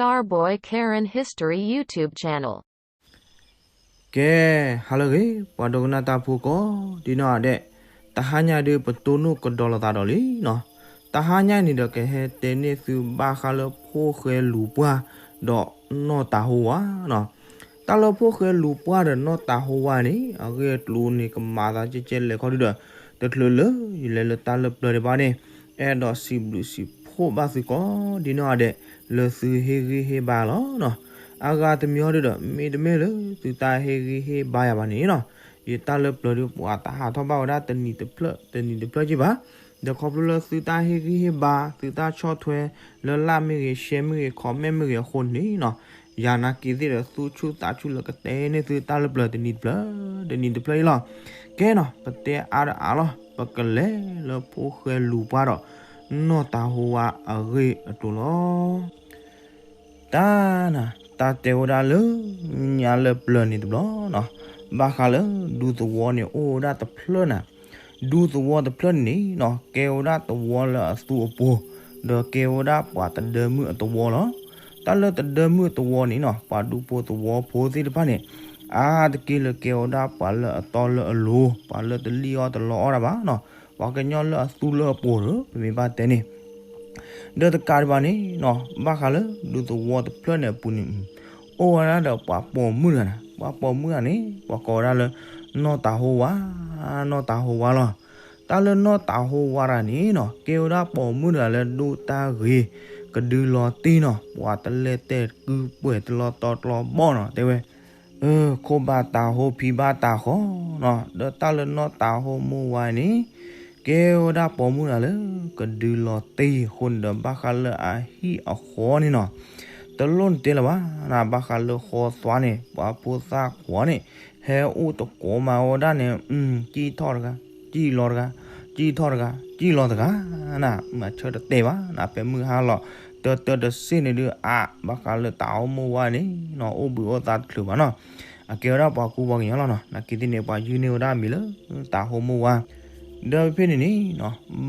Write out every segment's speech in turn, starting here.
Starboy Karen History YouTube channel. ကဲ, ဟါလၢအဂ့ၤ ပှၤဒိကနၣ်တၢ်ဖိကိးဒ်နီၢ်ဂၤဒဲး, တဟါညါဒုးပတိၢ်နီၣ်ကဒီးလိာ်သးဒီးလံနီၤ. တဟါညါန့ၣ်ဒီးကဟဲတဲန့ၢ်သုဘၣ်ဃးလၢဖိၣ်ဃဲလူၤပှၢ် ဒီးနီၢ်တၤဟိဝါနီၤ. တၢ်လၢဖိၣ်ဃဲလူၤပှၢ်ဒီးနီၢ်တၤဟိဝါန့ၣ် အဂ့ၢ်အကျိၤန့ၣ် ကမၤသးကဲကဲလဲၣ်ခီဒုဒီး တချုးလၢယလဲၤလၢတၢ်လၢပျၢၤဒံးဘၣ်န့ၣ် အဲၣ်ဒိးစံးဘျုးစံးဖှိၣ်ဘၣ်သုကိးဒ်နီၢ်ဂၤဒဲး လၢသုဟ့ၣ်ဂံၢ်ဟ့ၣ်ဘါလီၤနီၤ. အဂၤတမံၤဟီဒုဒီး မ့တမ့ၢ်လၢသုတၢ်ဟ့ၣ်ဂံၢ်ဟ့ၣ်ဘါယၤဘၣ်န့ၣ်နီၤ, ယတၢ်လၢပျၢၤဒုးပှၤတဟးထီၣ်ဘၣ်ဝဲဒၣ်တနံၤတဖျၢၣ် တနံၤတဖျၢၣ်က့ဘၣ်. ဒီးခီဖျိလၢသုတၢ်ဟ့ၣ်ဂံၢ်ဟ့ၣ်ဘါ သုတၢ်ဆီၣ်ထွဲ လၢ like မ့ၢ်ဂ့ၤ share မ့ၢ်ဂ့ၤ comment မ့ၢ်ဂ့ၤအဃိန့ၣ်နီၤ, ယၤနာ်က့ၤသ့ၣ်ဒီး သူၣ်ဆူၣ်သးဆူၣ်လၢကတဲန့ၢ်သုတၢ်လၢပျၢၤတနံၤတဖျၢၣ် တနံၤတဖျၢၣ်အံၤလီၤ. ကဲနီၤ, ပတဲအါတအါလီၤ, ပကလဲၤလၢဖိၣ်ဃဲလူၤပှၢ်ဒီး နီၢ်တၤဟိဝါအဂ့ၢ်အကျိၤလီၤ. တၢ်နၤ, တၢ်တဲဝဲဒၣ်လၢညါလၢပျၢၤန့ၣ်တဘျီနီၤ, ဘၣ်ဃးလၢဒူသဝီန့ၣ်အိၣ်ဝဲဒၣ်တဖျၢၣ်နၤ. ဒူသဝီတဖျၢၣ်န့ၣ်နီၤ ကဲဝဲဒၣ်သဝီလၢအသူအပှိၤ, ဒီးကဲဝဲဒၣ်ပှၤတဒၢမုၣ်အသဝီလီၤ. တၢ်လၢတဒၢမုၣ်အသဝီန့ၣ်နီၤ ပှၤဒူဖိသဝီဖိသ့ၣ်တဖၣ်န့ၣ် အါတက့ၢ်လၢကဲဝဲဒၣ်ပှၤလၢအတီလၢအလိၤ, ပှၤလၢတလံၣ်အီၣ်တလီအီၣ်တၢ်ဘၣ်နီၤ, ပှၤကညီလၢအသူလၢအပှိၤဒီး ပမ့ၢ်ဘၣ်တဲန့ၣ် ဒီးတကးဒံးဘၣ်န့ၣ်နီၤ ဘၣ်ဃးလၢဒူသဝီတဖျၢၣ်န့ၣ်အပူၤန့ၣ် အိၣ်ဝဲဒၣ်ဒီးပှၤပိာ်မုၣ်တဂၤနၤ, ပှၤပိာ်မုၣ်တဂၤန့ၣ် ပှၤကိးဝဲဒၣ်လၢ နီၢ်တၤဟိဝါ, နီၢ်တၤဟိဝါလီၤ. တၢ်လၢနီၢ်တၤဟိဝါတဂၤန့ၣ်နီၤ ကဲဝဲဒၣ်ပိာ်မုၣ်တဂၤလၢဒိၣ်တၢ်ဂ့ၤ ကဒုလီၤတံၢ်နီၤ, ပှၤတလဲၤတဲာ်ကုပှဲၤတလီၤတီၤတလီၤဘီၣ်နီၤ တဲဝဲ ခိၣ်ဘၣ်တၤဟိဖံဘၣ်တၤဃီနီၤ, ဒီးတၢ်လၢနီၢ်တၤဟိမိၢ်ဝါန့ၣ် ကဲဝဲဒၣ်ပိာ်မုၣ်တဂၤလၢ ကဒုလီၤတံၢ်အဃိန့ၣ်ဒီး ဘၣ်ဃးလၢအဟံၣ်အဃီန့ၣ်နီၤ, တလိၣ်နတဲလၢၤဘၣ်နၤ, ဘၣ်ဃးလၢဃီသွါန့ၣ် ပှၤဖိသၣ်ခွါန့ၣ် ဟဲအိၣ်တကိးမးဝဲဒၣ်န့ၣ် ကံၣ်ထီၣ်တဂၤ ကံၣ်လီၤတဂၤ ကံၣ်ထီၣ်တဂၤ ကံၣ်လီၤတဂၤနၤ, မၤဆၢတတဲဘၣ်နၤ, ဖဲမုၢ်ဟါလီၤ တၢတၢတစ့ၢ်န့ၣ်ဒုး အါ ဘၣ်ဃးလၢတၤဟိမိၢ်ဝါန့ၣ်နီၤ အိၣ်ဘှံးအိၣ်သါတချုးဘၣ်နီၤ, အကဲဝဲဒၣ်ပှၤကူပှၤကညီလီၤနီၤ, နာ်က့ၤသ့ၣ်န့ၣ် ပှၤယုၢ်န့ၢ်ဝဲဒၣ်အမံၤလၢ တၤဟိမိၢ်ဝါ ဒီးဖဲန့ၣ်န့ၣ်နီၤ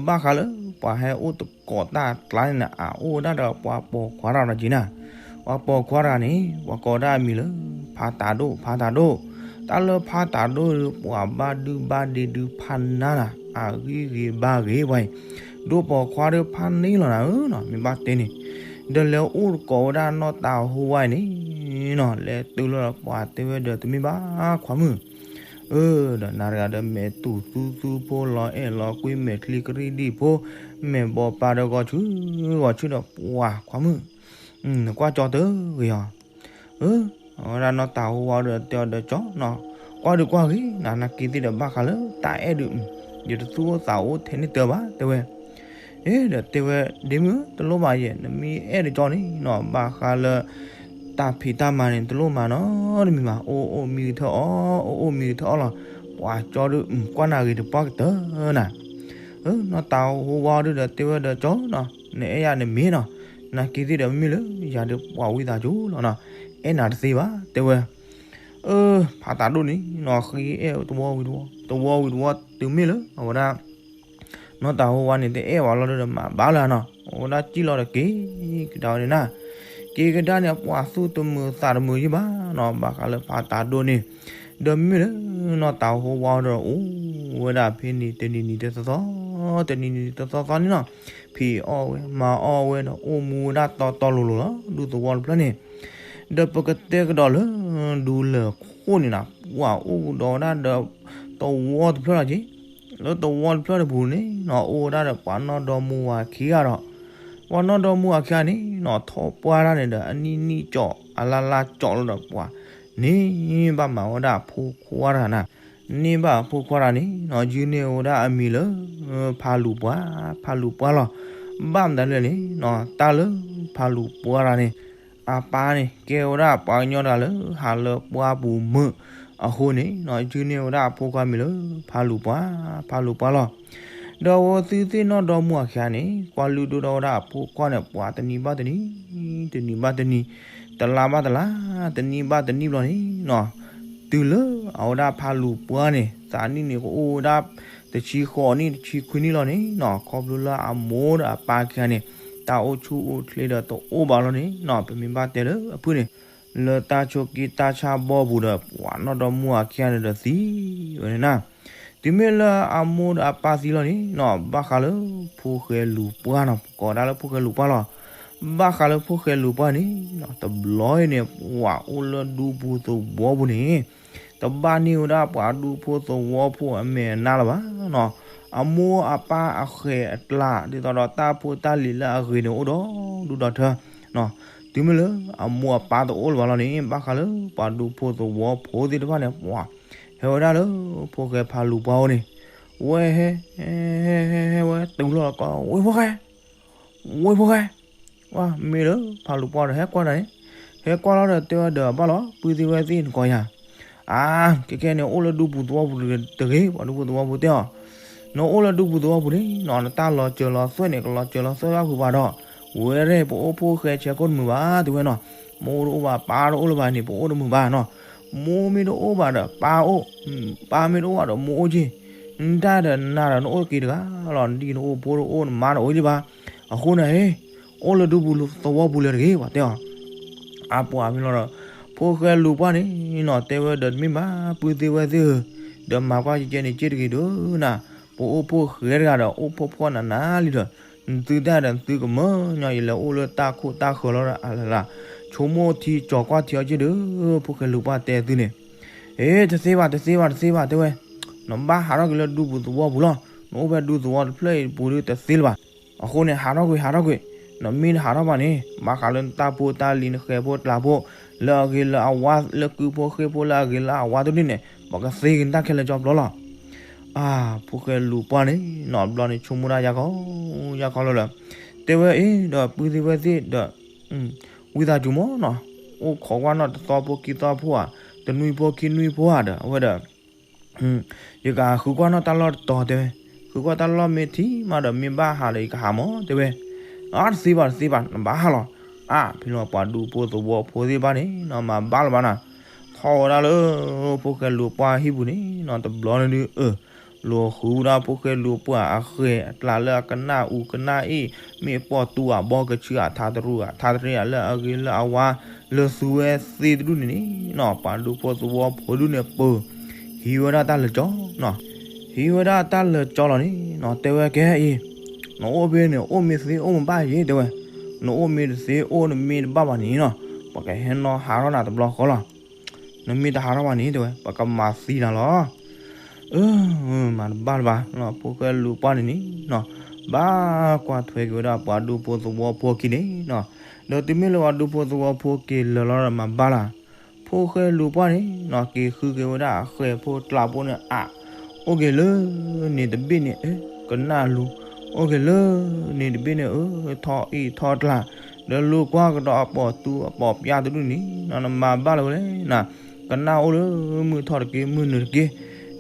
ဘၣ်ဃးလၢပှၤဟဲအိၣ်တကိးတၢ်အကျါန့ၣ်နၤ အအိၣ်ဝဲဒၣ်ဒီးပှၤပိာ်ခွါတဂၤနၤက့ၤနၤ, ပှၤပိာ်ခွါတဂၤန့ၣ် ပှၤကိးဒၣ်အမံၤလၢ ဖးတၤဒိၣ် ဖးတၤဒိၣ်, တၢ်လၢဖးတၤဒိၣ်ဒီး ပှၤဘၣ်ဒုဘၣ်ဒ့ဒုးဖးနါနၤ, အဂံၢ်ဂ့ၤဘါဂ့ၤပှၤအံၤ, ဒိၣ်ပိာ်ခွါဒီးဖးန့ၢ်လီၤနၤဧၢနီၤ, မ့ၢ်ဘၣ်တဲန့ၣ်, ဒီးလဲၤအိၣ်တကိးဝဲဒၣ်နီၢ်တၤဟိဝါအံၤန့ၣ်နီၤ, လဲၤတုၤလီၤဒီးပှၤတဲဝဲဒီးတမ့ၢ်ဘၣ်ခွါမုၣ် အၢ ဒီးနၤတဂၤဒီးမဲာ်တူၢ်သူသူဖိ လီၤအဲၣ်လီၤကွံ မဲာ်ချံကရံၣ်ဒံၣ်ဖိ, မဲာ်ဘီပာ်ဒီးဂီၤဆူဂီၤဆူဒီးပှၤခွါမုၣ်, နကွၢ်ကၠီတဂ့ၤအီၤ, အဝဲဒၣ်နီၢ်တၤဟိဝါဒီးတဲအီၤဒီးကၠီနီၤ, ကွၢ်ဒုးကွၢ်ဂ့ၤနၤ, နာ်က့ၤသ့ၣ်ဒီးဘၣ်ဃးလၢတၢ်အဲၣ်ဒုး, ယတသူၣ်အိၣ်သးအိၣ်ထဲန့ၣ်တၢ်ဘၣ်တဲဝဲ အ့ ဒီးတဲဝဲ ဒ့မုၣ်ဧၢ တလိၣ်ဘၣ်ယဲၢ်, နမ့ၢ်အဲၣ်ဒုးကၠီန့ၣ်နီၤ ဘၣ်ဃးလၢ တၢ်ဖံးတၢ်မၤန့ၣ် တလိၣ်မၤနီတမံၤဘၣ်, အိၣ်အိၣ်မံကထၢၣ်အီၣ် အိၣ်အိၣ်မံကထၢၣ်အီၣ်လီၤ, ပှၤကၠီဒုး ကွၢ်နၤဂ့ၤတပှၢ်ကတၢၢ်နၤ, နီၢ်တၤဟိဝါဒုးဒီးတဲဝဲဒီးကၠီနီၤ, နအဲၣ်ယၤနမ့ၢ်နီၤ, နာ်က့ၤသ့ၣ်ဒီးမ့ၢ်လၢယၤဒီးပှၤဝံသးစူၤလီၤနီၤ, အဲၣ်နၤတသ့ဘၣ်တဲဝဲ အၢ ဖးတၤဒိၣ်န့ၣ်နီၤ ဃ့အဲၣ်တဝီဝံၤတဝီ တဝီဝံၤတဝီ တုၤမ့ၢ်လၢအဝဲဒၣ် နီၢ်တၤဟိဝါန့ၣ် တအဲၣ်ဝဲလီၤဒီးမၤဘၣ်လၢၤနီၤ, အဝဲဒၣ်စံၣ်လီၤဒီးက့ၤကဒါဝဲန့ၣ်နၤ, က့ၤကဒါန့ၣ် ပှၤသူၣ်တမုာ်သးတမုာ်ယံၢ်ဘၣ်နီၤ, ဘၣ်ဃးလၢဖးတၤဒိၣ်န့ၣ်, ဒီးမ့ၢ်လၢနီၢ်တၤဟိဝါဒီးအိၣ်ဝဲဒၣ်ဖဲန့ၣ် တနံၤနံၤတသီသီ တနံၤနံၤတသီသီန့ၣ်နီၤ, ဖံးအီၣ်ဝဲ မၤအီၣ်ဝဲဒီး အိၣ်မူဝဲဒၣ်တီတီလိၤလိၤလီၤ ဒူသဝီတဖျၢၣ်န့ၣ် ဒီးပကတဲကဒီးလၢ ဒူလၢၢ်ခိၣ်န့ၣ်နီၤ ပှၤအိၣ်ကဒီးဝဲဒၣ်ဒီး သဝီတဖျၢၣ်လီၤက့ၤ, လၢသဝီတဖျၢၣ်တပူၤန့ၣ်နီၤ အိၣ်ဝဲဒၣ်ဒီးပှၤနီၢ်ဒီမါဝၤခံဂၤဒီး ပှၤနီၢ်ဒီမါဝၤခံဂၤန့ၣ်နီၤ ထီၣ်ပှၢ်တၢ်န့ၣ်ဒီး အနံၣ်နံၣ်ကၠီၣ် အလါလါကၠီၣ်လီၤဒီးပှၤန့ၣ် ဘၣ်မၤဝဲဒၣ်အဖိခွါတဂၤနၤ, န့ၢ်ဘၣ်အဖိခွါတဂၤန့ၣ်နီၤ ယုၢ်န့ၢ်ဝဲဒၣ်အမံၤလၢ ဖးလူၤပှၢ် ဖးလူၤပှၢ်လီၤ. ဘၣ်မတၤလဲၣ်န့ၣ်နီၤ တၢ်လၢဖးလူၤပှၢ်တဂၤန့ၣ် အပၢ်န့ၣ် ကဲဝဲဒၣ်ပှၤကညီတဂၤလၢ ဟးလၢပှၢ်ပူၤမုာ်အဃိန့ၣ်နီၤ ယုၢ်န့ၢ်ဝဲဒၣ်အဖိခွါမံၤလၢ ဖးလူၤပှၢ် ဖးလူၤပှၢ်လီၤ. ဒီးအဝဲသ့ၣ်နီၢ်ဒီမါဝၤခံဂၤန့ၣ် ကွၢ်လုၢ်ဒိၣ်ထီၣ်ဝဲဒၣ်အဖိခွါန့ၣ် ပှၤတနံၤဘၣ်တနံၤ တနံၤဘၣ်တနံၤ တလါဘၣ်တလါ တနံၣ်ဘၣ်တနံၣ်ဘျီန့ၣ်နီၤ တုၤလၢအဝဲဒၣ်ဖးလူၤပှၢ်န့ၣ် သးနံၣ်န့ၣ်ကအိၣ်ဝဲဒၣ် တဆံဃိးနံၣ် တဆံခွံနံၣ်လီၤန့ၣ်နီၤ ခီဖျိလၢအမိၢ်ဒီးအပၢ်ခံဂၤန့ၣ် တၢ်အိၣ်ဆူၣ်အိၣ်ချ့ဒီးတအိၣ်ဘၣ်လီၤန့ၣ်နီၤ, ပမ့ၢ်ဘၣ်တဲလၢအဖုၣ်န့ၣ် လၢတၢ်ဆိးက့တၢ်ဆၣ်ဘီပူၤဒီး ပှၤနီၢ်ဒီမါဝၤခံဂၤန့ၣ်ဒီးသံဝဲန့ၣ်နၤ. တုၤမ့ၢ်လၢအမိၢ်ဒီးအပၢ်သံလီၤန့ၣ်နီၤ, ဘၣ်ဃးလၢဖိၣ်ဃဲလူၤပှၢ်နီၤ, ကိးဒၣ်လၢဖိၣ်ဃဲလူၤပှၢ်လီၤ. ဘၣ်ဃးလၢဖိၣ်ဃဲလူၤပှၢ်န့ၣ်နီၤ, တဘျီအံၤန့ၣ် ပှၤအိၣ်လၢဒူပူၤသဝီပူၤန့ၣ် တဘၣ်န့ၢ်ဝဲဒၣ်ပှၤဒူဖိသဝီဖိအမဲာ်အနါလၢၤဘၣ်နီၤ. အမိၢ်အပၢ်အဃဲၤအကျါ ဒ်သိးဒီးတၢ်ဖိတၢ်လံၤလၢအဂ့ၤန့ၣ် အိၣ်ဒီဒူၣ်ဒီထၢနီၤ. တုၤမ့ၢ်လၢအမိၢ်အပၢ်တအိၣ်လၢၤဘၣ်လီၤန့ၣ်, ဘၣ်ဃးလၢပှၤဒူဖိသဝီဖိသ့ၣ်တဖၣ်န့ၣ် ပှၤ ဟဲဝဲဒၣ်လၢဖိၣ်ဃဲဖးလူၤပှၢ်အအိၣ်န့ၣ်, ဝဲဟဲ ဟဲ ဟဲ ဟဲဝဲတုၤလီၤကီး, ဝ့ၢ်ဖိၣ်ဃဲ, ဝ့ၢ်ဖိၣ်ဃဲ, ဝဲမ့ၢ်လၢဖးလူၤပှၢ်ဒီးဟဲကွၢ်တၢ်န့ၣ်, ဟဲကွၢ်လီၤဒီးတဲဝဲဒီးဘၣ်လီၤ, ပုၢ်သ့ၣ်ဝဲၢ်သ့ၣ်နကိးယၤ, အါ, ခဲခဲန့ၣ် အိၣ်လၢဒူပူၤသဝီပူၤတဂ့ၤ, ပှၤဒူပူၤသဝီပူၤတဲအီၤ, နအိၣ်လၢဒူပူၤသဝီပူၤန့ၣ်နီၤ, နတၢ်လီၤစၢၤလီၤသွဲၣ်န့ၣ် ကလီၤစၢၤလီၤသွဲၣ်ဘၣ်ဖုးဘၣ်ဒီး, ဝဲရဲၣ် ပအိၣ်ဖိၣ်ဃဲဆဲးကိၣ်တမုာ်ဘၣ် တဲဝဲနီၤ. မိၢ်တအိၣ်ဘၣ်ပၢ်တအိၣ်လၢၤဘၣ်န့ၣ် ပအိၣ်တမုာ်ဘၣ်နီၤ. မိၢ်မ့ၢ်တအိၣ်ဘၣ်ဒီးပၢ်အိၣ်, ပၢ်မ့ၢ်တအိၣ်ဘၣ်ဒီးမိၢ်အိၣ်က့ၤ, နတၢ်ဒီးနၤဒီးနအိၣ်က့ၤတဂၤလီၤ, နဒံၣ်နအိၣ် ဖိတအိၣ် နမါတအိၣ်လၢၤဘၣ်. အဃိန့ၣ် ဟ့ၣ် အိၣ်လၢဒူပူၤသဝီပူၤလၢၤတဂ့ၤ ပှၤတဲအီၤ. အါပှၤမ့ၢ်လီၤဒီး ဖိၣ်ဃဲလူၤပှၢ်န့ၣ်နီၤ တဲဝဲဒီးတမ့ၢ်ဘၣ် ပုၢ်သ့ၣ်ဝဲၢ်သ့ၣ်ဧၢ, ဒီးမၤကွၢ်ကဲကဲန့ၣ်က့ၢ်တဂ့ၤဒီးနၤ, ပအိၣ်ဖိၣ်ဃဲတဂၤဒီး အိၣ်ဖှီၣ်ဖှီၣ်နးနးလံဒီး, နသုတၢ်ဒီးနသုကမၢညီ ယလဲၤအိၣ်လၢတၢ်ခိၣ်တၢ်ဃၢၤလီၤဒီး အလၢ်လၢ် ဆိကမိၣ်ထံကၠီၤကွၢ်ထံအီၤက့ၢ်ဒီး, ဖိၣ်ဃဲလူၤပှၢ်တဲသုန့ၣ်, အ့ တသ့ဘၣ် တသ့ဘၣ် တသ့ဘၣ် တဲဝဲ, နဘၣ်ဟးထီၣ်က့ၤလၢဒူပူၤသဝီပူၤလီၤ. နအိၣ်ဖဲဒူသဝီတဖျၢၣ်အံၤတပူၤဒီးတသ့လၢၤဘၣ်. အဃိန့ၣ် ဟးထီၣ်ကွံာ် ဟးထီၣ်ကွံာ်, နမ့ၢ်တဟးထီၣ်ဘၣ်န့ၣ် ဘၣ်ဃးလၢနတၢ်ဖိတၢ်လံၤ နဃဲၤဖိကျါဖိ လၢအဂ့ၤလၢအဝါ လၢကုဖိဃ့ဖိလၢအဂ့ၤလၢအဝါတဒူၣ်န့ၣ် ပကသ့က့ၤနတၢ်ခဲလၢာ်ကၠီဖျိလီၤ. အါ, ဖိၣ်ဃဲလူၤပှၢ်န့ၣ်နီၤ ဘျီန့ၣ် ဆိကမိၣ်ဒၣ်ယါခီ ယါခီလီၤဒီး, တဲဝဲအ့ၣ်ဒီး ပုၢ်သ့ၣ်ဝဲၢ်သ့ၣ်ဒီး ဝံသးစူၤမ့ၢ်နီၤ, အိၣ်ခိးကွၢ်နီၣ်တသီဖိခံသီဖိဧါ, တနွံဖိခံနွံဖိဧါဒီး အဝဲဒီး ယကဃုကွၢ်နီၣ်တၢ်လီၢ်တတီၤတဲဝဲ, ဃုကွၢ်တၢ်လီၢ်မ့ၢ်ထံၣ်မးဒီး မ့ၢ်ဘၣ်ဟးဒီးယကဟးမးတဲဝဲ, အါ တသ့ဘၣ်တသ့ဘၣ် နဘၣ်ဟးလီၤ. အါ ဖဲလီၤပှၤဒူဖိသဝီဖိသ့ၣ်တဖၣ်န့ၣ်နီၤ မၤဘၣ်လၢၤဘၣ်နၤ, ထီၣ်ဝဲဒၣ်လၢ ဖိၣ်ဃဲလူၤပှၢ်ဟံၣ်ပူၤန့ၣ်နီၤ တဘျီန့ၣ်ဒုး အၢ လိာ်ဃုဒၣ်ဖိၣ်ဃဲလူၤပှၢ်အဃဲၤအကျါလၢအကနၣ်အူကနၣ်အ့ၣ် မ့ၢ်ပိာ်တူအဘီကဆူအထါတရူးအထါတရ့အလၢအဂ့ၤလၢအဝါ လၢသုဝဲသ့ၣ်တဒူၣ်န့ၣ်န့ၣ်နီၤ ပှၤဒူဖိသဝီဖိဒူၣ်န့ၣ်ပၢၤ ဟံးဝဲဒၣ်တၢ်လၢာ်ကၠီနီၤ, ဟံးဝဲဒၣ်တၢ်လၢာ်ကၠီလီၤန့ၣ်နီၤ တဲဝဲကဲအံၤ, နအိၣ်ဖဲန့ၣ် အိၣ်မ့ၢ်သ့အိၣ်မ့ၢ်ဘၣ်ယ့ၣ်တဲဝဲ, နအိၣ်မ့ၢ်တသ့အိၣ်နမ့ၢ်တဘၣ်ဘၣ်န့ၣ်နီၤ ပကဟဲနီၤဟးထီၣ်နၤတဘျီဃီလီၤ. နမ့ၢ်တဟးထီၣ်ဘၣ်န့ၣ်တဲဝဲ ပကမၤသံနၤလီၤ. အၢ မၤတဘၣ်လၢၤဘၣ်နီၤ ဖိၣ်ဃဲလူၤပှၢ်န့ၣ်န့ၣ်နီၤ ဘၣ်ကွၢ်ထွဲက့ၤဝဲဒၣ်ပှၤဒူဖိသဝီဖိခံန့ၣ်နီၤ, ဒီးတုၤမ့ၢ်လၢပှၤဒူဖိသဝီဖိက့ၤလၢာ်လီၤဒီးမၤဘၣ်လၢၤ ဖိၣ်ဃဲလူၤပှၢ်န့ၣ်နီၤ က့ၤဃုက့ၤဝဲဒၣ်အဃဲၤဖိကျါဖိန့ၣ်အါ, အိၣ်က့ၤလၢန့ၣ်တဘ့ၣ်န့ၣ် အၢ ကနၣ်လူၤ, အိၣ်က့ၤလၢန့ၣ်တဘ့ၣ်န့ၣ် အၢ ထီၣ်အ့ၣ်ထီၣ်ကျါ, ဒီးလူၤကွၢ်ကဒီးအပိာ်သူအပိာ်ပျါတဒူၣ်န့ၣ်နီၤ နမၤဘၣ်လၢၤဝဲလဲၣ်နၤ, ကနၣ်အိၣ်လၢမုၢ်ထီၣ်တက့ၢ် မုၢ်နုာ်တက့ၢ်,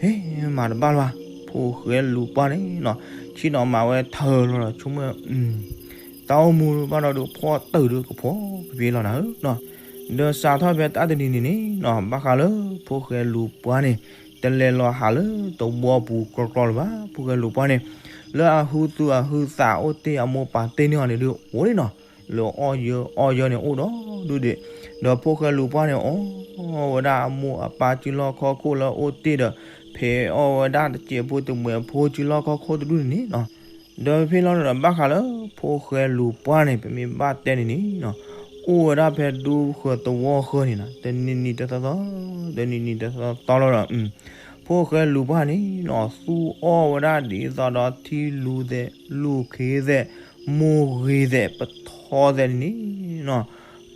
ဟ့ မၤတဘၣ်လၢၤဘၣ်, ဖိၣ်ဃဲလူၤပှၢ်န့ၣ်နီၤ ဆ့ၣ်နီၤမၤဝဲထၢၣ်လီၤဒီးဆိကမိၣ် တၢ်အိၣ်မူဘၣ်ဒီးဒုးဖှီၣ်တၢၢ်ဒုးကဖှီၣ်ကဖ့လီၤနၤဧၢနီၤ, ဒီးစးထီၣ်ဖဲတၢ်တနံၤန့ၣ်န့ၣ်နီၤ ဘၣ်ဃးလၢဖိၣ်ဃဲလူၤပှၢ်န့ၣ် တလဲၤလီၤဟးလၢသဝီပူၤကြီကြီလၢၤဘၣ် ဖိၣ်ဃဲလူၤပှၢ်န့ၣ်, လၢအဟုသူၣ်အဟုသးအိၣ်တ့ၢ်အမိၢ်ပၢ်တ့ၢ်န့ၢ်အီၤန့ၣ်ဒုးအိၣ်န့ၣ်နီၤ, လၢအီၣ်ယၢအီၣ်ယၢန့ၣ်အိၣ်ဒီးဒုးဒံး, ဒီးဖိၣ်ဃဲလူၤပှၢ်န့ၣ် အီၣ်ဝဲဒၣ်အမိၢ်အပၢ်စုလီၢ်ခီၣ်ခိၣ်လၢအအိၣ်တ့ၢ်ဒီး ဖဲးအီၣ်ဝဲဒၣ်တစဲးဖိတမှဲးဖိစုလီၢ်ခီၣ်ခိၣ်တဒူၣ်န့ၣ်နီၤ, ဒီးဖဲလီၤဒီးဘၣ်ဃးလၢ ဖိၣ်ဃဲလူၤပှၢ်န့ၣ် ပမ့ၢ်ဘၣ်တဲန့ၣ်န့ၣ်နီၤ, အိၣ်ဝဲဒၣ်ဖဲဒူဃၢၤသဝီဃၢၤန့ၣ်နီၤ, တနံၤနံၤတသီသီ, တနံၤနံၤတသီသီလီၤဒီး ဖိၣ်ဃဲလူၤပှၢ်န့ၣ်နီၤ သူအီၣ်ဝဲဒၣ်ဒ်သိးဒီးထံလူၤသဲး, လူၤခ့သဲး, မိၢ်ဂ့ၤသဲး, ပထီသဲးန့ၣ်န့ၣ်နီၤ,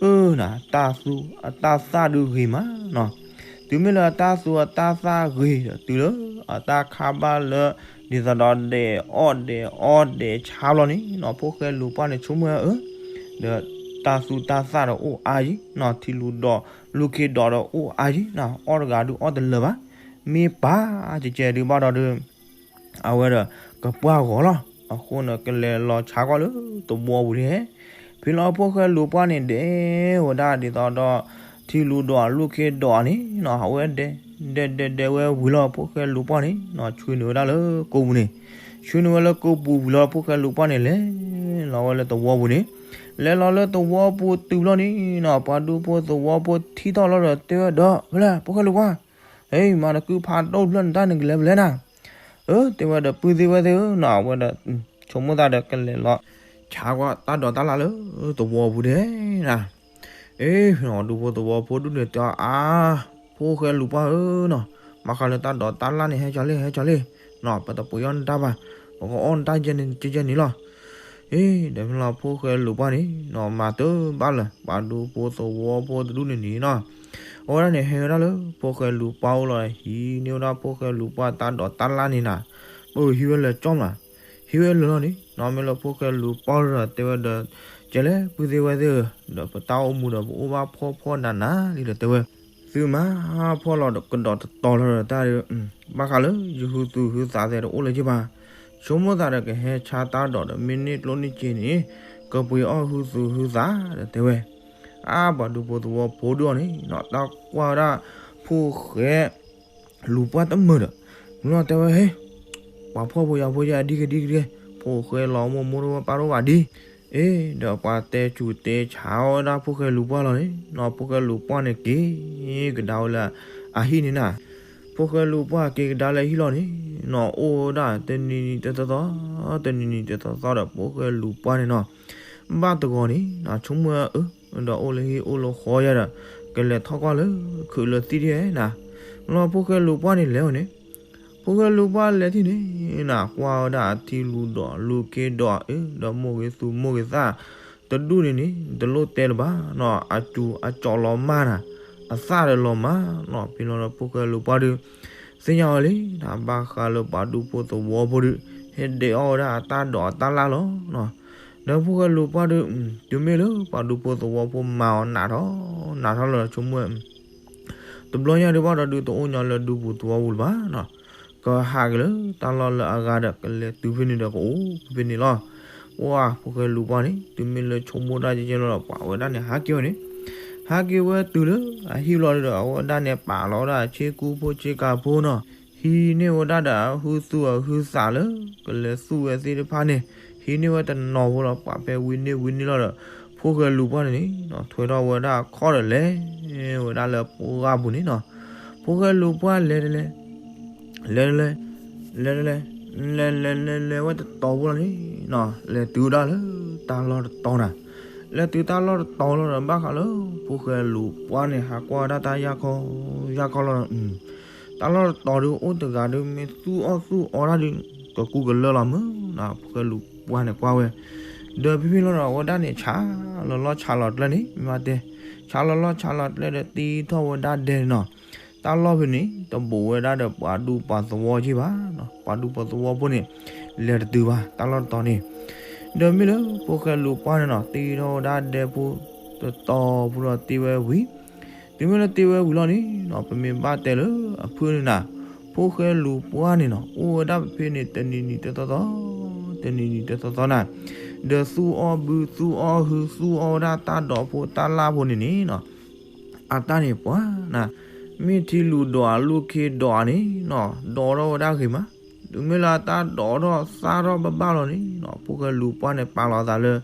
အၢ နၤ တၢ်သူ အတၢ်သၣ်ဒုးဂ့ၤမးနီၤ, တုၤမ့ၢ်လၢအတၢ်သူအတၢ်သၣ်ဂ့ၤဒီး တုၤလၢအတၢ်ခးဘၣ်လၢ ဒ်သိးဒီးဒဲးအီၣ်ဒဲးအီဒဲးဆါဘျီန့ၣ်နီၤ, ဖိၣ်ဃဲလူၤပှၢ်န့ၣ်ဆိကမိၣ်အၢ, ဒီးတၢ်သူတၢ်သၣ်ဒီးအိၣ်အါယံၤနီၤ, ထံလူၤဒီး လူၤခ့ဒီးဒီးအိၣ်အါယံၤနီၤ, အီၣ်တဂၤဒုးအီၣ်တလၢာ်ဘၣ်, မ့ၢ်ပာ်ကဲကဲဒုးဘၣ်ဒီးဒုး အဝဲဒီးကပှၢ်ဂီၤလီၤ. အဃိန့ၣ် ကလဲၤလီၤဆါကွၢ်လၢသဝီပူၤန့ၣ်, ဖဲလီၤဖိၣ်ဃဲလူၤပှၢ်န့ၣ် ဒဲးဝဲဒၣ်ဒ်သိးဒီး ထံလူၤဒီးအလူၤခ့ဒီးန့ၣ်နီၤ, အဝဲဒဲး ဒဲးဒဲးဒဲးဝဲဝံၤလီၤ ဖိၣ်ဃဲလူၤပှၢ်န့ၣ်နီၤ, ဆွံနုာ်ဝဲဒၣ်လၢကိာ်ပူၤန့ၣ်, ဆွံနုာ်ဝဲလၢကိာ်ပူၤဝံၤလီၤ ဖိၣ်ဃဲလူၤပှၢ်န့ၣ်လဲၤ အဝဲလၢသဝီပူၤန့ၣ်, လဲၤလီၤလၢသဝီပူၤတုၤဘျီန့ၣ်နီၤ ပှၤဒူဖိသဝီဖိထံၣ်ထီၣ်လီၤဒီးတဲဝဲဒီး ဖဲလဲၣ် ဖိၣ်ဃဲလူၤပှၢ်, ဟဲ မၤတကုၢ်ဖးဒိၣ်ဖျၢၣ်န့ၣ်တၢ်န့ၣ်ကလဲၤဖဲလဲၣ်နၤ, အၢ တဲဝဲဒီးပုၢ်သ့ၣ်ဝဲၢ်သ့ၣ်ဧၢနီၤ အဝဲဒီး ဆိကမိၣ်သးဒီးကလဲၤလီၤ ဆါကွၢ်တၢ်ဒိးတၢ်လၣ်လၢသဝီပူၤဒဲးနၤ အ့ ဒူဖိသဝီဖိဒူၣ်န့ၣ်တဲအါ, ဖိၣ်ဃဲလူၤပှၢ်ဧၢနီၤ, ဘၣ်ဃးလၢတၢ်ဒိးတၢ်လၣ်န့ၣ် ဟဲကၢ်လံ ဟဲကၢ်လံနီၤ, ပတပှ့ၤအီၣ်နတၢ်ဘၣ်, ပကအီၣ်နတၢ်ကဲန့ၣ် ကဲကဲန့ၣ်လီၤ. အ့ ဒီးဖဲလီၤဖိၣ်ဃဲလူၤပှၢ်န့ၣ်နီၤ မၤတဘၣ်လၢၤ ပှၤဒူဖိသဝီဖိတဒူၣ်န့ၣ်န့ၣ်နီၤ, အဝဲဒၣ်န့ၣ်ဟဲဝဲဒၣ်လၢဖိၣ်ဃဲလူၤပှၢ်အိၣ်လီၤ ဟံးန့ၢ်ဝဲဒၣ်ဖိၣ်ဃဲလူၤပှၢ်တၢ်ဒိးတၢ်လၣ်န့ၣ်နၤ, ပဟံးဝဲလၢကၠီမး ဟံးဝဲလၢာ်လီၤန့ၣ်နီၤ, မ့ၢ်လၢဖိၣ်ဃဲလူၤပှၢ်ဒီးတဲဝဲဒီး ကဲလဲၣ် ပုၢ်သ့ၣ်ဝဲၢ်သ့ၣ်ဧၢ, ဒီးပတၢ်အိၣ်မူဒီးပအိၣ်ဘၣ်ဖှီၣ်ဖှီၣ်နးနးလံဒီးတဲဝဲ, သုမၤဖှီၣ်လီၤကဒီးတတီၤလီၤဒီးတၢ်ဒီး ဘၣ်ဃးလၢယဟုသူၣ်ဟုသးသဲးတအိၣ်လၢၤက့ၤဘၣ်, ဆိကမိၣ်သးဒီးကဟဲဆါတၢ်ဒိးဒီး မ့ၢ်န့ၢ်ကျိၣ်န့ၢ်စ့န့ၣ် ကပှ့ၤအီၣ်ဟုသူၣ်ဟုသးဒီးတဲဝဲ, အါ ပှၤဒူဖိသဝီဖိဒူၣ်အီၤန့ၣ်နီၤ တၢ်ကွၢ်ဝဲဒၣ် ဖိၣ်ဃဲ လူၤပှၢ်တမုာ်ဒီး မ့ၢ်လီၤတဲဝဲဟ့ၣ်, ပှၤဖှီၣ်ဖိယာ်ဖိယဲအဒံကဒံကဒံ, ဖိၣ်ဃဲလီၤမိၢ်မိၢ်တဝဲပၢ်တအိၣ်ဘၣ်ဒံ, အ့ ဒီးပှၤတဲဆူးတဲဆါဝဲဒၣ်ဖိၣ်ဃဲလူၤပှၢ်လီၤန့ၣ်နီၤ, ဖိၣ်ဃဲလူၤပှၢ်န့ၣ်က့ၤကဒါဝဲလၢအဟံၣ်န့ၣ်နၤ, ဖိၣ်ဃဲလူၤပှၢ်က့ၤကဒါလၢအဟံၣ်လီၤန့ၣ်နီၤ, အိၣ်ဝဲဒၣ်တနံၤနံၤတသီသီ, တနံၤနံၤတသီသီဒီး ဖိၣ်ဃဲလူၤပှၢ်န့ၣ်နီၤ ဘၣ်တဂီၤန့ၣ် ဆိကမိၣ်အၢ ဒီးအိၣ်လၢဟံၣ်အိၣ်လၢဃီယဲဒီး ကလဲၤထီၣ်ကွၢ်လၢခုးလၢသံၣ်ဒ်နၤ, လီၤဖိၣ်ဃဲလူၤပှၢ်န့ၣ်လဲၤဝဲန့ၣ်, ဖိၣ်ဃဲလူၤပှၢ်လဲၤထံၣ်န့ၣ်နၤ ကွၢ်ဝဲဒၣ်အထံလူၤဒီးလူၤခ့ဒီးအၢ ဒီးမိၢ်ဂ့ၤသူၣ်မိၢ်ဂ့ၤသၣ် တဒူၣ်န့ၣ်န့ၣ် တလိၣ်တဲလၢၤဘၣ်နီၤ, အစူၤအကၠီလီၤမၢ်နၤ, အသၣ်ဒီးလီၤမၢ်နီၤ, ဖဲလီၤဒီးဖိၣ်ဃဲလူၤပှၢ်ဒုး သ့ၣ်ညါအီၤလံနၤ, ဘၣ်ဃးလၢပှၤဒူဖိသဝီဖိဒုး ဟဲဒဲးအီၣ်ဝဲဒၣ်အတၢ်ဒိးအတၢ်လၣ်လီၤ. ဒီးဖိၣ်ဃဲလူၤပှၢ်ဒုး တုၤမ့ၢ်လၢပှၤဒူဖိသဝီဖိမၤအီၤနးထီၣ် နးထီၣ်လီၤဒီးဆိကမိၣ်ဝဲ တဘျီညါဒုးဘၣ်ဒီးဒုးတအိၣ်ညီလၢဒူပူၤသဝီပူၤလၢၤဘၣ်နီၤ, ကဟးက့ၤလၢတၢ်လီၢ်လၢအဂၤဒီး ကလဲၤတုၤဖဲန့ၣ်ဒီးကအိၣ်ဖဲန့ၣ်လီၤ. ပှၤဖိၣ်ဃဲလူၤပှၢ်န့ၣ် တုၤမ့ၢ်လၢဆိကမိၣ်တၢ်ကဲကဲလီၤဒီး ပှၤဝဲဒၣ်န့ၣ်ဟးက့ၤဝဲန့ၣ်, ဟးက့ၤဝဲတုၤလၢအဟံၣ်လီၤဒီး အဝဲဒၣ်န့ၣ်ပာ်လီၤဝဲဒၣ်အဆ့ကူဖိဆ့ကၤဖိနီၤ, ဟံးန့ၢ်ဝဲဒၣ်ဒီးအဟုသူၣ်အဟုသးလၢ ကလဲၤသူၣ်ဝဲသ့ၣ်တဖၣ်န့ၣ်, ဟံးန့ၢ်ဝဲတနီၤဖိလီၤ, ပာ်ဖဲဝံၤန့ၢ်ဝံၤန့ၢ်လီၤဒီး ဖိၣ်ဃဲလူၤပှၢ်န့ၣ်န့ၣ် ထွဲထီၣ်ဝဲဒၣ်အခီၣ်ဒီးလဲၤဝဲဒၣ်လၢပှၢ်ပူၤန့ၣ်နီၤ, ဖိၣ်ဃဲလူၤပှၢ်လဲၤတလဲၤ လဲၤတလဲၤ လဲၤတလဲၤ လဲၤလဲၤလဲၤလဲၤဝဲတတီၤဖိလီၤန့ၣ်နီၤ, လဲၤတုၤဝဲဒၣ်လၢတၢ်လီၢ်တတီၤနၤ, လဲၤတုၤတၢ်လီၢ်တတီၤလီၤဒီး ဘၣ်ဃးလၢ ဖိၣ်ဃဲလူၤပှၢ်န့ၣ် ဟးကွၢ်ဝဲဒၣ်တၢ်ယၢ်ခီယၢ်ခီလီၤ, တၢ်လီၢ်တတီၤဒုး အိၣ်တဂၤဒုး မ့ၢ်သူၣ်အီၣ်သူၣ်အီတၢ်ဒုး ကကူကလၢလီၤမုၢ်နီၤ, ဖိၣ်ဃဲလူၤပှၢ်န့ၣ်ကွၢ်ဝဲ, ဒီးဖဲဖဲလီၤဒီး အဝဲဒၣ်န့ၣ် ဆးလီၤလီၢ်ဆးလီၤကျဲန့ၣ် မ့ၢ်တဲ, ဆးလီၤလီၢ်ဆးလီၤကျဲဒီး တ့ထီၣ်ဝဲဒၣ်ဒဲန့ၣ်နီၤ, တၢ်လီၢ်ဖဲန့ၣ် တဘူးဝဲဒၣ်ဒီးပှၤဒူပှၤသဝီက့ဘၣ်နီၤ, ပှၤဒူပှၤသဝီဖိန့ၣ် လဲၤတတုၤဘၣ် တၢ်လီၢ်တတီၤန့ၣ်, ဒီးမ့ၢ်လၢဖိၣ်ဃဲလူၤပှၢ်န့ၣ်နီၤ တ့ထီၣ်ဝဲဒၣ်ဒဲဖိတတီၤဖိဒီးတ့ဝဲဝံၤ, တုၤမ့ၢ်လၢတ့ဝဲဝံၤလီၤန့ၣ်နီၤ ပမ့ၢ်ဘၣ်တဲလၢအဖုၣ်န့ၣ်နၤ, ဖိၣ်ဃဲလူၤပှၢ်န့ၣ်နီၤ အိၣ်ဝဲဒၣ်ဖဲဖဲန့ၣ် တနံၤနံၤတသီသီ, တနံၤနံၤတသီသီနၤ, ဒီးသူၣ်အီၣ်ဘုသူၣ်အီၣ်ဟု သူၣ်အီၣ်ဝဲဒၣ်တၢ်ဒိးဖိတၢ်လၣ်ဖိန့ၣ်န့ၣ်နီၤ, အတၢ်န့ၣ်ပှၤနၤ, မ့ၢ်ထံလူၤဒိးအလူၢ်ခ့ဒိးအန့ၣ်နီၤ ဒိးထီၣ်ဝဲဒၣ်ဂ့ၤမး, တုၤမ့ၢ်လၢအတၢ်ဒိးထီၣ်သၣ်ထီၣ်ဘၣ်ဘၣ်လီၤန့ၣ်နီၤ ဖိၣ်ဃဲလူၤပှၢ်န့ၣ် ပာ်လီၤသးလၢ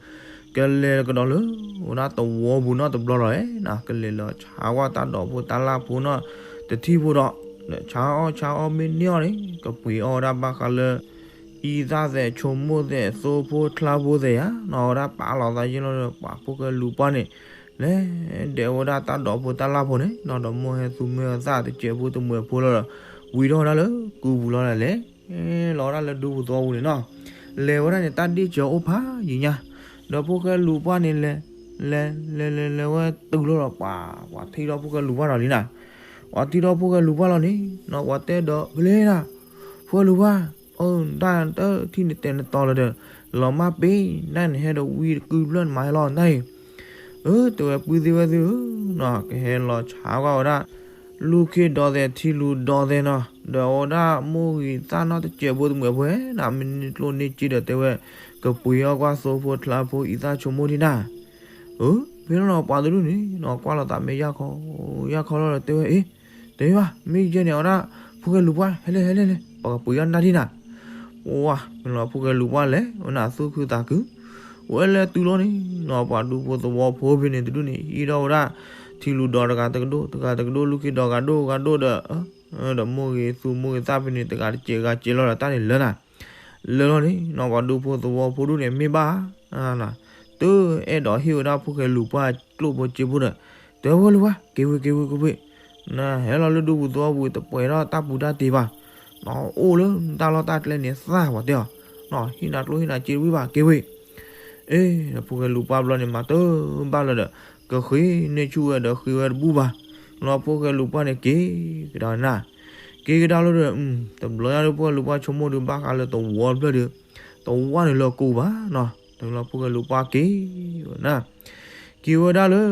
ကလဲၤကဒီးလၢ ဝဲဒၣ်သဝီပူၤနီတဘျီလီၤနီၤ, ကလဲၤလီၤဆါကွၢ်တၢ်ဒိးဖိတၢ်လၣ်ဖိနီၤ တထံၣ်ဖိဒီး ဒီးဆါအီၣ်ဆါအီၣ်မ့ၢ်န့ၢ်အီၤန့ၣ် ကပှ့ၤအီၣ်ဝဲဒၣ်ဘၣ်ဃးလၢ အံသၣ်သဲး ဆိကမိၣ်သဲးသိဖိချါဖိသဲးယါနီၤ ဝဲဒၣ်ပာ်လီၤသးယ့ၢ်လီၤဒီး ပှၤဖိၣ်ဃဲလူၤပှၢ်န့ၣ် လဲၤဒဲးဝဲဒၣ်တၢ်ဒိးဖိတၢ်လၣ်ဖိန့ၣ်နီၤ ဒီးမိၢ်ဟဲသူမ့ၢ်အသၣ်တစဲးဖိတမှဲးဖိလီၤဒီး ဝံၤထီၣ်ဝဲဒၣ်လၢကူပူၤလီၤဒီးလဲၤ လီၤဝဲဒၣ်လၢဒူပူၤသဝီပူၤန့ၣ်နီၤ, လဲၤဝဲဒၣ်န့ၣ် တၢ်ဒ့ၣ်စၢၤအိၣ်ဖးယံာ်ညါ, ဒီးဖိၣ်ဃဲလူၤပှၢ်န့ၣ်လဲၤ လဲၤလဲၤလဲၤလဲၤဝဲတုၤလီၤဒီး ပှၤ ပှၤထံၣ်ထီၣ်ဖိၣ်ဃဲလူၤပှၢ်ဒီးလံနၤ, ပှၤထံၣ်ထီၣ်ဖိၣ်ဃဲလူၤပှၢ်လီၤန့ၣ်နီၤ ပှၤတဲဒီး ဖဲလဲၣ်နၤ ဖိၣ်ဃဲလူၤပှၢ်, အၢ တၢ်တထံၣ်န့ၣ်တဲနတီၤလၢၤဒီး လီၤမၢ်ပ့ၤ နၤန့ၣ်ဟဲဒီးဝံတကုၢ်ဖျၢၣ်နမၤဟဲလီၤနတၢ်အံၤ, အၢ တဲဝဲပုၢ်သ့ၣ်ဝဲၢ်သ့ၣ်ဧၢနီၤ ကဟဲလီၤဆါကွၢ်ဝဲဒၣ် လူၢ်ခ့ဒိးသဲးထံလူၤဒိးသဲးနီၤ ဒီးအဝဲဒၣ်မိၢ်ဂံၢ်သၣ်နီၢ်တစဲးဖိတမှဲးဖိနီၤ မ့ၢ်န့ၢ်ကျိၣ်န့ၢ်စ့ဒီးတဲဝဲ ကပှ့ၤအီၣ်ကွၢ်သိဖိချါဖိအံသၣ်ဆိကမိၣ်ဒံးနၤ, အၢ ဖဲန့ၣ်လီၤပှၤတဒူၣ်န့ၣ်နီၤ ကွၢ်လီၤသးမ့ၢ်ယၢ်ခီ ယၢ်ခီလီၤဒီးတဲဝဲ အ့ တဲဘၣ် မ့ၢ်ယဲန့ၣ်အဝဲဒၣ် ဖိၣ်ဃဲလူၤပှၢ် ဟဲလဲၣ်ဟဲလဲၣ်လဲၣ် ပကပှ့ၤအီၣ်နတၢ်ဒံးနၤ, ဝါ ဖဲန့ၣ်လီၤဖိၣ်ဃဲလူၤပှၢ်လဲၤဝဲနၤသူၣ်ခုသးခု, ဝဲလဲၤတုၤလီၤန့ၣ်နီၤ ပှၤဒူဖိသဝီဖိဖဲန့ၣ်တဒူၣ်န့ၣ် ဟံးထီၣ်ဝဲဒၣ် ထံလူၤဒီးတဂၤတကဒိၣ် တဂၤတကဒိၣ် လူၢ်ခံဒီးဂၤဒိၣ်ဂၤဒိၣ်ဒီး ဒီးမိၢ်ဂ့ၤသူမိၢ်ဂ့ၤသၣ်ဖဲန့ၣ် တဂၤတစဲးဂၤစဲးလီၤဒီး တၢ်န့ၣ်လၢနၤ လၢလီၤန့ၣ်နီၤ ပှၤဒူဖိသဝီဖိဒူၣ်န့ၣ် မ့ၢ်ဘၣ် တအဲၣ်ဒိးဟ့ၣ်ဝဲဒၣ်ဖိၣ်ဃဲလူၤပှၢ်ကျိၣ်ဖိစ့ဖိဒီး တဲဝဲလၢၤဘၣ် က့ၤဝံၤ က့ၤဝံၤ က့ၤဝံၤ နဟဲလီၤလၢဒူပူၤသဝီပူၤ တပှဲၤထီၣ်တၢ်ပူၤတၢ်တ့ဘၣ်, နအိၣ်လၢနတၢ်လီၢ်တၢ်ကျဲန့ၣ်သၣ်ပှၤတဲအီၤ, ဟံၣ်နၤကျိၣ်ဟံၣ်နၤစ့တဝံၣ်ဘၣ် က့ၤဝံၤ, အ့ ဒီးဖိၣ်ဃဲလူၤပှၢ်ဘျီန့ၣ် မၤတဘၣ်လၢၤဒီး ကဃ့န့ၢ်ဆူၣ်ဝဲဒီးဃ့ဝဲတဘူၣ်ဘၣ်, လီၤဖိၣ်ဃဲလူၤပှၢ်န့ၣ် က့ၤကဒါနၤ, က့ၤကဒါလီၤဒီး တဘျီညါဒီးဖိၣ်ဃဲလူၤပှၢ်ဆိကမိၣ်ဒီး ဘၣ်ဃးလၢသဝီတဖျၢၣ်ဒီး သဝီန့ၣ်လၢကိးဘၣ်နီၤ, တဘျီဖိၣ်ဃဲလူၤပှၢ်က့ၤဝဲနၤ က့ၤဝဲဒၣ်လၢ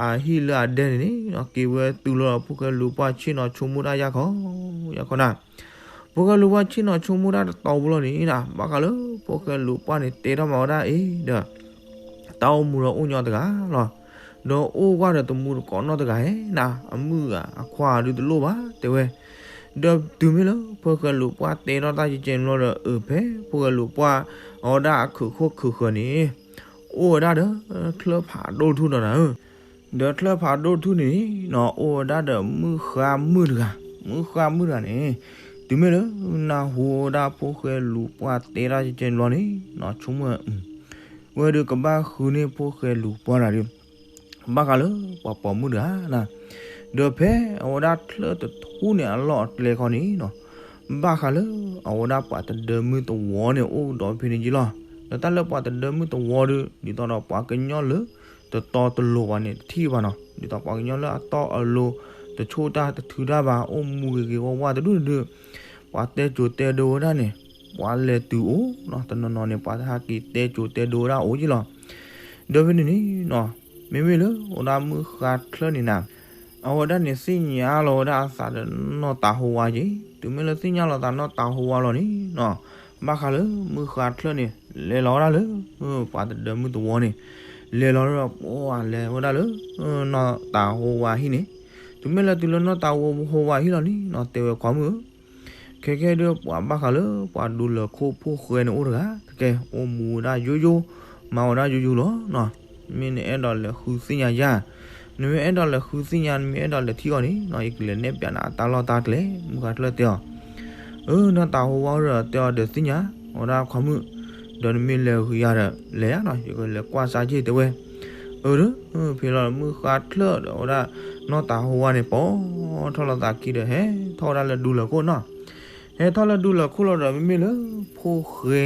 အဟံၣ်လၢအဒဲန့ၣ်န့ၣ် က့ၤဝဲတုၤလီၤဒီးဖိၣ်ဃဲလူၤပှၢ်ဆ့ၣ်နီၤဆိကမိၣ်တၢ်ယၢ်ခီ ယၢ်ခီနၤ, ဖိၣ်ဃဲလူၤပှၢ်ဆ့ၣ်နီၤဆိကမိၣ်တၢ်တတီၤဖိလီၤန့ၣ်နၤ ဘၣ်ဃးလၢဖိၣ်ဃဲလူၤပှၢ်န့ၣ်တဲထီၣ်မၤဝဲဒၣ်အံၤဒီး တၢ်အိၣ်မူဒီးအိၣ်ညီတဂၤလီၤ, ဒီးအိၣ်ကွၢ်ဒီးတမူတကိးနီၢ်တဂၤဧိၤနၤ အမုၣ်ဂၤအခွါဒုးတလိၣ်ဘၣ်တဲဝဲ, ဒီးတုၤမ့ၢ်လၢဖိၣ်ဃဲလူၤပှၢ်တဲထီၣ်တၢ်ကဲကဲန့ၣ်လီၤဒီး အၢ ဖဲဖိၣ်ဃဲလူၤပှၢ် အဝဲဒၣ်အခုးခိၣ်ခုးဃၢၤန့ၣ် အိၣ်ဝဲဒၣ်ဒီး ချၢၣ်ဖးဒိၣ်တထူၣ်နီၤနၤဧၢ, ဒီးချၢၣ်ဖးဒိၣ်တထူၣ်န့ၣ်နီၤ အိၣ်ဝဲဒၣ်ဒီးမုၣ်ဃါမုၣ်တဂၤ, မုၣ်ဃါမုၣ်တဂၤန့ၣ် တုၤမ့ၢ်လၢနၢ်ဟူဝဲဒၣ်ဖိၣ်ဃဲလူၤပှၢ်တဲတၢ်ကဲကဲန့ၣ်လီၤန့ၣ်နီၤ ဆိကမိၣ် ဝဲဒုးကဘၣ်ဃုန့ၢ်ဖိၣ်ဃဲလူၤပှၢ်တဂၤဒီး ဘၣ်ဃးလၢပှၤပိာ်မုၣ်တဂၤနၤ, ဒီးဖဲအဝဲဒၣ်ချၢၣ်တထူၣ်န့ၣ်အလီၢ်အကျဲခီန့ၣ်နီၤ, ဘၣ်ဃးလၢအဝဲဒၣ်ပှၤတဒၢမုၢ်သဝီန့ၣ်အိၣ်ဒီးဖဲန့ၣ်က့လီၤ, ဒီးတၢ်လၢပှၤတဒၢမုၢ်သဝီဒီး ဒ်သိးဒီးပှၤကညီလၢ တတီတလိၤဘၣ်န့ၣ် တထံၣ်ဘၣ်နီၤ, ဒ်သိးပှၤကညီလၢအတီအလိၤ တဆိၣ်တၢ်တထုးတၢ်ဘၣ် အိၣ်မူဂ့ၤဂ့ၤဝါဝါတဒူၣ်တဒူၣ်, ပှၤတဲစိၤတဲဒိဝဲဒၣ်န့ၣ် ပှၤလဲၤတုၤအိၣ်နီၤ တနီၤနီၤန့ၣ် ပှၤတဟးက့ၤတဲစိၤတဲဒိဝဲဒၣ်အိၣ်က့လီၤ, ဒီးဖဲန့ၣ်န့ၣ်နီၤ မ့မ့ၢ်လၢအဝဲဒၣ်မုၣ်ဃါချၢၣ်န့ၣ်နၤ အဝဲဒၣ်န့ၣ်သ့ၣ်ညါလီၤဝဲဒၣ်အသးဒီးနီၢ်တၤဟိဝါက့ၤ, တုၤမ့ၢ်လၢသ့ၣ်ညါလီၤသးနီၢ်တၤဟိဝါလီၤန့ၣ်နီၤ, ဘၣ်ဃးလၢမုၣ်ဃါချၢၣ်န့ၣ် လဲၤလီၤဝဲဒၣ်လၢ ပှၤတဒၢမုၢ်သဝီန့ၣ်, လဲၤလီၤဒီး ပှၤလဲၤဝဲဒၣ်လၢ နီၢ်တၤဟိဝါဟံၣ်န့ၣ်, တုၤမ့ၢ်လၢတုၤလၢနီၢ်တၤဟိဝါဟံၣ်လီၤန့ၣ်နီၤ တဲဝဲခွါမုၣ်ဧၢ ခဲကဲဒုးပှၤဘၣ်ဃးလၢပှၤဒူလၢၢ်ခိၣ်ဖိၣ်ဃဲန့ၣ်အိၣ်တဂၤ ခဲကဲအိၣ်မူဝဲဒၣ်ယိယိ မၤဝဲဒၣ်ယိယိလီၤနီၤ, မ့ၢ်နအဲၣ်ဒိးလဲၤဃုသ့ၣ်ညါယၤ, နမ့ၢ်အဲၣ်ဒိးလဲၤဃုသ့ၣ်ညါ နမ့ၢ်အဲၣ်ဒိးလဲၤထံၣ်အီၤန့ၣ်နီၤ ယကလဲၤနဲၣ်ပၠးနၤအတၢ်လီၢ်တၢ်ကျဲ, မုၣ်ဃါချၢၣ်တဲအီၤ, အၢ နီၢ်တၤဟိဝါဒီးတဲအီၤဒီးသ့ၣ်ညါ, အဝဲဒၣ်ခွါမုၣ်, ဒီးနမ့ၢ်လဲၤဃုာ်ယၤဒီး လဲၤယၤနီၤ ယကလဲၤကွၢ်စၢ်က့ၤတဲဝဲ, အၢ ဖဲလီၤမုၣ်ဃါချၢၣ်ဒီးအဝဲဒၣ် နီၢ်တၤဟိဝါန့ၣ် ပိာ်ထီၣ်လိာ်သးခံဒီး ဟဲထီၣ်ဝဲဒၣ်လၢဒူလၢၢ်ခိၣ်နီၤ, ဟဲထီၣ်လၢဒူလၢၢ်ခိၣ်လီၤဒီး မ့မ့ၢ်လၢဖိၣ်ဃဲ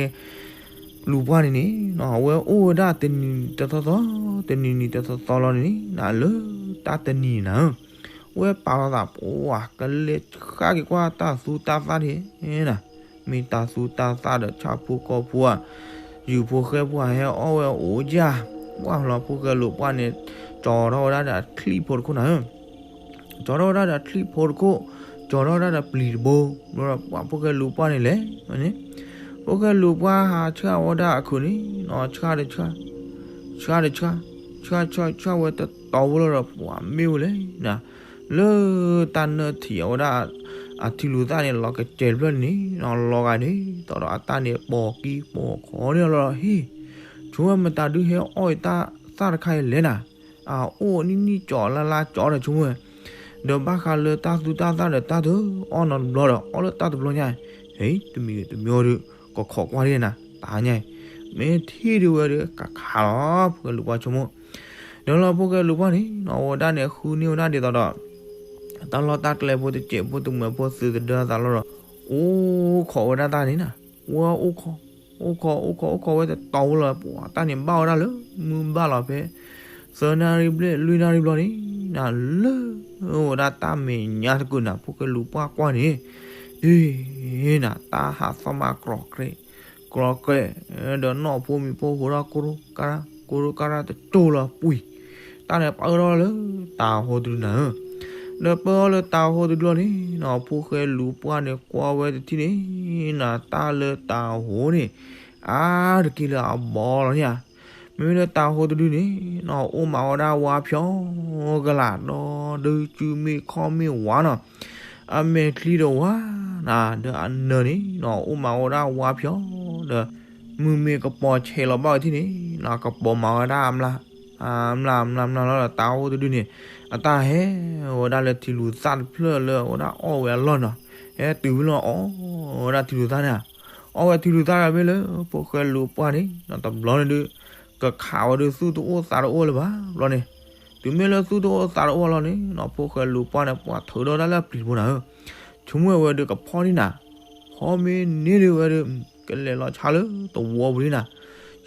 လူၤပှၢ်န့ၣ်န့ၣ်နီၤ အဝဲအိၣ်ဝဲဒၣ်တနံၤတသီသီ, တနံၤနံၤတသီသီလီၤန့ၣ် နလၢတၢ်တနံၤနၤဧၢ, ဝဲပာ်လီၤသးပှၤကလဲၤဃၣ်က့ၤကွၢ်တၢ်သူတၢ်သၣ်န့ၣ် မ့ၢ်တၢ်သူတၢ်သၣ်ဒီးဆၣ်ဖိကီၢ်ဖိဧါ, ယုၢ်ဖိဃဲဖိဧါ ဟဲအီၣ်ဝဲအိၣ်ကၢ်, ပှၢ်လီၤဖိၣ်ဃဲလူၤပှၢ်န့ၣ် ကၠီထီၣ်ဝဲဒၣ်ဒီးအချံၣ်ဖိတခိၣ်နၤဧၢ ကၠီထီၣ်ဝဲဒၣ်ဒီးအချံၣ်ဖိတခိၣ်, ကၠီထီၣ်ဝဲဒၣ်ဒီးပျံၤတဘိ, ဘျီဒီးပှၤဖိၣ်ဃဲလူၤပှၢ်န့ၣ်လဲၣ်န့ၣ်, ဖိၣ်ဃဲလူၤပှၢ်ဟးဆှၣ်ဝဲဒၣ်အခုးန့ၣ်နီၤ ဆှၣ်တဆှၣ်, ဆှၣ်တဆှၣ်, ဆှၣ်ဆှၣ်ဆှၣ်ဝဲတတီၤဖိလီၤဒီး ပှၤမ့ၢ်ဝဲလဲၣ်နၤ, လၢတၢ်နၢထံးအဝဲဒၣ် အထံလူၤသၣ်န့ၣ် လီၤကစဲးတဖျၢၣ်န့ၣ်နီၤ လီၤဂာ်န့ၣ် တီဒီးအတၢ်န့ၣ်ပိာ်ကံပိာ်ခီန့ၣ်လီၤဟ့ၣ်, ဆိကမိၣ်မတၤဒုးဟဲအီၣ်အံၤတၢ်သၣ်တခါအံၤလဲၣ်နၤ, အအိၣ်နံၣ်နံၣ်ကၠီလါလါကၠီဒီးဆိကမိၣ်ဝဲ, ဒီးဘၣ်ဃးလၢတၢ်သူတၢ်သၣ်ဒီးတၢ်တအီၣ်နီတဘျီဒီး အီၣ်လၢတၢ်တဘျီညါ, ဟ့ၣ် တမံၤဂ့ၤတမံၤအီၤဒီး ကခိးကွၢ်ဒ်နၤ တဟါညါအံၤ, မ့ၢ်ထံၣ်ဒုးဝဲဒီးကခးလီၤ ဖိၣ်ဃဲလူၤပှၢ်ဆိကမိၣ်, ဒီးလီၤဖိၣ်ဃဲလူၤပှၢ်န့ၣ်နီၤ အဝဲဒၣ်န့ၣ်ဃုန့ၢ်ဝဲဒၣ်ဒ်သိးဒီး တၢ်လီၢ်တၢ်ကျဲဖိတစဲးဖိတမှဲးဖိသုးသဒၢအသးလီၤဒီး အိၣ်ခိးဝဲဒၣ်တၢ်န့ၣ်နၤ, ဝဲအိၣ်ခိး, အိၣ်ခိး အိၣ်ခိး အိၣ်ခိးဝဲတတီၤဖိလီၤ ပှၤတၢ်န့ၣ်ဘၣ်ဝဲဒၣ်လၢ မုၢ်ဘၣ်လီၤဖဲ သၢနၣ်ရံၣ်ဘျဲၣ် လွံၢ်နၣ်ရံၣ်ဘျီန့ၣ် နၤလၢ အိၣ်ဝဲဒၣ်တၢ်မဲာ်ညါတကုာ်နၤ ဖိၣ်ဃဲလူၤပှၢ်ကွၢ်န့ၣ်, အ့ နၤ တၢ်ဟးသီၣ်မးကြီးကြဲး, ကြီးကြဲး, ဒီးနီၢ်ဖိမံၤဖိဃိဒီး ကိရိကရၢ် ကိရိကရၢ်တကၠိၢ်လီၤပှံၤ, တၢ်န့ၣ်ပၢၢ်ထီၣ်လၢတၤဟိတဒုနၤဧၢ, ဒီးပၢၢ်ထီၣ်လၢတၤဟိတဒုလီၤန့ၣ်နီၤ ဖိၣ်ဃဲလူၤပှၢ်န့ၣ်ကွၢ်ဝဲတထံၣ်န့ၣ် နၤ တၢ်လၢတၤဟိန့ၣ် အါတက့ၢ်လၢအဘီလီၤန့ၣ်ဧါ, မ့မ့ၢ်လၢတၤဟိတဒုန့ၣ်နီၤ အိၣ်မးဝဲဒၣ်ဝါဖျီကလာ် ဒီးဒုးစုမ့ၢ်ခီၣ်မ့ၢ်ဝါနီၤ, အမဲာ်ချံဒီးဝါနၤ ဒီးအနၢၤန့ၣ်နီၤ အိၣ်မးဝဲဒၣ်ဝါဖျီဒီး မုၢ်မ့ၢ်ကပီၤဆဲးလီၤဘၣ်ဝဲထံၣ်န့ၣ် နီၢ်ကပီၤမၤဝဲဒၣ်အမျး, အမျးအမျးအမျးလီၤဒီး တၤဟိတဒုန့ၣ် အတၢ်ဟဲဝဲဒၣ်လၢထံလူၤသၣ်တဖျၢၣ်လၢ အဝဲဒၣ်အီၣ်ဝဲအလီၢ်နီၤ, ဟဲတုၤဖဲလီၤအီၣ်ဝဲဒၣ်ထံလူၤသၣ်န့ၣ်ဧါ, အီၣ်ဝဲထံလူၤသၣ်ဒီးမ့ၢ်လၢ ဖိၣ်ဃဲလူၤပှၢ်န့ၣ် နီၢ်တဘျီန့ၣ်ဒုး ကခးဝဲဒုးသူၣ်တအိၣ်သးတအိၣ်လၢၤဘၣ် ဘျီန့ၣ်, တုၤမ့ၢ်လၢသူၣ်တအိၣ်သးတအိၣ်လီၤန့ၣ် နီၢ်ဖိၣ်ဃဲလူၤပှၢ်န့ၣ် ပှၤထုးထီၣ်ဒၣ်လၢအပျံၤတဘိနၤဧၢ, ဆိကမိၣ်ဝဲဒုးကဖီၣ်န့ၢ်နၤ, ဖီမ့ၢ်န့ၢ်ဒုးဝဲဒုး ကလဲၤလီၤဆါလၢသဝီပူၤန့ၣ်နၤ,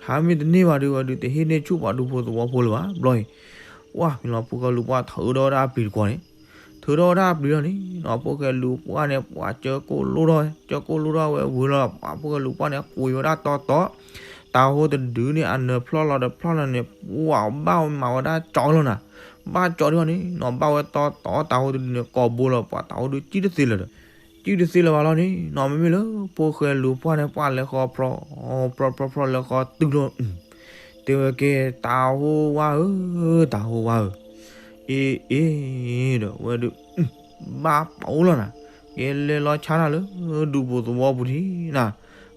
ဆါမ့ၢ်တန့ၢ်ဘၣ်ဒုးဝဲဒုး တဟ့ၣ်န့ၢ်ဆူၣ်ပှၤဒူဖိသဝီဖိလၢၤဘၣ် ဘျီအံၤ, ပှၢ်မ့ၢ်လီၤ ဖိၣ်ဃဲလူၤပှၢ်ထုးထီၣ်ဝဲဒၣ်အပျံၤတကွီၤန့ၣ်, ထုးထီၣ်ဝဲဒၣ်အပျံၤလီၤန့ၣ် နီၢ် ဖိၣ်ဃဲလူၤပှၢ်န့ၣ် ပှၤကၢကိၣ်လိၣ်ထီၣ်ဝဲ ကၢကိၣ်လိၣ်ထီၣ်ဝဲဝံၤလီၤ ပှၤဖိၣ်ဃဲလူၤပှၢ်န့ၣ် ကွံာ်ဝဲဒၣ်တီတီ, တၤဟိတဒုန့ၣ် အနၢၤဖျီၣ်လီၤတဖျီၣ်လီၤန့ၣ် ပှၤဘၣ်ဝဲမၤဝဲဒၣ်ကၠီလီၤနၤ, ဘၣ်ကၠီဒုးအီၤန့ၣ် နီၢ် ဘၣ်ဝဲတီတီ တၤဟိတဒုန့ၣ် ကိးဘိလီၤ ပှၤတၤဟိဒုးကံၣ်တသ့လၢၤဒီး, ကံၣ်တသ့လၢၤဘၣ်လီၤန့ၣ် နီၢ် မ့မ့ၢ်လၢ ဖိၣ်ဃဲလူၤပှၢ်န့ၣ် ပှၤလဲၤဃီၤဖြီ ဖြီဖြီဖြီလဲၤဃီၤတုၤလီၤ တဲဝဲကဲ တၤဟိဝါဧၢ, တၤဟိဝါဧၢ, အ့ အ့ ဒီးဝဲဒုး ဘၣ်ပအိၣ်လီၤနၤ, ကဲလဲၤလီၤဆါနၤလၢ ဒူဖိသဝီပူၤထံနၤ,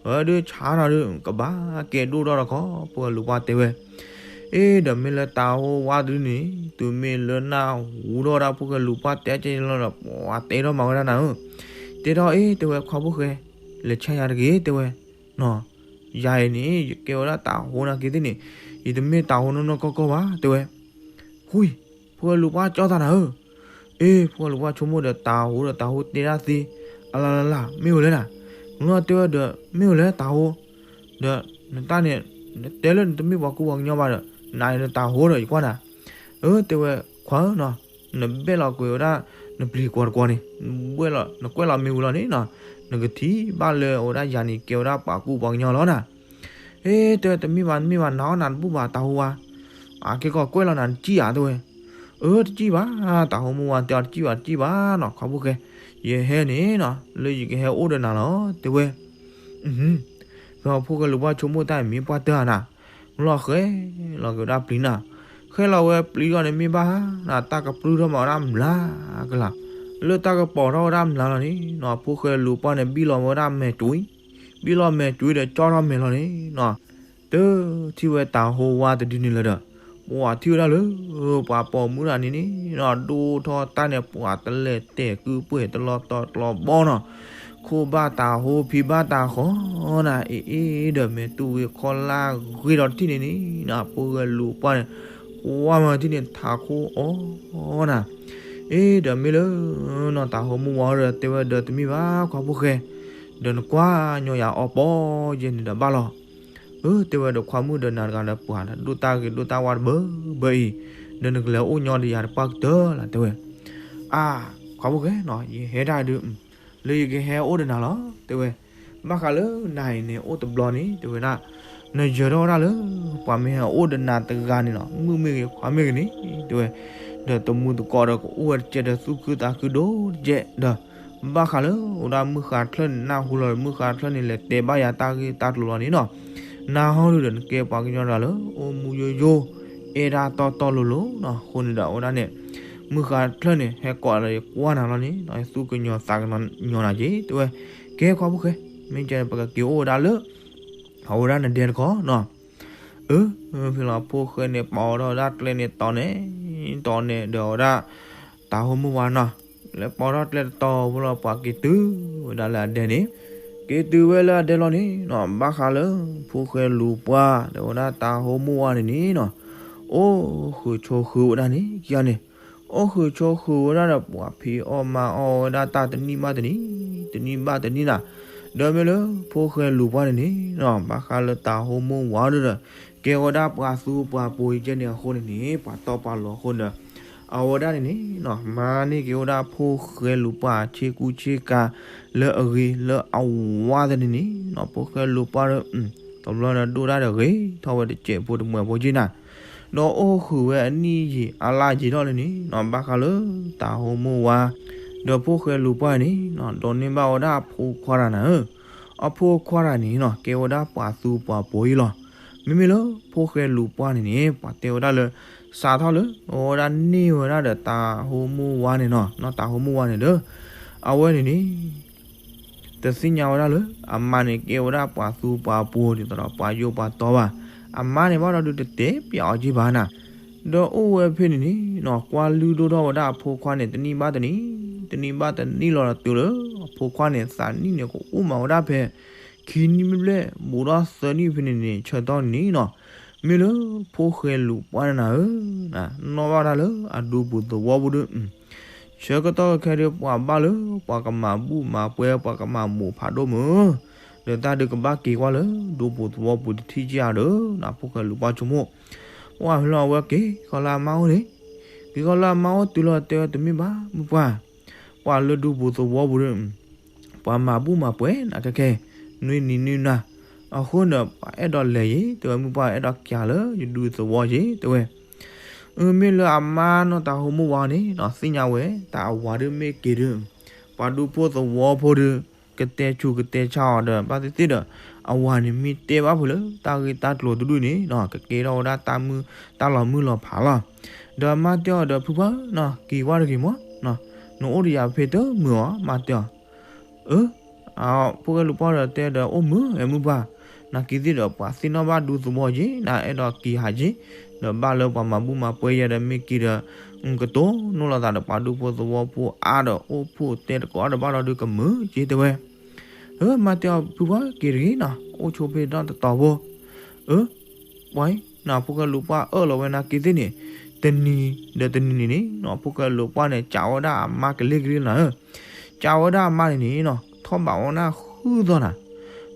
ဝဲဒုးဆါနၤဒုး ကဘၣ်ကဲဒိၣ်ထီၣ်တခီ ဖိၣ်ဃဲလူၤပှၢ်တဲဝဲ, အ့ ဒီးမ့ၢ်လၢတၤဟိဝါတဒုန့ၣ် တုၤမ့ၢ်လၢနၢ်ဟူထီၣ်ဝဲဒၣ်ဖိၣ်ဃဲလူၤပှၢ်တဲကဲလီၤဒီး ပှၤတဲထီၣ်မၤဝဲဒၣ်နၤဧၢ, တဲထီၣ်အ့ တဲဝဲ ခွါဖိၣ်ဃဲ လဲၤဆါယၤတဂ့ၤ တဲဝဲ နီၢ်, ယၤအံၤန့ၣ် ယကဲဝဲဒၣ်တၤဟိနာ်က့သ့ၣ်န့ၣ် ယတမ့ၢ်တၤဟိနီၢ်နီၢ်ကီၢ်ကီၢ်ဘၣ် တဲဝဲ, ဟူ, ဖိၣ်ဃဲလူၤပှၢ်ကၠီသးနၤဧၢ, အ့ ဖိၣ်ဃဲလူၤပှၢ်ဆိကမိၣ်ဒီးတၤဟိဒီးတၤဟိတဲဒၣ်သ့, အလါလါလါ မ့ၢ်ဝဲလဲၣ်နၤ, မ့ၢ်တဲဝဲဒီး မ့ၢ်ဝဲလဲၣ်တၤဟိ, ဒီးနတၢ်န့ၣ် နတဲလၢနတမ့ၢ်ပှၤကူပှၤကညီဘၣ်ဒီး နၤန့ၣ်နတၤဟိဒီးယကွၢ်နၤ, အၢ တဲဝဲ ခွါဧၢနီၢ်, နဘဲၣ်လီၤကွံာ်ဝဲဒၣ် နပျံၤကွီၤတကွီၤန့ၣ်, နကွဲၣ်လီၤမ့ၢ်ဝံၤလီၤန့ၣ်နီၢ်, နကထံၣ်ဘၣ်လၢအဝဲဒၣ်ယၤန့ၣ် ကဲဝဲဒၣ်ပှၤကူပှၤကညီလီၤနၤ, အ့ တဲဝဲ တမ့ၢ်ဘၣ် တမ့ၢ်ဘၣ် နၤအီၣ်နၤတဘူၣ်ဘၣ်တၤဟိဝါ, အကဲကီးကွဲၣ်လီၤနၤတစံၣ်ဧါ တဲဝဲ, အၢ တစံၣ်ဘၣ်, တၤဟိမိၢ်ဝါတဲအီၤတစံၣ်ဘၣ် တစံၣ်ဘၣ်နီၢ် ခွါဖိၣ်ဃဲ, ယဟဲန့ၣ်နီၢ် လၢယကဟဲအိၣ်ဒီးနၤလီၤ တဲဝဲ ဖဲဖိၣ်ဃဲလူၤပှၢ်ဆိကမိၣ်တၢ်အံၤမ့ၢ်ပှၢ်တၢၢ်ဧါနၤ, လီၤဃဲလီၤက့ၤဝဲဒၣ်ပျံၤနၤ, ဃဲလီၤဝဲပျံၤထီၣ်န့ၣ်မ့ၢ်ဘၣ်ဧါနၤ တၢ်ကပြုၢ်ထီၣ်မၤဝဲဒၣ်မျးကလၤ, လၢတၢ်ကပီၤထီၣ်ဝဲဒၣ်မျးလီၤန့ၣ်နီၢ် ဖိၣ်ဃဲလူၤပှၢ်န့ၣ် ဘံၣ်လီၤဝဲဒၣ်မဲာ်ကွံာ်, ဘံၣ်လီၤမဲာ်ကွံာ်ဒီးကၠီထီၣ်မဲာ်လီၤန့ၣ်နီၢ်, တထံၣ်ဝဲတၤဟိဝါတဒုန့ၣ်လၢၤဒီး, ပှၤထံၣ်ဝဲဒၣ်လၢ ပှၤပိာ်မုၣ်တဂၤန့ၣ်န့ၣ်နီၢ် ဒိၣ်ထီၣ်တၢ်န့ၣ် ပှၤတလဲၤတဲာ်ကုၢ်ပှဲၤတလီၤတီၤတလီၤဘီနီၢ်, ခိၣ်ဘၣ်တၤဟိဖံဘၣ်တၤဃီနၤ အ့ အ့ ဒီးမဲာ်တူၢ်ဂ့ၤခီလၢဂ့ၤဒီးတထံၣ်န့ၣ်န့ၣ်နီၢ် ဖိၣ်ဃဲလူၤပှၢ်န့ၣ် ကွၢ်မၤထံၣ်န့ၣ် ထးခိၣ်အီနၤ, အ့ ဒီးမ့ၢ်လၢနီၢ်တၤဟိမိၢ်ဝါဒီးတဲဝဲဒီး တမ့ၢ်ဘၣ်ခွါဖိၣ်ဃဲ, ဒီးနကွၢ်ညီယၤအီၤပီယဲန့ၣ်ဒီးဘၣ်လီၤ အၢ တဲဝဲဒီး ခွါမုၣ်ဒီးနၤတဂၤဒီးပှၤဒိၣ်တၢ်ဂ့ၤဒိၣ်တၢ်ဝါတဘၢဘၢအံၤ, ဒီးနကလဲၤအိၣ်ညီဒီးယၤတပှၢ်ကတၢၢ်လီၤ တဲဝဲ, အါ, ခွါဖိၣ်ဃဲနီၢ် ယဟဲဒၣ်ဒုး လၢယကဟဲအိၣ်ဒီးနၤလီၤ တဲဝဲ, ဘၣ်ဃးလၢနၤအံၤန့ၣ် အိၣ်တဘျီန့ၣ် တဲဝဲဒၣ်, နယၢၤထီၣ်ဝဲဒၣ်လၢ ပှၤမ့ၢ်ဟဲအိၣ်ဒီးနၤတဂၤန့ၣ်လီၤ မုၢ်မ့ၢ်ဂ့ၤခွါမ့ၢ်ဂ့ၤန့ၣ် တဲဝဲ, ဒီးတမူသကိးဒီးကအိၣ်ဝဲတကဲဒီးသူၣ်ခုသးခုဒိၣ်တကဲးဒီး ဘၣ်ဃးလၢအိၣ်ဒၣ်မုၢ်ဃါချၢၣ်န့ၣ် နၢ်ဟူလီၤဒီး မုၢ်ဃါချၢၣ်န့ၣ်လဲၤတဲဘၣ်ယၤတၢ်ဂ့ၢ်တၢ်ကျိၤလီၤန့ၣ်နီၢ်, နၤဟီဒုးဒီးနကဲပှၤကညီတဂၤလၢ အိၣ်မူယိယိ အဲၣ်တၢ်တီတီလိၤလိၤနီၢ်, အဃိန့ၣ်ဒီးအဝဲဒၣ်န့ၣ် မုၢ်ဃါချၢၣ်န့ၣ် ဟဲကိးဒီးယကွၢ်နၤလီၤန့ၣ်နီၢ် သူၣ်ကညီၤသးကညီၤနၤက့ၤ တဲဝဲ, ကဲခွါဖိၣ်ဃဲ, မ့ၢ်ကဲန့ၣ် ပကက့ၤအိၣ်ဝဲဒၣ်လၢ အဝဲဒၣ်နဒဲတခီနီၢ် အၢ, ဖဲလီၤဖိၣ်ဃဲန့ၣ် ပိာ်ထီၣ်ဝဲဒၣ်ကျဲန့ၣ်တီၤန့ၣ်တီၤန့ၣ်ဒီးအဝဲဒၣ် တၤဟိမိၢ်ဝါနီၢ်, လဲၤပိာ်ထီၣ်ကျဲတတီၤဖိလီၤ ပှၤက့ၤတုၤဝဲဒၣ်လၢအဒဲန့ၣ်, က့ၤတုၤဝဲလၢအဒဲလီၤန့ၣ်နီၢ် ဘၣ်ဃးလၢ ဖိၣ်ဃဲလူၤပှၢ် ဒီးဝဲဒၣ်တၤဟိမိၢ်ဝါန့ၣ်န့ၣ်နီၢ်, အိၣ်ဃုာ်ဆိးဃုာ်ဝဲဒၣ်န့ၣ် ခံဂၤန့ၣ်, အိၣ်ဃုာ်ဆိးဃုာ်ဝဲဒၣ်ဒီး ပှၤဖံးအီၣ်မၤအီၣ်ဝဲဒၣ်တၢ်တနံၣ်ဘၣ်တနံၣ်, တနံၣ်ဘၣ်တနံၣ်နၤ, ဒီးမ့ၢ်လၢဖိၣ်ဃဲလူၤပှၢ်န့ၣ်န့ၣ်နီၢ် ဘၣ်ဃးလၢတၤဟိမိၢ်ဝါဒီး ကဲဝဲဒၣ်ပှၤသူပှၤပိၤအံၤကဲန့ၣ်အဃိန့ၣ်န့ၣ် ပှၤတီပှၤလိၤအဃိန့ၣ်ဒီး အဝဲဒၣ်န့ၣ်န့ၣ်နီၢ် မၤန့ၢ်က့ၤဝဲဒၣ်ဖိၣ်ဃဲလူၤပှၢ်ဆ့ကူဆ့ကၤ လၢအဂ့ၤလၢအဝါသ့ၣ်န့ၣ်န့ၣ်နီၢ် ဖိၣ်ဃဲလူၤပှၢ်ဒီး တဘျီဒီးဒိၣ်ဒၣ်ဒီးဂ့ၤထီၣ်ဝဲတစဲးဖိတမှဲးဖိက့နၤ, ဒီးအိၣ်ဃုာ်ဝဲအနံၣ်ယံာ်အလါယံာ်ထီၣ်န့ၣ်န့ၣ်နီၢ် ဘၣ်ဃးလၢတၤဟိမိၢ်ဝါ ဒီးဖိၣ်ဃဲလူၤပှၢ်န့ၣ်နီၢ် ဒိးန့ၢ်ဘၣ်ဝဲဒၣ်အဖိခွါတဂၤနၤဧၢ, အဖိခွါတဂၤန့ၣ်နီၢ် ကဲဝဲဒၣ်ပှၤသူပှၤပိၤအံၤလီၤ. မ့မ့ၢ်လၢဖိၣ်ဃဲလူၤပှၢ်န့ၣ်န့ၣ် ပှၤတဲဝဲဒၣ်လၢ စးထီၣ်လၢအဝဲဒၣ်န့ၢ်ဝဲဒၣ်ဒီးတၤဟိမိၢ်ဝါန့ၣ်နီၢ် နီၢ်တၤဟိမိၢ်ဝါန့ၣ်ဒီး အဝဲန့ၣ်န့ၣ် တသ့ၣ်ညါဝဲဒၣ်လၢ အမါန့ၣ်ကဲဝဲဒၣ်ပှၤသူပှၤပိၤဒ်သိးဒီးပှၤယိၣ်ပှၤတီဘၣ်. အမါန့ၣ်ဘၣ်ဒီးဒုးတတဲပျးအီၤက့ဘၣ်နၤ. ဒီးအိၣ်ဝဲဖဲန့ၣ်န့ၣ်နီၤ ကွၢ်လုၢ်ဒိၣ်ထီၣ်ဝဲဒၣ်အဖိခွါန့ၣ် တနံၣ်ဘၣ်တနံၣ်, တနံၣ်ဘၣ်တနံၣ်လီၤဒီးတုၤလၢ အဖိခွါန့ၣ် သးနံၣ်န့ၣ်ကအိၣ်မးဝဲဒၣ်ဖဲ ခံနံၣ်ဘျဲၣ် ဘူးဒီးသၢနံၣ်ဖဲန့ၣ်န့ၣ် ဆၢကတီၢ်န့ၣ်နီၤ မ့ၢ်လၢဖိၣ်ဃဲလူၤပှၢ်န့ၣ်နၤဧၢ, နီၣ်ဘၣ်ဝဲဒၣ်လၢအဒူပူၤသဝီပူၤဒီး ဆၢကတီၢ်ခဲအံၤဒီး ပှၤဘၣ်လၢပှၤကမၤဘူၣ်မၤပှဲၤ ပှၤကမၤဘူးဖးဒိၣ်မုၢ်, ဒီးတၢ်ဒုးကဘၣ်က့ၤကွၢ်လၢဒူပူၤသဝီပူၤတထံၣ်က့ဧါဒီး ဖိၣ်ဃဲလူၤပှၢ်ဆိကမိၣ်, ပှၢ်ဖဲလီၤအဝဲက့ၤဃီလၢအမါအိၣ်န့ၣ်, က့ၤဃီလၢအမါအိၣ်တုၤလီၤတဲဝဲတမ့ၢ်ဘၣ် မုၢ်ပှၢ်, ပှၤလၢဒူပူၤသဝီပူၤဒီး ပှၤမၤဘူၣ်မၤပှဲၤနၤခဲခဲ, နွံနံၤနွံနၤ, အဃိန့ၣ် ပှၤအဲၣ်ဒိးလဲၤယ့ၤ တဲဝဲ မုၢ်ပှၢ်အဲၣ်ဒိးက့ၤလၢယဒူသဝီယ့ၤ တဲဝဲ. မ့ၢ်လၢအမါနီၢ်တၢ်ဟိမိၢ်ဝၤန့ၣ်နီၤ သ့ၣ်ညါဝဲ တၢ်အဝၤဒုးမ့ၢ်က့ၤဒီး ပှၤဒူဖိသဝီဖိဒီး ကတဲဆူးကတဲဆါအီၤဒီး ဘၣ်သ့ၣ်သ့ၣ်ဒီး အဝၤန့ၣ်မ့ၢ်တဲဘၣ်ဖုးလၢတၢ်ဂ့ၢ်တၢ်ကျိၤတဒူၣ်န့ၣ်နီၤ ကကဲထီၣ်ဝဲဒၣ်တၢ်မုၢ်တၢ်လီၤမုၢ်လီၤဖးလီၤ. ဒီးအမါတဲအီၤဒီး ဖုပှၢ်နီၤ က့ၤကွၢ်တဂ့ၤမး, နအိၣ်ဒီးယၤဖဲတမုာ်အီၤ မါတဲအီၤ အၢ, ဖိၣ်ဃဲလူၤပှၢ်ဒီးတဲဒီး အိၣ်မုာ်ဝဲမုၢ်ပှၢ်, နာ်က့ၤသ့ၣ်ဒီး ပှၤသ့ၣ်နီၣ်ဘၣ်ဒူသဝီက့ၤ နအဲၣ်ဒိးက့ၤဟးက့ၤ, ဒီးဘၣ်လၢပှၤမၤဘူၣ်မၤပှဲၤယဲဒီး မ့ၢ်က့ၤဒီး ကတိၤနီၣ်လိာ်သးဒီးပှၤဒူဖိသဝီဖိအါဒီး အိၣ်ဖှိၣ်တဲတကိးဒီး ဘၣ်ဒီးဒုးကမုာ်က့ၤ တဲဝဲ. အၢ မါတဲအီၤ ဖုပှၢ်က့ၤတဂ့ၤနီၤ အိၣ်ဆိဖဲဒီးတတီၤဖိ အၢ ပှၤအံၤနီၤ ဖိၣ်ဃဲလူၤပှၢ်အၢၣ်လီၤဝဲနာ်က့ၤသ့ၣ်န့ၣ် တနံၤဒီးတနံၤန့ၣ်န့ၣ်နီၤ ဖိၣ်ဃဲလူၤပှၢ်န့ၣ် ကးဝဲဒၣ်အမါကလ့ကလ့နၤဧၢ, ကးဝဲဒၣ်အမါန့ၣ်န့ၣ်နီၤ ထီၣ်ဘးဝဲဒၣ်ဃုသီနၤ,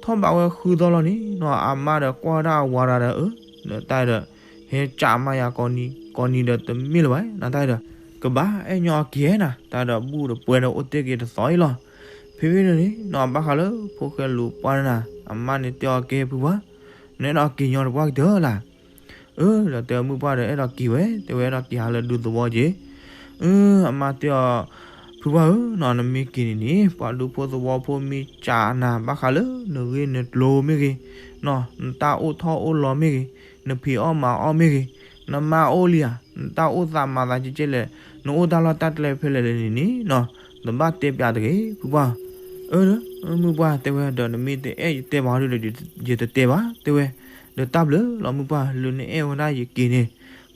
ထီၣ်ဘးဝဲဃုသီလီၤန့ၣ်နီၤ အမါဒီးကွၢ်ဝဲဒၣ်အဝၤတဂၤဒီး အၢ ဒီးတၢ်ဒီး ဟဲကးမါယၤကိးနံၤကိးနံၤဒီးတမ့ၢ်လၢၤဘၣ် နတၢ်ဒီး ကဘၣ်အဲၣ်ညီအက့ၤနၤ တၢ်ဒီးဘူၣ်ဒီးပှဲၤဒီးအိၣ်တ့ၢ်က့ၤတသီအံၤလီၤ. ဖဲဖဲန့ၣ်န့ၣ်နီၤ ဘၣ်ဃးလၢဖိၣ်ဃဲလူၤပှၢ်န့ၣ်နၤ အမါန့ၣ်တဲအီၤက့ၤ ဖုပှၢ် နအဲၣ်ဒိးက့ၤညီတပှၢ်ကတၢၢ်လၢ် အၢ ဒီးတဲမုၢ်ပှၢ်ဒီး အဲၣ်ဒိးက့ၤဝဲ တဲဝဲအဲၣ်ဒိးက့ၤဟးလၢဒူသဝီက့ၤ, အၢ အမါတဲအီၤ ဖုပှၢ်ဧၢနီၤ နမ့ၢ်က့ၤန့ၣ်န့ၣ် ပှၤဒူဖိသဝီဖိမ့ၢ်ကးနၤ ဘၣ်ဃးလၢနဂ့ၢ်နကျိၤမ့ၢ်ဂ့ၤ, နတၢ်အိၣ်ထီၣ်အိၣ်လီၤမ့ၢ်ဂ့ၤ, နဖံးအီၣ်မၤအီၣ်မ့ၢ်ဂ့ၤ, နမါအိၣ်လံဧါ, နတၢ်အိၣ်သးမၤသးကဲကဲလဲၣ်, နအိၣ်တၢ်လီၢ်တၢ်ကျဲဖဲလဲၣ်လဲၣ်န့ၣ်န့ၣ်နီၤ တဘၣ်တဲပၠးတဂ့ၤ ဖုပှၢ်. အၢ မုၢ်ပှၢ်တဲဝဲ ဒီးနမ့ၢ်တအဲၣ်ယတဲဘၣ်ဒီး ယတတဲဘၣ် တဲဝဲ, ဒီးတၢ်ဘျုးလီၤမုၢ်ပှၢ် လၢနအဲၣ်ဝဲဒၣ်ယက့ၤန့ၣ်,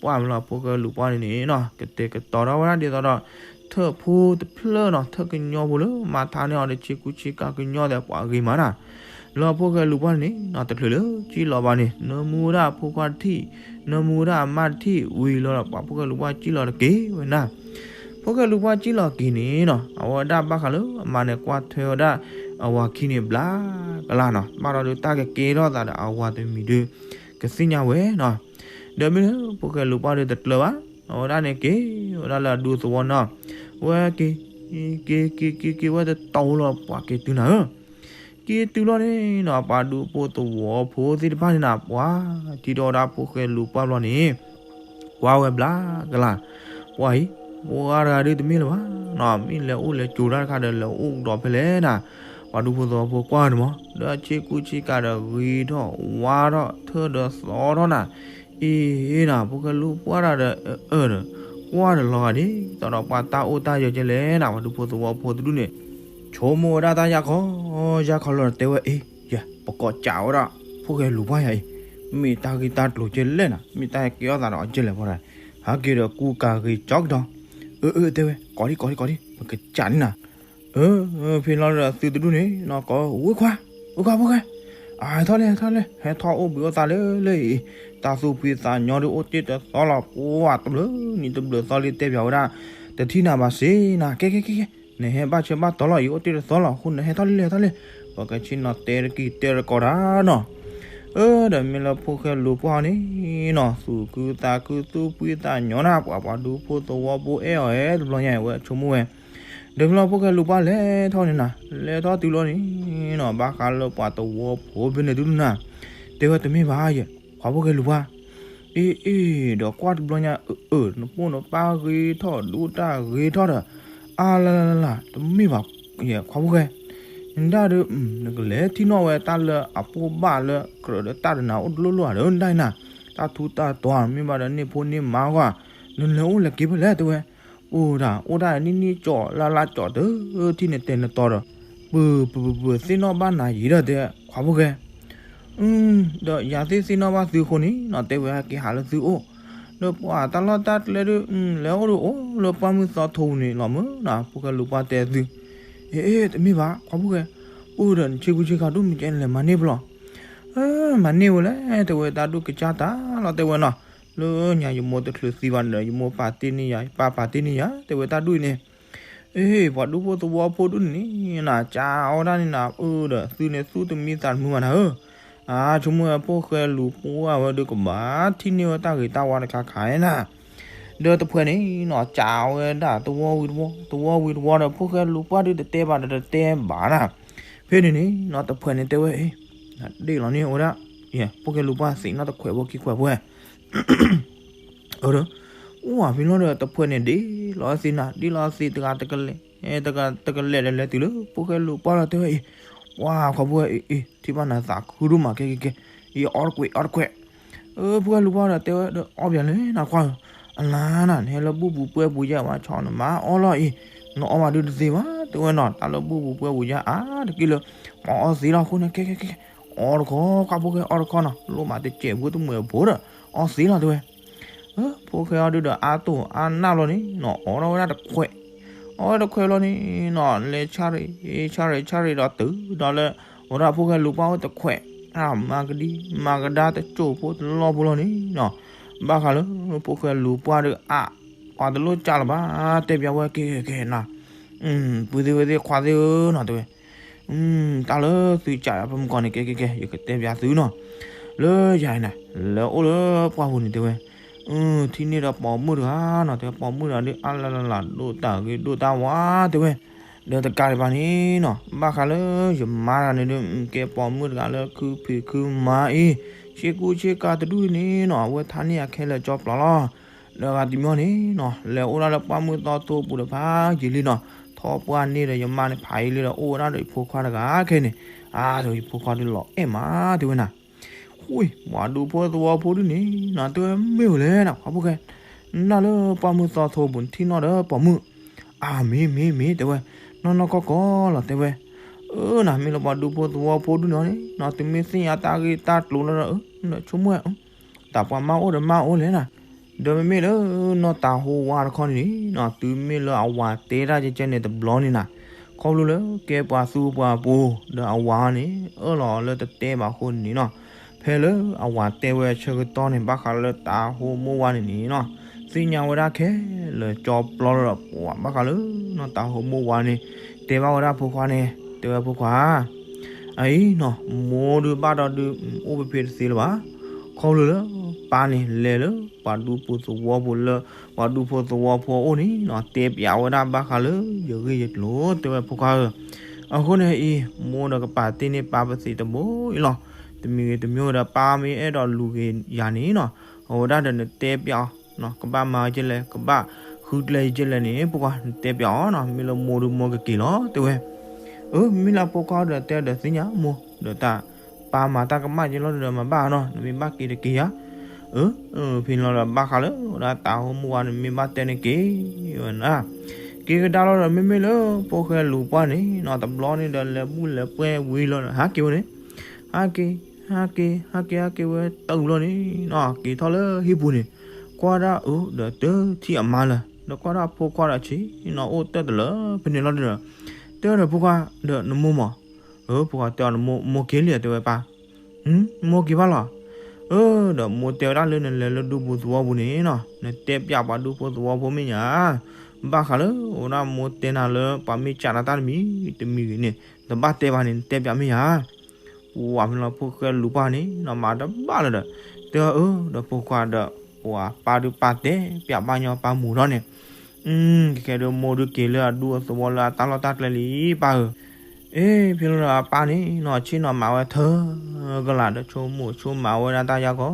ပှၢ်မ့ၢ်လီၤဖိၣ်ဃဲလူၤပှၢ်န့ၣ်န့ၣ်နီၤ ကတဲာ်ကတီၤထီၣ်ဝဲဒၣ်ဒ်သိးဒီး ထၢၣ်ဖိတဖျၢၣ်နီၤ ထၢၣ်ကညီဖိလၢမၤထါန့ၢ်အီၤဒီး ဆ့ကူဆ့ကၤကညီဒီးပှၤဂ့ၤမးနၤ လီၤဖိၣ်ဃဲလူၤပှၢ်န့ၣ်နီၤ တချုးလၢကံၣ်လီၤဘၣ်န့ၣ် နၢမူဝဲဒၣ်အဖိခွါတထံၣ်, နၢမူဝဲဒၣ်အမါတထံၣ် ဝံၤလီၤဒီးပှၤဖိၣ်ဃဲလူၤပှၢ်ကံၣ်လီၤတက့ၢ်ဝဲနၤ. ဖိၣ်ဃဲလူၤပှၢ်ကံၣ်လီၤက့ၤန့ၣ်နီၤ အဝဲဒၣ်ဘၣ်ဃးလၢအမါန့ၣ် ကွၢ်ထွဲဝဲဒၣ်အဝၤခံန့ၣ်ဘျါကလါနီၤ ဘၣ်ဒီးဒုးတၢ်ကကဲထီၣ်သးဒီးအဝၤတမံၤဒုး ကသ့ၣ်ညါဝဲနီၤ. ဒီးမ့ၢ်လၢဖိၣ်ဃဲလူၤပှၢ်ဒုးတကျၢၤဘၣ် အဝဲဒၣ်န့ၣ်က့ၤဝဲဒၣ်လၢအဒူသဝီနီၤ ဝဲက့ၤ က့ၤ က့ၤ က့ၤ က့ၤ က့ၤဝဲတတီၤလီၤ ပှၤက့ၤတုၤနၤဧၢ က့ၤတုၤလီၤန့ၣ်နီၤ ပှၤဒူဖိသဝီဖိသ့ၣ်တဖၣ်န့ၣ်နၤ ပှၤထံၣ်ထီၣ်ဝဲဒၣ်ဖိၣ်ဃဲလူၤပှၢ်ဘျီန့ၣ် ကွၢ်ဝဲဘျါကလါ, ပှၤအံၤ ပှၤတဂၤဒုးတမ့ၢ်လၢၤဘၣ်နီၤ မ့ၢ်လဲၤအိၣ်လဲၤကၠိၤတၢ်တခါဒီး လဲၤအိၣ်ကဒီးဖဲလဲၣ်နၤ, ပှၤဒူဖိသဝီဖိကွၢ်န့ၣ်မး ဒီးဆ့ကူဆ့ကၤဒီးဂ့ၤထီၣ်ဝါထီၣ်ထၢၣ်ဒီးသီထီၣ်နၤ, အ့ၣ်နၤ ဖိၣ်ဃဲလူၤပှၢ်တၢ်ဒီး အၢၣ်ဒီး ကွၢ်ဒီးလီၤဂာ်ဒ်သိးဒီးပှၤတၢ်အိၣ်တၢ်ယၢၤကဲလဲၣ်နၤ ပှၤဒူဖိသဝီဖိတဒူၣ်န့ၣ် ဆိကမိၣ်ဝဲဒၣ်တၢ်ယၢ်ခီ ယၢ်ခီလီၤတဲဝဲ အ့ၣ် ယဲ ပကိးကးဝဲဒၣ် ဖိၣ်ဃဲလူၤပှၢ်ယၤအံၤ မ့ၢ်တၢ်ဂ့ၢ်တၢ်ကျိၤကဲလဲၣ်နၤ မ့ၢ်တၢ်ကဲထီၣ်သးဒီးအီၤကဲလဲၣ်ဖီတၢ်, ဟဲက့ၤဒီးကူကၤဂ့ၤကၠီကဒီး, အၢ အၢ တဲဝဲ ကိးဒံကိးဒံကိးဒံ ပကစးန့ၣ်နၤ, အၢ ဖဲလီၤဒီးသုတဒူၣ်န့ၣ်နီၤ ကိးဝ့ခွါ ဝ့ခွါဖိၣ်ဃဲ, ဟဲထီၣ်လဲၣ် ဟဲထီၣ်လဲၣ် ဟဲထီၣ်အိၣ်ဘှံးအိၣ်သါလၢလၢအံၤ, တၢ်သူၣ်ဖှံသးညီဒုးအိၣ်တ့ၢ်တသီလီၤ ပှၤတဘျုးနံၤတဘျုးသီလံတဲပၠးဝဲဒၣ်, တထံၣ်နၤဘၣ်စ့နၤ ကဲ ကဲ ကဲ ကဲ နဟဲဘၣ်ဆၢဘၣ်တီၤလီၤ အံၤအိၣ်တ့ၢ်တသီလီၤ အဃိနဟဲထီၣ်လဲၣ် ဟဲထီၣ်လဲၣ်, ပှၤကဆ့ၣ်နီၤတဲတက့ၢ်တဲတကိးတၢ်နီၤ, အၢ ဒီးမ့ၢ်လၢဖိၣ်ဃဲလူၤပှၢ်န့ၣ်နီၤ သူၣ်ခုသးခုသူၣ်ဖှံသးညီနၤ ပှၤပှၤဒူဖိသဝီဖိအဲၣ်အီၤအဲၣ်တဘျီညါအံၤ ဝဲဆိကမိၣ်ဝဲ ဒီးဖဲလီၤဖိၣ်ဃဲလူၤပှၢ်လဲၤထီၣ်န့ၣ်နၤ လဲၤထီၣ်တုၤလီၤန့ၣ်နီၤ ဘၣ်ဃးလၢပှၤသဝီဖိဖဲန့ၣ်တုၤနၤ, တဲဝဲတမ့ၢ်ဘၣ်ယဲ ပှၤဖိၣ်ဃဲလူၤပှၢ်, အ့ အ့ ဒီးကွၢ်တဘျီညါ အၢ အၢ နပိၢ်နပၢ်ဂ့ၤထီၣ်ဒိၣ်တၢ်ဂ့ၤထီၣ်ဒီး, အါလၢလၢလၢ တမ့ၢ်ဘၣ်ယဲ ခွါဖိၣ်ဃဲ, နဒၣ်ဒီး နကလဲၤထံၣ်နီၣ်ဝဲတၢ်လၢအပိၢ်ဘၣ်လၢကြၢးဒီးတၢ်တနၤအိၣ်တလိၣ်လိၣ်ဧါဒီးနဒၣ်အံၤနၤ, တၢ်ထူးတၢ်တီၤမ့ၢ်ဘၣ်ဒီးန့ၢ်ဖိန့ၢ်မါကွၢ်, နလဲၤအိၣ်လဲၤက့ၤဖဲလဲၣ်တဲဝဲ, အိၣ်ဒၣ် အိၣ်ဒၣ်နံၣ်နံၣ်ကၠီလါလါကၠီတထံၣ်နတဲနတီၤဒီး, ပၢၢ်ပၢၢ်ပၢၢ်ပၢၢ် သ့ၣ်နီၣ်ဘၣ်နၤယံာ်ဒီး တဲခွါဖိၣ်ဃဲ, ဒီးယၤသ့ၣ်သ့ၣ်နီၣ်ဘၣ်သုအဃိန့ၣ်နီၤ တဲဝဲဟဲက့ၤဟးလၢသုအိၣ်, ဒီးပှၤတၢ်လီၢ်တၢ်ကျဲဒုး လဲၤအိၣ်ဒီးအိၣ်လၢပှၢ်မုၢ်သီထိပူၤန့ၣ်လီၤမၢနီၤ. ဖိၣ်ဃဲလူၤပှၢ်တဲသု, အ့ တမ့ၢ်ဘၣ်ခွါဖိၣ်ဃဲ, ပၢၢ်ဒီးနဆ့ကူဆ့ကၤဒိၣ်မုၢ်ကဲနလဲၤမၤန့ၢ်ပလီၢ်, မၤန့ၢ်ဝဲလဲၣ် တဲဝဲတၢ်ဒိၣ်ကစၢ်တၢ်လီၤ တဲဝဲနီၤ. လၢညါယမိၢ်တချုးသံဘၣ်န့ၣ်ဒီး ယမိၢ်ပာ်တ့ၢ်န့ၢ်ယၤ ယပၢ်ပာ်တ့ၢ်န့ၢ်ယၤ တဲဝဲတၢ်ဒိၣ်အံၤန့ၣ် အ့ ပှၤဒူဖိသဝီဖိဒုးန့ၣ်နၤ ကးအီၣ်ဒၣ်န့ၣ်နၤ အၢဒီးသုန့ၣ်သူၣ်တမံသးတမုာ်ဘၣ်နၤဧၢ, အါ ဆိကမိၣ်ဝဲဖိၣ်ဃဲလူၤပှၢ်ဝဲဒုးကဘၣ်ထံၣ်န့ၢ်ဝဲတၢ်ဂ့ၤတၢ်ဝါတခါခါနၤ, ဒီးတဖှဲးန့ၣ်နီၤ ကးဝဲဒၣ်သဝီဝံၤသဝီ သဝီဝံၤသဝီဒီး ဖိၣ်ဃဲလူၤပှၢ်ဒုးတတဲဘၣ်ဒီးတတဲဘၣ်နၤ, ဖဲန့ၣ်န့ၣ်နီၤ တဖှဲးန့ၣ်တဲဝဲအ့ ဒ့ၣ်လီၤန့ၣ်အိၣ်ဒၣ်, ဖိၣ်ဃဲလူၤပှၢ်သံးနီၣ်တခွဲးဖိခံခွဲးဖိ အိၣ်ဒီး အိၣ်ဝဲဖဲလီၤဒီး တဖှဲးန့ၣ်ဒ့ၣ်လီၤသံးနၤ ဒ့ၣ်လီၤသံးတဂၤတကလဲာ်, တကလဲာ်ဒီးလဲၤတုၤလၢ ဖိၣ်ဃဲလူၤပှၢ်ဒီးတဲဝဲအံၤ, ပှၤခွါဖိၣ်ဃဲအံၤ ထံၣ်ဘၣ်နၤသးခုဒိၣ်မး ကဲကဲကဲ, အံၤအီၣ်တခွဲးအီၣ်တခွဲး, ဖိၣ်ဃဲလူၤပှၢ်ဒီးတဲဝဲဒီး အီၣ်ပၠးလဲၣ်နၤခွါဧၢ, အလါနၤ နဟဲလၢဘူၣ်ပူၤပှဲၤပူၤယဲၢ်ဝဲဆီနမၤအီၣ်လီၤအံၤ, နအီၣ်ဘၣ်ဒုးတသ့ဘၣ် တဲဝဲနီၤ တၢ်လၢဘူၣ်ပူၤပှဲၤပူၤယဲၢ်အါတက့ၢ်လၢ ပှၤအီၣ်သ့လီၤအဃိန့ၣ် ကဲကဲကဲ အီၣ်တခီ ခီဖိၣ်ဃဲအီၣ်တခီနီၤ လိၣ်မးတစဲးဖိတမှဲးဖိဒီး အီၣ်သ့လီၤတဲဝဲ, ဖိၣ်ဃဲအီၣ်ဒုးဒီးအါတိၢ်အါနၢ်လီၤန့ၣ်နီၤ အီၣ်ထီၣ်ဝဲဒၣ်တခွဲး, အီၣ်ဝဲတခွဲးလီၤန့ၣ်နီၤ လဲၤဆါရ့း ဆါရ့း ဆါရ့းဒီးတုၤဒီးလၢ အဝဲဒၣ်ဖိၣ်ဃဲလူၤပှၢ်အိၣ်တခွဲး, မၤကဒံ မၤကဒါတစိၢ်ဖိတလီၢ်ဖိလီၤန့ၣ်နီၤ, ဘၣ်ဃးလၢ ဖိၣ်ဃဲလူၤပှၢ်ဒီးအါ ပှၤတလိၣ်ကးလၢၤဘၣ် တဲပၠးဝဲကဲကဲကဲနၤ, ပုၢ်သ့ၣ်ဝဲၢ်သ့ၣ်ခွါသ့ၣ်ဧၢနီၤတဲဝဲ တၢ်လၢသုကးယၤဖဲမုၢ်ကီၢ်န့ၣ် ကဲကဲကဲ ယကတဲပၠးသုနီၤ, လၢယၤအံၤန့ၣ် လဲၤအိၣ်လၢပှၢ်ပူၤန့ၣ်တဲဝဲ, ထံၣ်န့ၢ်ဒီးပိာ်မုၣ်တဂၤနီၤ တဲပိာ်မုၣ်တဂၤဒီး အါလၢ်လၢ်လၢ် ဒိၣ်တၢ်ဂ့ၤဒိၣ်တၢ်ဝါတဲဝဲ, ဒီးတကးဒံးဘၣ်န့ၣ်နီၤ ဘၣ်ဃးလၢယမါတဂၤန့ၣ်ဒုး ကဲပိာ်မုၣ်တဂၤလၢခုဖံးခုမၤအံၤ ဆ့ကူဆ့ကၤတဒူၣ်န့ၣ်နီၤ အဝဲထါန့ၢ်အခဲလၢာ်ကၠီပျီလီၤ, ဒီးဂၤတမံၤန့ၣ်နီၤ လဲၤအိၣ်ဒၣ်လၢပှၢ်မုၢ်သီထိပူၤဒီးဖးယံာ်လံနီၤ, ထီၣ်ပှၢ်န့ၢ်ဒီးယမါန့ၣ်ဖးယံာ်လံဒီး အိၣ်ဝဲဒၣ်ဒီးယဖိခွါတဂၤခဲန့ၣ်, အါ ဒီးယဖိခွါဒုးလီၤအဲၣ်မးတဲဝဲနၤ, ဃိ ပှၤဒူဖိသဝီဖိဒုးန့ၣ်နီၤ တဲဝဲမ့ၢ်ဧိၤလဲၣ်နၤ ပှၤဖိၣ်ဃဲ, နနၢ်လၢပှၢ်မုၢ်သီထိပူၤနထံၣ်နီၣ်ဒီးပိာ်မုၣ်, အါ မ့ၢ်မ့ၢ်မ့ၢ်တဲဝဲ, နီၢ်နီၢ်ကီၢ်ကီၢ်လီၤတဲဝဲ, အၢနၤ မ့ၢ်လၢပှၤဒူဖိသဝီဖိဒုးန့ၣ်နီၤ သုမ့ၢ်သ့ၣ်ညါတၢ်ဂ့ၢ်တၢ်ကျိၤလီၤဒီး အၢ နဆိကမိၣ်ဝဲ တၢ်ပှၤမၤအိၣ်ဒီးမၤအိၣ်လဲၣ်နၤ, ဒီးမ့မ့ၢ်လၢနီၢ်တၤဟိဝါတခီန့ၣ်နီၤ တုၤမ့ၢ်လၢအဝၤတဲတၢ်ကဲကဲန့ၣ်တဘျီန့ၣ်နၤ, ခီဖျိလၢကဲပှၤသူပှၤပူၤ ဒီးအဝၤန့ၣ် အၢၣ်လီၤလၢတတဲဘၣ်အဃိန့ၣ်နီၤ, ဖဲလၢအဝၤတဲဝဲဆၢကတီၢ်န့ၣ် ဘၣ်ဃးလၢတၤဟိမိၢ်ဝါန့ၣ်န့ၣ်နီၤ, သ့ၣ်ညါဝဲဒၣ်ခဲလၢာ်ကၠီပျီလီၤဒီး ပှၤဘၣ်ဃးလၢနီၢ်တၤဟိမိၢ်ဝါန့ၣ် တဲဘၣ်ဝဲဒၣ်ဖိခွါန့ၣ် တဲဝဲဖိခွါ အအံၤနီၤ မိၢ်ဒုးဘၣ်ဒီးဒုး အိၣ်ဖဲဖဲတသ့လၢၤဘၣ်, ခီဖျိလၢပၢ်န့ၣ် လဲၤလၢပှၤဒူဖိသဝီဖိလၢ ပှၤဒူဖိသဝီဖိအအိၣ်န့ၣ်နီၤ တဲပၠးဝဲဒၣ်ဘၣ်ဃးလၢယဂ့ၢ်ယကျိၤ တဲဝဲဖိခွါဧၢ, အဃိန့ၣ်အံၤ မိၢ်ဒီးကပာ်တ့ၢ်န့ၢ်ပၢ်ပသံးတဘိအံၤလီၤ, တမံၤဂ့ၤတမံၤဂ့ၤဒီးပၢ်မ့ၢ်အဲၣ်ဒိးလူၤက့ၤယၤန့ၣ်နီၤ, အဝဲဒၣ်ဒီးနတဲပၠးအီၤ ကဘၣ်မၤကလဲၣ် ကဘၣ်ဃုကျဲယကလဲၣ်န့ၣ် ဖိခွါ နတဲပၠးအီၤနီၤ မ့ၢ်လၢမိၢ်ဒုးမိၢ်ကက့ၤလီၤ တဲဝဲ အၢ မ့ၢ်လၢဖိခွါဒီးတဲဒီးသ့ၣ်ညါမိၢ် ဒီးတၢ်ပၢ်မၤတၢ်ကမၣ်ကဲလီၤဒီးမၤဘၣ်နီၤ နမ့ၢ်ဘၣ်က့ၤတက့ၤယၤ, အၢ ဖဲန့ၣ်လီၤဒီးဘၣ်ဃးလၢ ဝဲဒၣ်တၤဟိမိၢ်ဝါန့ၣ်မ့ၢ်ဘၣ်တဲန့ၣ်က့ၤ ဝဲနၤ, က့ၤကဒါလီၤဒီးမ့မ့ၢ်လၢဖိၣ်ဃဲလူၤပှၢ်န့ၣ်နီၤ တဘျီန့ၣ်ဒီးလဲၤဘူၣ်လဲၤပှဲၤဝံၤလီၤဒီး ဟးက့ၤဝဲန့ၣ် ဟးက့ၤ ဟးက့ၤ ဟးက့ၤ ဟးက့ၤဝဲတၢ်အုးလီၤန့ၣ်နီၤ က့ၤထီၣ်လၢဟံၣ်ပူၤန့ၣ် ကွၢ်ဒၣ်အၢ ဒီးတထံၣ်အမါလၢၤ ဒီးကွၢ်ဒၣ်ဖိခွါဒီးဆ့နီၤ အိၣ်တၢၢ်တလၢဖဲန့ၣ်လီၤဒီး တဲဒီးဖိခွါ ဒီးနမိၢ်မး အၢ ဖိခွါတဲအီၤနမိၢ် မိၢ်က့ၤလံတဲဝဲပၢ် မိၢ်က့ၤဘၣ်လီၤ အၢ ဒီးမိၢ်တဲဝဲဒၣ်လၢနလဲၤလၢဒူပူၤသဝီပူၤန့ၣ်နီၤ နတဲပၠးပှၤဒူဖိသဝီဖိမ့ၢ်ညါ ဘၣ်ဃးလၢ အိၣ်ဒၣ်မိၢ်တဲနၤလၢ ပှၤမ့ၢ်ကးနၤတၢ်တမံၤတမံၤဂ့ၤန့ၣ် နတဘၣ်တဲဘၣ်န့ၣ် နတဲပၠးမ့ၢ်ဧါ. ပှၤဖဲလီၤဖိၣ်ဃဲလူၤပှၢ်န့ၣ် နီၢ်မၤတဘၣ်လၢၤဒီး တဲအီၤအၢ ဒီးဖိခွါဒီး ပှၤပၢ်ဒုးပၢ်တဲပၠးဘၣ်ညီပၢ်မူၤထီၣ်န့ၣ် ကဲကဲဒုးမိၢ်ဒုးက့ၤလၢအဒူအသဝီလၢအတၢ်လီၢ်တၢ်ကျဲလံပၢ်ဧၢ. အ့ ဖဲလီၤဒီးအပၢ်န့ၣ်နီၤ ဆ့ၣ်နီၤမၤဝဲထၢကလးဒီး ဆိကမိၣ်ဆိကမးဝဲဒၣ်တၢ်ယါခီ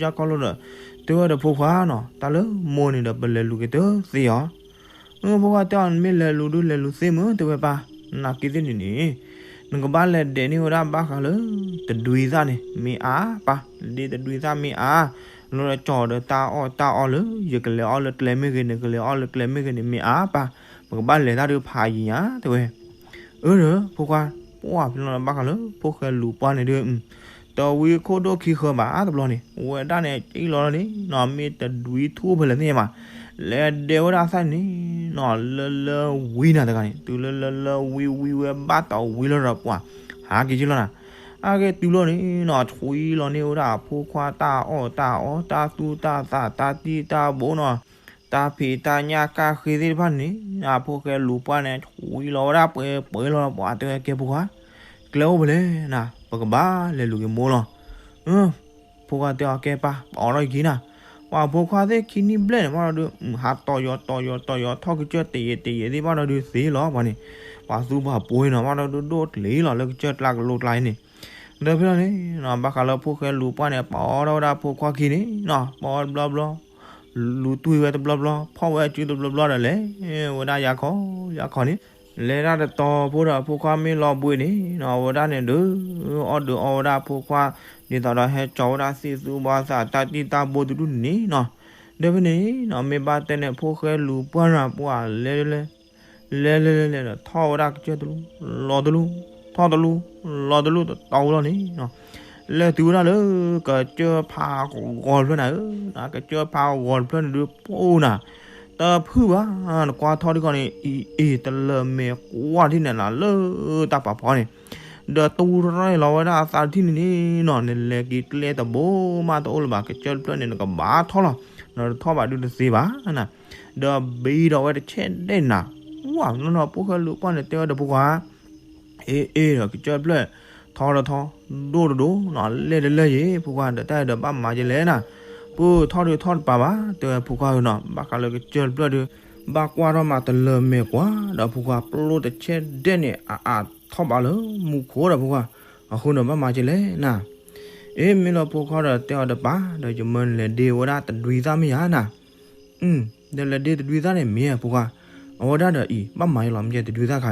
ယါခီလိာ်ဒီး တဲဝဲဒီးဖိခွါနီၤ တၢ်လၢမိၢ်န့ၣ်ဒီးပလဲၤလူၤက့ၤတသ့ဧါ. ဖိခွါတဲအီၤ နမ့ၢ်လဲၤလူၤဒုးလဲၤလူၤသ့မုၢ် တဲဝဲပၢ်, နာ်က့သ့ၣ်န့ၣ်န့ၣ် နကဘၣ်လဲၤဒဲးန့ၢ်ဝဲဒၣ်ဘၣ်ဃးလၢ တဒွံသၣ်န့ၣ် မ့ၢ်အါပၢ်, ဒ့တဒွံသၣ်မ့ၢ်အါ, လီၤဒီးကၠီၤဒီးတၢ်အီၣ်တၢ်အီလၢ ယကလဲၤအီၣ်လၢကျဲမ့ၢ်ဂ့ၤ နကလဲၤအီၣ်လၢကျဲမ့ၢ်ဂ့ၤန့ၣ် မ့ၢ်အါပၢ်, ပကဘၣ်လဲၤတၢ်ဒုးဖးယံၤညါ တဲဝဲ. အၢ ဒီးဖိခွါ, ပှၢ်ဖဲလီၤဘၣ်ဃးလၢဖိၣ်ဃဲလူၤပှၢ်န့ၣ်ဒုး တဝံခိၣ်ဒိၣ်ခံဃၢၤဘၣ်အါတဘျီန့ၣ် ဝဲဒၣ်န့ၣ် ကံလီၤလီၤန့ၣ်နီၤ မ့ၢ်တဒွံထူၣ်ဖဲလဲၣ်သ့ၣ်ညါဘၣ်, လဲၤဒဲးဝဲဒၣ်အသၣ်န့ၣ်နီၤ လၢလၢဝံနၤတဂၤန့ၣ် တုၤလၢလၢလၢဝံဝံဝဲဘၣ်တဝံလီၤဒီးပှၢ် ဟးက့ၤက့လီၤနၤ, အါက့ၤတုၤလီၤန့ၣ်နီၤ ဆွံလီၤန့ၢ်ဝဲဒၣ်အဖိခွါတၢ်အီၣ်တၢ်အီ တၢ်သူၣ်တၢ်သး တၢ်တံၢ်တၢ်ဘိနီၤ တၢ်ဖံးတၢ်ညၣ်ကၣ်ဃ့သ့ၣ်တဖၣ်န့ၣ် အဖိၣ်ဃဲလူၤပှၢ်န့ၣ် ဆွံလီၤဝဲဒၣ်ပှဲၤပှဲၤလီၤဒီးပှၢ်တဲဝဲကဲဖိခွါ, ကျဲအိၣ်ဖဲလဲၣ်နၤ ပကဘၣ်လဲၤလူၤက့ၤမိၢ်လီၤ. ဖိခွါတဲအီၤကဲပၢ် ပအီၣ်ထီၣ်ယခံနၤ, ပှၢ်ဖိခွါသ့ၣ်ခံနံၣ်ဘျဲၣ်န့ၣ် ဘၣ်ဒီးဒုး ဟးတီၤယီၤတီၤယီၤတီၤယီၤထီၣ်ကစၢၢ်တယဲၢ်တယဲၢ်သ့ၣ် ဘၣ်ဒီးဒုးသ့လီၤပှၢ်န့ၣ်, ပှၤသူပှၤပိၤနီၤ ဘၣ်ဒီးဒုးဒိၣ်ကျ့လီၤလၢကစၢၢ်ကျါကလိကျါအံၤန့ၣ် ဒီးဖဲလီၤန့ၣ်နီၤ ဘၣ်ဃးလၢဖိၣ်ဃဲလူၤပှၢ်န့ၣ် ပအီၣ်ထီၣ်ဝဲဒၣ်ဖိခွါခံန့ၣ်နီၤ ပအီၣ်တဘျီဘျီ, လူၤတွံၢ်ဝဲတဘျီဘျီ, ဖီၣ်ဝဲအစုတဘျီဘျီဒီးလဲၤဝဲဒၣ်ယါခီယါခီန့ၣ်, လဲၤဒၣ်တတီၤဖိဒီးဖိခွါမ့ၢ်လီၤဘှံးန့ၣ်နီၤ အဝဲဒၣ်န့ၣ်ဒုး အီၣ်ဒုးအီဝဲဒၣ်ဖိခွါ, ဒ်သိးဒီးဟဲကၠီဝဲဒၣ်သ့ၣ်သူဘီသးတၢ်တံၢ်တၢ်ဘိတဒူၣ်န့ၣ်နီၤ, ဒီးဖဲန့ၣ်နီၤ မ့ၢ်ဘၣ်တဲန့ၣ် ဖိၣ်ဃဲလူၤပှၢ်နၤပှၢ်လဲၤလဲၤ လဲၤလဲၤလဲၤလဲၤဒီးထီၣ်ဝဲဒၣ်ကစၢၢ်တလူၢ်, လီၤတလူၢ်, ထီၣ်တလူၢ်, လီၤတလူၢ်တတီၤဝဲလီၤန့ၣ်နီၤ, လဲၤတုၤဝဲဒၣ်လၢ ကစၢၢ်ဖးဂီၤတဖျၢၣ်နၤဧၢ, ကစၢၢ်ဖးဂီၤတဖျၢၣ်န့ၣ်ဒုးပိၢ်နၤ, တဖုၣ်ဘၣ်, နကွၢ်ထီၣ်ဒံးခီန့ၣ် အံၤအ့ၣ် တလၢၢ်မဲာ်ကွၢ်ထံၣ်န့ၣ်နၤလၢတၢ်ပာ်ဖီန့ၣ်, ဒီးတူၢ်ထီၣ်လီၤဝဲဒၣ်အသးတထံၣ်န့ၣ်န့ၣ်နီၤ နလဲၤက့ၤကျဲတဘိမးတအိၣ်လၢၤဘၣ် ကစၢၢ်တဖျၢၣ်န့ၣ် နကဘၣ်ထီၣ်လီၤ, နတထီၣ်ဘၣ်ဒုးတသ့ဘၣ်နၤ, ဒီးဘံဒီးဝဲတဆဲးဒဲးနၤ, ဝါနီၢ်နီၢ် ဖိၣ်ဃဲလူၤပှၢ်န့ၣ်တဲဝဲဒီးဖိခွါ အ့ၣ်အ့ၣ်ဒီးကစၢၢ်တဖျၢၣ်, ထီတထီ, ဒိၣ်တဒိၣ်နီၤ လဲၣ်တလဲၣ်ယ့ၣ် ဖိခွါဒီးတၢ်အံၤဒီးဘၣ်မၤကလဲၣ်နၤ, ပထီၣ်ဒုးထီၣ်တပၤဘၣ် တဲဝဲဖိခွါဧၢနီၤ ဘၣ်ဃးလၢကစၢၢ်တဖျၢၣ်ဒုး, ဘၣ်ကွၢ်ထီၣ်မးတလၢၢ်မဲာ်ကွၢ် ဒီးဖိခွါပျိတဆဲးဒဲးန့ၣ် အအးထီၣ်ဘးလၢမူခိၣ်ဒီးဖိခွါ, အဃိန့ၣ်ဘၣ်မၤကလဲၣ်နၤ, အ့ၣ် မ့ၢ်လၢဖိခွါဒီးတဲအီၤတပၤ ဒီးယမၢနလဲၤဒ့ဝဲဒၣ်တဒွံသၣ်မ့ၢ်ယါနၤ ဒီးလဲၤဒ့တဒွံသၣ်န့ၣ်မ့ၢ်ဧါဖိခွါ, အဝဲဒၣ်ဒီးအံၤ ဘၣ်မၤယလီၤမ့ၢ်ကဲတဒွံသၣ်ခါ,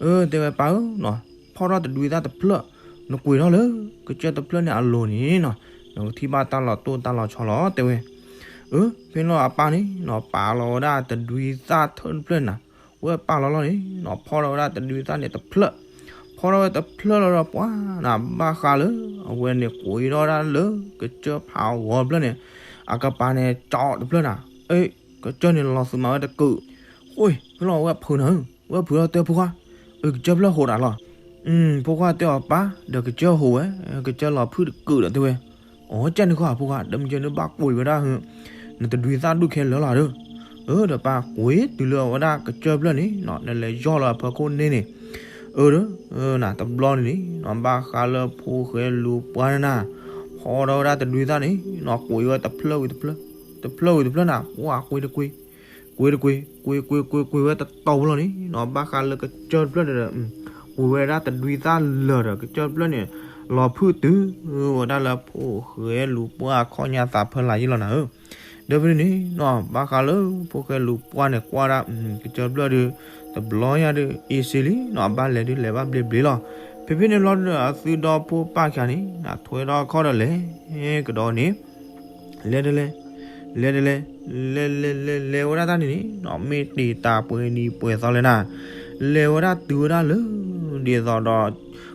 အၢ တဲဝဲပၢ်ဧၢနီၤ, ဖီၣ်ထီၣ်တဒွံသၣ်တဖျၢၣ်, နကွံာ်ထီၣ်လၢ ကစၢၢ်တဖျၢၣ်န့ၣ်အလိၤန့ၣ်နီၤ, နကထံၣ်ဘၣ်တၢ်လီၤတိၢ်တၢ်လီၤဆီလီၤ တဲဝဲ, အၢ ဖဲလီၤအပၢ်န့ၣ်နီၤ ပာ်လီၤဝဲဒၣ်တဒွံသၣ်ထၢၣ်တဖျၢၣ်နၤ, ဝဲပာ်လီၤလီၤန့ၣ်နီၤ ဖီၣ်ထီၣ်ဝဲဒၣ်တဒွံသၣ်န့ၣ်တဖျၢၣ်, ဖီၣ်ထီၣ်ဝဲတဖျၢၣ်လီၤဒီးပှၤနၤ ဘၣ်ဃးလၢ အဝဲန့ၣ်ကွံာ်ထီၣ်ဝဲဒၣ်လၢ ကစၢၢ်ဖးဂီၤတဖျၢၣ်န့ၣ်, အကပၤန့ၣ်ကၠီတဖျၢၣ်နၤ, အ့ၣ် ကစၢၢ်န့ၣ်လီၤသုးမးဝဲတကုာ်, ဃိ ဖဲလီၤဝဲဖုးနၤဧၢ, ဝဲဖုးလီၤတဲဖိခွါ, အၢ ကစၢၢ်ဖျၢၣ်ဟိးတၢ်လီၤ, ဖိခွါတဲအီၤပၢ် ဒီးကစၢၢ်ဟိးဝဲ, ကစၢၢ်လီၤဖုးတကုာ်ဒီးတဲဝဲ, အိ ကၢ်န့ၣ်ဃီဖိခွါ ဒီးမ့ၢ်ကဲနဘၣ်ကွံာ်ဝဲဒၣ် နတဒွံသၣ်ဒူၣ်ခဲလၢာ်လီၤဒီး, အၢ ဒီးပၢ်ကွံာ်တုၤလၢအဝဲဒၣ်ကစၢၢ်ဖျၢၣ်န့ၣ်နီၤ နလဲၤယီၢ်လီၤအဖၢခိၣ်န့ၣ်န့ၣ်, အၢ ဒီး နၤတဘျီန့ၣ်န့ၣ်နီၤ ဘၣ်ဃးလၢဖိၣ်ဃဲလူၤပှၢ်န့ၣ်နၤ, ဖီၣ်ထီၣ်ဝဲဒၣ်တဒွံသၣ်န့ၣ်နီၤ ကွံာ်ဝဲတဖျၢၣ်ဝံၤတဖျၢၣ်, တဖျၢၣ်ဝံၤတဖျၢၣ်နၤ ပှၤကွံာ်တကွံာ်, ကွံာ်တကွံာ်, ကွံာ်ကွံာ်ကွံာ်ကွံာ်ဝဲတတီၤဖိလီၤန့ၣ်နီၤ ဘၣ်ဃးလၢကစၢၢ်တဖျၢၣ်ဒီး ကွံာ်ဝဲဒၣ်တဒွံသၣ်လၢာ်ဒီး ကစၢၢ်တဖျၢၣ်န့ၣ် လီၤဖုးတုၤဝဲဒၣ်လၢဖိၣ်ဃဲလူၤပှၢ်အခီၣ်ညါသးဖၢလာ်ယ့ၢ်လီၤနၤဧၢ, ဒီးဖဲန့ၣ်န့ၣ်နီၤ ဘၣ်ဃးလၢဖိၣ်ဃဲလူၤပှၢ်န့ၣ်ကွၢ်ဒၣ် ကစၢၢ်တဖျၢၣ်ဒီး တဘျီညါဒီး အ့ၣ်စ့လံနီၤ အဘၣ်လဲၤဒုးလဲၤဘၣ်ဘျ့ဘျ့လီၤ, ဖဲဖဲန့ၣ်ဘျီဒီး အသုဒီဖိပၢ်ခံဂၤန့ၣ် ထွဲထီၣ်ခီၣ်ဒီးလဲၤကဒီးန့ၣ် လဲၤတလဲၤ, လဲၤတလဲၤ, လဲၤလဲၤလဲၤလဲၤဝဲဒၣ်တၢ်န့ၣ်န့ၣ်နီၤ မ့ၢ်တ့ၢ်တၢ်ပှဲၤနံၤပှဲၤသီလဲၣ်နၤ, လဲၤဝဲဒၣ်တုၤဝဲဒၣ်လၢ ဒ်သိးဒီး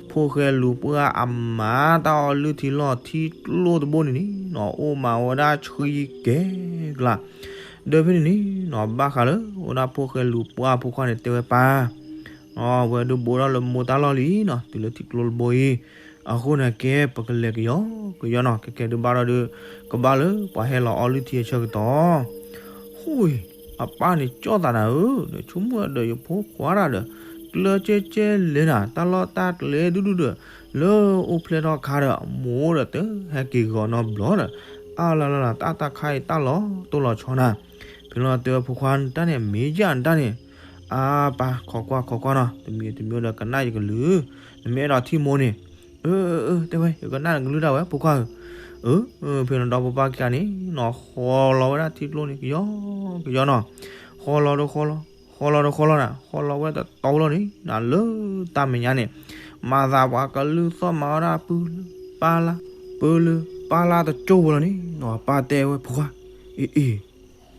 ဖိၣ်ဃဲလူၤပှၢ်အမၤတၢ်အီၣ်လုၢ်ထံလီၢ်ထံကျိတဘိန့ၣ်န့ၣ်နီၤ အိၣ်မးဝဲဒၣ်ဆှံကဲကျါ, ဒီးဖဲန့ၣ်န့ၣ်နီၤ ဘၣ်ဃးလၢ ဝဲဒၣ်ဖိၣ်ဃဲလူၤပှၢ်ဖိခွါန့ၣ်တဲဝဲပၢ် အဝဲဒုးဘိးထီၣ်လၢမိၢ်တၢ်လီၢ်လံနီၤ တုၤလၢထံကျိတဘိအံၤ, အဃိန့ၣ်ကဲ ပကလဲၤကယီကယီနီၤ ကဲကဲဒုးဘၣ်ဒီးဒုး ကဘၣ်လၢပှၤဟဲလီၤအီၣ်လုၢ်ထံအဆၢကတီၢ်, ဃိ အပၢ်န့ၣ်ကၠီၣ်သးနၤဧၢ, ဒီးဆိကမိၣ်ဒီးယဖိခွါတၢ်ဒီး ကျၢကဲကဲလဲၣ်နၤ တၢ်လီၢ်တၢ်ကျဲဒူၣ်ဒူၣ်ဒီး လၢအိၣ်ဖျဲၣ်ထီၣ်ခါဒီး မိၢ်ဒီးတဟဲက့ၤဂီၤနီတဘျီဒီး အါလီၤလီၤလီၤ တၢ်တၢ်ခါအံၤတၢ်လီၤတိၢ်လီၤဆီနၤ, ဖဲလီၤတဲဝဲဖိခွါနတၢ်န့ၣ် မ့ၢ်ယၢ်နတၢ်န့ၣ်, အါပၢ် ခိးကွၢ်ခိးကွၢ်နီၤ တမံၤတမံၤဒီးကနၣ်ယကလုၢ်, နမ့ၢ်အဲၣ်ဒိးထံၣ်မိၢ်န့ၣ်, အၢ အၢ တဲဝဲ ယကနၣ်နကလုၢ်ဒၣ်ဝဲ ဖိခွါဧၢ, အၢ ဖဲလီၤဒီးဖိပၢ်ခံဂၤန့ၣ်နီၤ ဃီလီၤဝဲဒၣ်ထံကျိန့ၣ် ကယီကယီနီၤ, ဃီလီၤဒီးဃီလီၤ, ဃီလီၤဒီးဃီလီၤနၤ ဃီလီၤဝဲတတီၤလီၤန့ၣ်နၤ လၢတၢ်မဲာ်ညါန့ၣ် မၤသးပှၤကလုၢ်သီၣ်မးဝဲဒၣ် ပုၢ်လၢပၢ်လါ, ပုၢ်လၢပၢ်လါတကၠိၢ်ဖိလီၤန့ၣ်နီၤ ပၢ်တဲဝဲဖိခွါ, အ့ အ့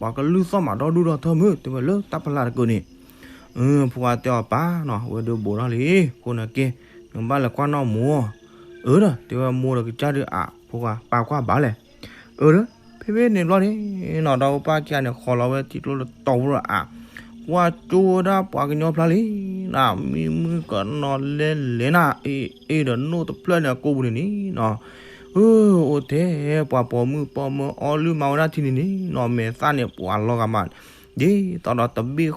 ပှၤကလုၢ်သီၣ်မးဒီဒူၣ်ဒီထၢမုၢ် တဲဝဲလၢတၢ်ဖီလာ်တကုာ်န့ၣ်, ဖိခွါတဲအီၤ ပၢ်နီၤ, ဝဲဒၣ်ဘူးထီၣ်လံ, ဖိနက့, နဘၣ်လဲၤကွၢ်နီၣ်မိၢ်. အၢဒီး တဲဝဲမိၢ်ဒီး ကစၢ်ဒုးအး ဖိခွါ ပၢ်ကွၢ်ဘၣ်လဲၣ်. အၢဒီး ဖဲဖဲန့ၣ်ဘျီန့ၣ်နီၤ ဒီးပၢ်ခံဂၤန့ၣ် ဃီၤလီၤဝဲထံကျိတတီၤဖိလီၤအါ, ကွၢ်ကၠိဝဲဒၣ်ပှၤကညီဖျါလံနၤ, မံမုၢ်ကနီၤလဲလဲနၤ, အ့ၣ်အ့ၣ်ဒီးနိၣ်တဖျၢၣ်န့ၣ်အကိာ်ပူၤန့ၣ်န့ၣ်နီၤ အၢ အိၣ်ထဲပှၤပိာ်မုၣ်ပိာ်မၢၤအီလုၢ်မၤဝဲဒၣ်ထံန့ၣ်န့ၣ်နီၤ, မဲာ်သၣ်န့ၣ်ပှၤလီၤဂာ်မး, ဒ်သိးဒီးတဘ့ၣ်ဃီပြး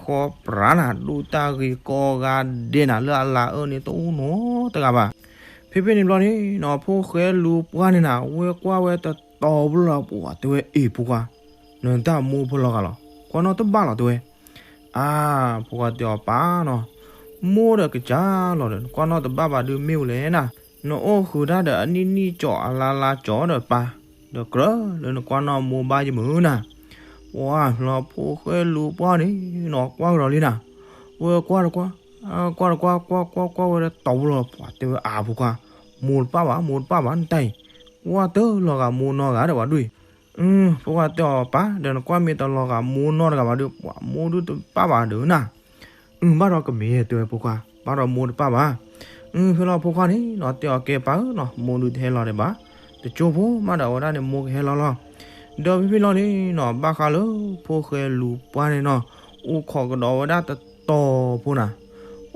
နၤ, ဒိၣ်တၢ်ဂ့ၤကီဂၤဒဲးနၤ, လၢအလၤအၢန့ၣ်တအိၣ်နီတဂၤဘၣ်. ဖဲဖဲန့ၣ်ဘျီန့ၣ်နီၤ ဖိၣ်ဃဲလူၤပှၢ်န့ၣ်နၤ ဝဲကွၢ်ဝဲတတီၤဖိလီၤပှၤ တဲဝဲအ့ၣ်ဖိခွါ, နတၢ်မိၢ်ဖိလီၤဂာ်လီၤ, ကွၢ်နီၣ်တဘၣ်လီၤတဲဝဲ. အါ ဖိခွါတဲအီၤ ပၢ်နီၤ, မိၢ်ဒီးကစၢ်လီၤဒီး နကွၢ်နီၣ်တဘၣ်ဘၣ်ဒုးမ့ၢ်ဝဲလဲၣ်နၤ, နအိၣ်ဃုာ်တၢ်ဒီးအနံၣ်နံၣ်ကၠီၤအလါလါကၠီၤဒီးပၢ်, ဒီးကြၢးလၢနကွၢ်နီၣ်မိၢ်ဘၣ်ယမုၢ်နၤ. ပှၤလီၤဖိၣ်ဃဲလူၤပှၢ်န့ၣ်နီၤ ကွၢ်ကဒီးလံနၤ, ဝဲကွၢ်တကွၢ်, ကွၢ်တကွၢ် ကွၢ်ကွၢ်ကွၢ်ဝဲတတီၤဖိလီၤပှၤ တဲဝဲအါ ဖိခွါ, မိၢ်တပၣ်ဘၣ် မိၢ်တပၣ်ဘၣ်နတၢ်အံၤ, ကွၢ်တလီၤဂာ်မိၢ်နီတဂၤဒီးပှၤဒ်အံၤ ဖိခွါတဲအီၤ ပၢ်ဒီး နကွၢ်မ့ၢ်တလီၤဂာ်မိၢ်နီတဂၤဘၣ်ဒီး ပှၤမိၢ်ဒုးတပၣ်ဘၣ်ဒီးနၤ. အု ဘၣ်ဒီးကမ့ၢ်တဲဝဲဖိခွါ, ဘၣ်ဒီးမိၢ်တပၣ်ဘၣ်. အု ဖဲလီၤဖိခွါန့ၣ်နီၤ တဲအီၤ ကဲပၢ်ဧၢနီၤ, မိၢ်ဒုးတဟဲလီၤဒံးဘၣ်, တကၠိဖိမးဒီးအဝဲဒၣ်န့ၣ် မိၢ်ကဟဲလီၤလီၤ. ဒီးဖဲဖဲလီၤန့ၣ်နီၤ ဘၣ်ဃးလၢ ဖိၣ်ဃဲလူၤပှၢ်န့ၣ်နီၤ အိၣ်ခိးကဒီးဝဲဒၣ်တတီၤဖိနၤ,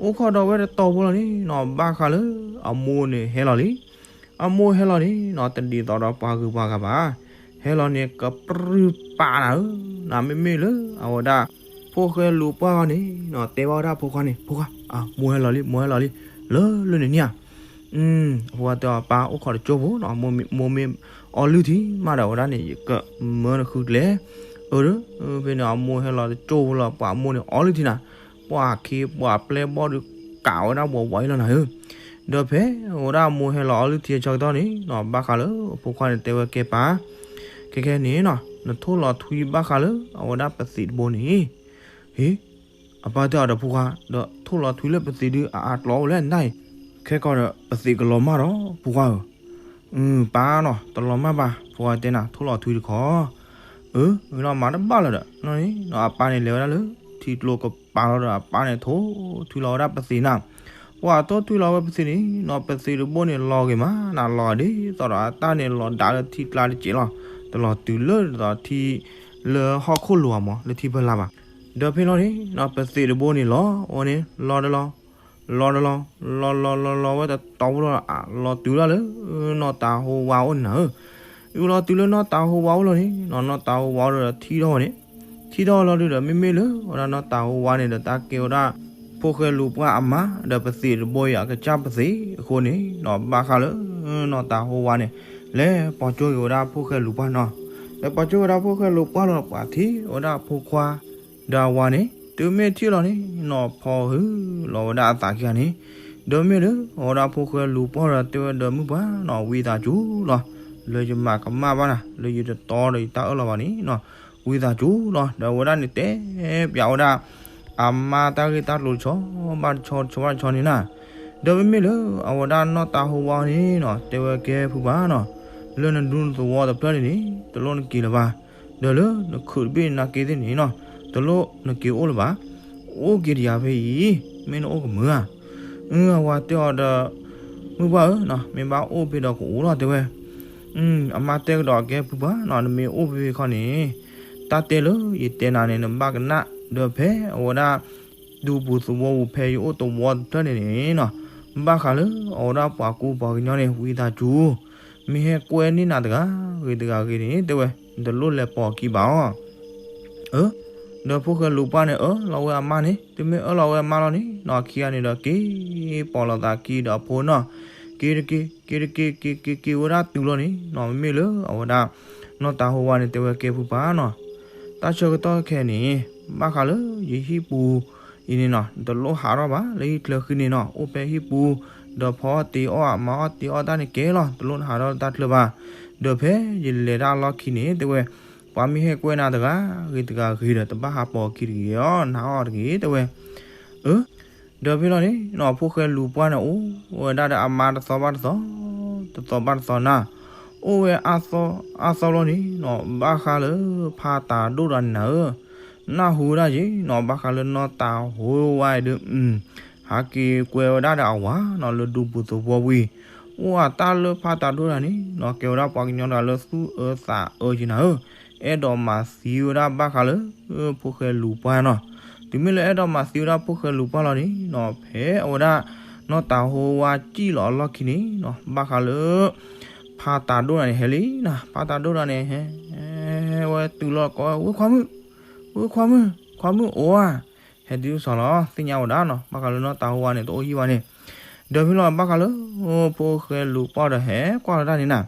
အိၣ်ခိးဒီးဝဲတတီၤဖိလီၤန့ၣ်နီၤ ဘၣ်ဃးလၢ အမိၢ်န့ၣ်ဟဲလီၤလံ. အမိၢ်ဟဲလီၤန့ၣ်နီၤ တဒ်သိးဒီးပှၤဂုၤပှၤဂၤဘၣ်. ဟဲလီၤန့ၣ် ကပြုၢ်ပာ်နၤဧၢ, နမ့မ့ၢ်လၢအဝဲဒၣ် ဖိၣ်ဃဲလူၤပှၢ်ဂီၢ်န့ၣ်နီၤ တဲဘၣ်ဝဲဒၣ်ဖိခွါန့ၣ်, ဖိခွါ, မိၢ်ဟဲလီၤလံ မိၢ်ဟဲလီၤလံ, လၢလၢန့ၣ်န့ၣ်ဧါ. အဖိခွါတဲအီၤ ပၢ် အိၣ်ခိးတကၠိဖိနီၤ, မိၢ်မ့ၢ်အီလုၢ်ထံမးဒီး အဝဲဒၣ်န့ၣ် ယကမၢနဃုကျဲ. အၢ ဖဲန့ၣ်အမိၢ်ဟဲလီၤတကၠိဖိလီၤ ပှၤမိၢ်န့ၣ်အီလုၢ်ထံနၤ, ပှၤခ့ပှၤပျဲၢ်ဘီၣ်ဒုးကးဝဲဒၣ်ဝးဝးအံၤလီၤနၤဧၢ. ဒီးဖဲအဝဲဒၣ်အမိၢ်ဟဲလီၤအီလုၢ်ထံအဆၢကတီၢ်န့ၣ်နီၤ ဘၣ်ဃးလၢဖိခွါန့ၣ်တဲဝဲ ကဲပၢ်, ခဲခဲန့ၣ်နီၤ နထိၣ်လီၤထွံဘၣ်ဃးလၢအဝဲဒၣ်ပသံးတဘိန့ၣ်. ဟ့ အပၢ်တဲအီၤဒီး ဖိခွါ, ဒီးထိၣ်လီၤထွံလၢပသံးဒုးအအါကျီအိၣ်လဲၣ်နတၢ်အံၤ, ခဲကီးဒီးပသံးကလီၤမၢ်ဒီး ဖိခွါဧၢ. အု ပၢ်နီၤ တလီၤမၢ်ဘၣ် ဖိခွါတဲနၤ ထိၣ်လီၤထွံတခီ. အၢ မ့ၢ်လီၤမၤတဘၣ်လၢၤဒီး နီၤန့ၣ်နီၤ အပၢ်န့ၣ်လဲၤဝဲဒၣ်လၢ ထံကျိကပၤလီၤဒီး အပၢ်န့ၣ်ထိၣ်ထွံလီၤဝဲဒၣ်ပသံးနၤ. ပှၤထိၣ်ထွံလီၤဝဲပသံးန့ၣ်နီၤ ပသံးတဘိန့ၣ်လီၤဂ့ၤမးနၤ လီၤဒ်သိးဒီးအတၢ်န့ၣ်လီၤဒးလၢထံကျါတစဲးလီၤ. တလီၤတုၤလၢဒ်သိးထံ လၢဟီၣ်ခိၣ်လိၤအမး လၢထံဖီလာ်ဘၣ်. ဒီးဖဲလီၤန့ၣ်နီၤ ပသံးတဘိန့ၣ်လီၤ အဝဲန့ၣ် လီၤတလီၤ လီၤတလီၤ လီၤလီၤလီၤလီၤဝဲတတီၤဖိလီၤ လီၤတုၤလီၤလၢ နီၢ်တၤဟိဝါအိၣ်နၤဧၢ. အလီၤတုၤလၢနီၢ်တၤဟိဝါအိၣ်လီၤန့ၣ်နီၤ နီၢ်တၤဟိဝါအိၣ်ဒီးထံၣ်ထီၣ်ဝဲန့ၣ်, ထံၣ်ထီၣ်ဝဲလီၤဒုးဒီး မ့မ့ၢ်လၢအဝဲဒၣ်နီၢ်တၤဟိဝါန့ၣ်ဒီး တၢ်ကဲဝဲဒၣ် ဖိၣ်ဃဲလူၤပှၢ်အမါ ဒီးပသံးတဘိအံၤအကစၢ်ပသံးအဃိန့ၣ်နီၤ ဘၣ်ဃးလၢ နီၢ်တၤဟိဝါန့ၣ် လဲၤပိာ်ကၠိက့ၤဝဲဒၣ်ဖိၣ်ဃဲလူၤပှၢ်နီၤ. လဲၤပိာ်ကၠိက့ၤဝဲဒၣ်ဖိၣ်ဃဲလူၤပှၢ်လီၤ ပှၤထံၣ်ဝဲဒၣ်ဖိခွါ ဒီးအဝၤန့ၣ် တုၤမ့ၢ်ထံၣ်လီၤန့ၣ်နီၤ ဖီဟုလီၤဝဲဒၣ်အသးခံဂၤန့ၣ်, ဒီးမ့ၢ်လၢ အဝဲဒၣ်ဖိၣ်ဃဲလူၤပှၢ်ဒီးတဲဝဲဒီး မုၢ်ပှၢ်နီၤ ဝံသးစူၤလီၤ, လၢယမၤကမၣ်ဘၣ်နၤ လၢယတတီဒီးယတၢ်အၢၣ်လီၤဘၣ်န့ၣ်နီၤ ဝံသးစူၤလီၤ. ဒီးအဝဲဒၣ်န့ၣ်တဲပၠးဝဲဒၣ် အမါတၢ်ဂ့ၢ်တၢ်ကျိၤတဆီဘၣ်တဆီ တဆီဘၣ်တဆီန့ၣ်နၤ. ဒီးမ့မ့ၢ်လၢ အဝဲဒၣ်နီၢ်တၤဟိဝါန့ၣ်နီၤ တဲဝဲကဲဖုပှၢ်နီၤ, လၢနဒူနသဝီတဖျၢၣ်န့ၣ်န့ၣ် တလိၣ်နက့ၤလၢၤဘၣ်. ဒီးလၢနခုးတဘ့ၣ်နၤက့ၤသ့ၣ်န့ၣ်နီၤ တလိၣ်နက့ၤအိၣ်လၢၤဘၣ်. အိၣ်က့ၤတယၤဖဲအံၤ မ့ၢ်နအိၣ်ကမုာ်ဧါ. အဝၤတဲအီၤဒီး မုၢ်ပှၢ်ဧၢ, မ့ၢ်ဘၣ်အိၣ်ဖဲဒီးကအိၣ်လီၤတဲဝဲ. အမါတဲကဒီးကဲဖုပှၢ်နီၤ နမ့ၢ်အိၣ်ဖဲဖဲခီန့ၣ် တၢ်တဲလၢယတဲနၤန့ၣ် နဘၣ်ကနၣ် ဒီးဖဲအဝဲဒၣ် ဒူပူၤသဝီပူၤဖဲယအိၣ်သဝီတဖျၢၣ်န့ၣ်န့ၣ်နီၤ ဘၣ်ဃးလၢအဝဲဒၣ်ပှၤကူပှၤကညီန့ၣ် ဝံသးစူၤ မ့ၢ်ဟဲကွဲန့ၢ်နၤတဂၤဂ့ၤတဂၤဂ့ၤန့ၣ် တဲဝဲ နတလိၣ်လဲၤပိာ်အခံဘၣ်အီၤ. အၢ ဒီးဖိၣ်ဃဲလူၤပှၢ်န့ၣ် အၢၣ်လီၤဝဲအမါန့ၣ် တုၤမ့ၢ်အၢၣ်လီၤဝဲအမါလီၤန့ၣ်နီၤ ခံဂၤန့ၣ်ဒီးက့ၤပိာ်လိာ်သးခံဒီးအဖိနီၤ က့ၤတက့ၤ က့ၤတက့ၤ က့ၤက့ၤက့ၤဝဲဒၣ်တုၤလီၤန့ၣ်နီၤ မ့မ့ၢ်လၢအဝဲဒၣ် နီၢ်တၤဟိဝါန့ၣ် တဲဝဲကဲဖုပှၢ်နီၤ တၢ်ဆၢကတီၢ်ခဲအံၤန့ၣ် ဘၣ်ဃးလၢယဟံၣ်ပူၤအံၤန့ၣ်နီၤ တလိၣ်ဟးထီၣ်ဘၣ် လၢဟံၣ်ချၢဃံန့ၣ်နီၤ အိၣ်ဖဲဟံၣ်ပူၤ ဒီးဖီအီၣ်တ့အီၣ် မၤအီၣ်တ့အီၣ်တၢ်န့ၣ်ကဲလီၤ တလိၣ်နဟးထီၣ်တၢ်ချၢဘၣ်. ဒီးဖဲယလဲၤတၢ်အလီၢ်ခံန့ၣ် တဲဝဲ ပှၤမ့ၢ်ဟဲကွဲနၤတဂၤဂ့ၤတဂၤဂ့ၤဒီး တဘၣ်ဟးပိာ်အခံတဂ့ၤအီၤ နဟးအီၣ်တဂ့ၤ တဲဝဲ. အၢ ဒီးဖဲလီၤန့ၣ်နီၤ ဖိၣ်ဃဲလူၤပှၢ်န့ၣ် အိၣ်ဝဲဒၣ်ဒီးအမါတသီဘၣ်တသီ တသီဘၣ်တသီနၤ အိၣ်ဝဲအါသီလီၤန့ၣ်နီၤ ဘၣ်ဃးလၢဖးတၤဒိၣ်ဒီးနၤဧၢ နၢ်ဟူဒၣ်ယ့ၤနီၤ ဘၣ်ဃးလၢနီၢ်တၤဟိဝါအံၤဒီး ဟးက့ၤကွဲဝဲဒၣ်ဒီးအဝၤနီၤ လၢဒူပူၤသဝီပူၤအံၤ, အိၣ်အတၢ်လၢဖးတၤဒိၣ်တၢ်န့ၣ်နီၤ ကဲဝဲဒၣ်ပှၤကညီတဂၤလၢသူၣ်အၢသးအၢက့ၤနၤဧၢ, အဲၣ်ဒိးမၤသံဝဲဒၣ်ဘၣ်ဃးလၢ ဖိၣ်ဃဲလူၤပှၢ်နီၤ. တုၤမ့ၢ်လၢအဲၣ်ဒိးမၤသံဝဲဒၣ်ဖိၣ်ဃဲလူၤပှၢ်လီၤန့ၣ်နီၤ ဖဲအဝဲဒၣ် နီၢ်တၤဟိဝါစံၣ်လီၤအလီၢ်ခံန့ၣ်နီၤ ဘၣ်ဃးလၢ ဖးတၤဒိၣ်တၢ်န့ၣ်ဟဲလံနီၤ, ဖးတၤဒိၣ်တၢ်န့ၣ်ဟဲ ဟဲဝဲတုၤလီၤကိးဝဲခွါမုၣ်, ဝဲခွါမုၣ်, ခွါမုၣ်အိၣ်ဧါ, ဟဲတုၤစီၤလီၤ သ့ၣ်ညါဝဲဒၣ်နီၤ ဘၣ်ဃးလၢနီၢ်တၤဟိဝါန့ၣ် တအိၣ်ဟံၣ်ဘၣ်န့ၣ်, ဒီးဖဲလီၤဘၣ်ဃးလၢ ဖိၣ်ဃဲလူၤပှၢ်ဒီးဟဲကွၢ်လီၤတၢ်န့ၣ်နၤ,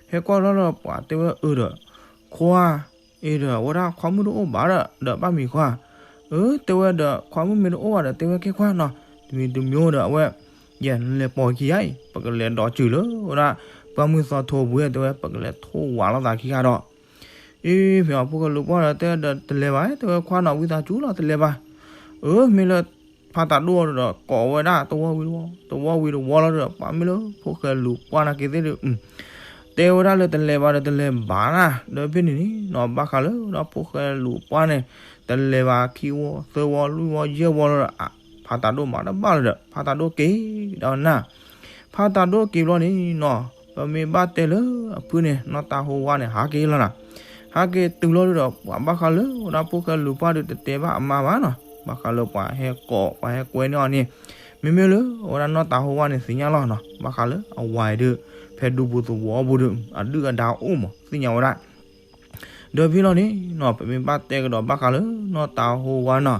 ဟဲကွၢ်လီၤလၢပှၤတဲဝဲအၢဒီး ခွါ အံၤဒီး အဝဲဒၣ်ခွါမုၣ်တအိၣ်ဘၣ်ဒီး ဒီးဘၣ်မံၤခွါ, အၢ တဲဝဲဒီး ခွါမုၣ်မ့ၢ်တအိၣ်ဘၣ်ဒီး တဲဝဲကဲခွါနီၤ, တမံၤတမံၤဒီးအဝဲ ယဲ နလဲၤပိာ်ခံဂၤအံၤ ပကလဲၤဒီးစၢၤလၢဝဲဒၣ် ပှၢ်မုၢ်သီထိပူၤ တဲဝဲ ပကလဲၤထိၣ်ဝးလိာ်သးခံဂၤဒီး, အ့ ဖဲအီၤဖိၣ်ဃဲလူၤပှၢ်ဒီး တဲဒီးတလဲၤဘၣ် တဲဝဲခွါနီၤ ဝံသးစူၤလီၤ တလဲၤဘၣ်, အၢ မ့ၢ်လၢ ဖးတၤဒိၣ်ဒီး ကိးဝဲဒၣ်တဝီဝံၤတဝီ တဝီဝံၤတဝီလီၤဒီး ပှၤမ့ၢ်လၢဖိၣ်ဃဲလူၤပှၢ်နာ်က့ၤသ့ၣ်ဒီး တဲဝဲဒၣ်လၢတလဲၤဘၣ်ဒီးတလဲၤဘၣ်နၤ, ဒီးဖဲန့ၣ်န့ၣ်နီၤ ဘၣ်ဃးလၢဝဲဒၣ်ဖိၣ်ဃဲလူၤပှၢ်န့ၣ် တလဲၤဘၣ်ခံဝီ သၢဝီ လွံၢ်ဝီ ယဲၢ်ဝီလီၤဒီး ဖးတၤဒိၣ်မၤတဘၣ်လီၤဒီး ဖးတၤဒိၣ်က့ၤဒီးနၤ, ဖးတၤဒိၣ်က့ၤဘျီန့ၣ်နီၤ ပမ့ၢ်ဘၣ်တဲလၢအဖုန့ၣ် နီၢ်တၤဟိဝါန့ၣ် ဟးက့ၤလီၤနၤ, ဟးက့ၤတုၤလီၤဒီး ပှၤဘၣ်ဃးလၢဝဲဒၣ်ဖိၣ်ဃဲလူၤပှၢ်ဒီး တတဲဘၣ်အမါဘၣ်နီၤ, ဘၣ်ဃးလၢပှၤဟဲကိး ပှၤဟဲကွဲန့ၢ်အီၤန့ၣ်, မ့မ့ၢ်လၢအဝဲဒၣ်နီၢ်တၤဟိဝါန့ၣ် သ့ၣ်ညါလီၤနီၤ, ဘၣ်ဃးလၢအဝၤအံၤဒီး ဖဲဒူပူၤသဝီပူၤဒီး အဒုၣ်အဒါအိၣ်မး သ့ၣ်ညါဝဲဒၣ် ဒီးဖဲလီၤန့ၣ်နီၤ ပမ့ၢ်ဘၣ်တဲကဒီးဘၣ်ဃးလၢနီၢ်တၤဟိဝါနီၤ,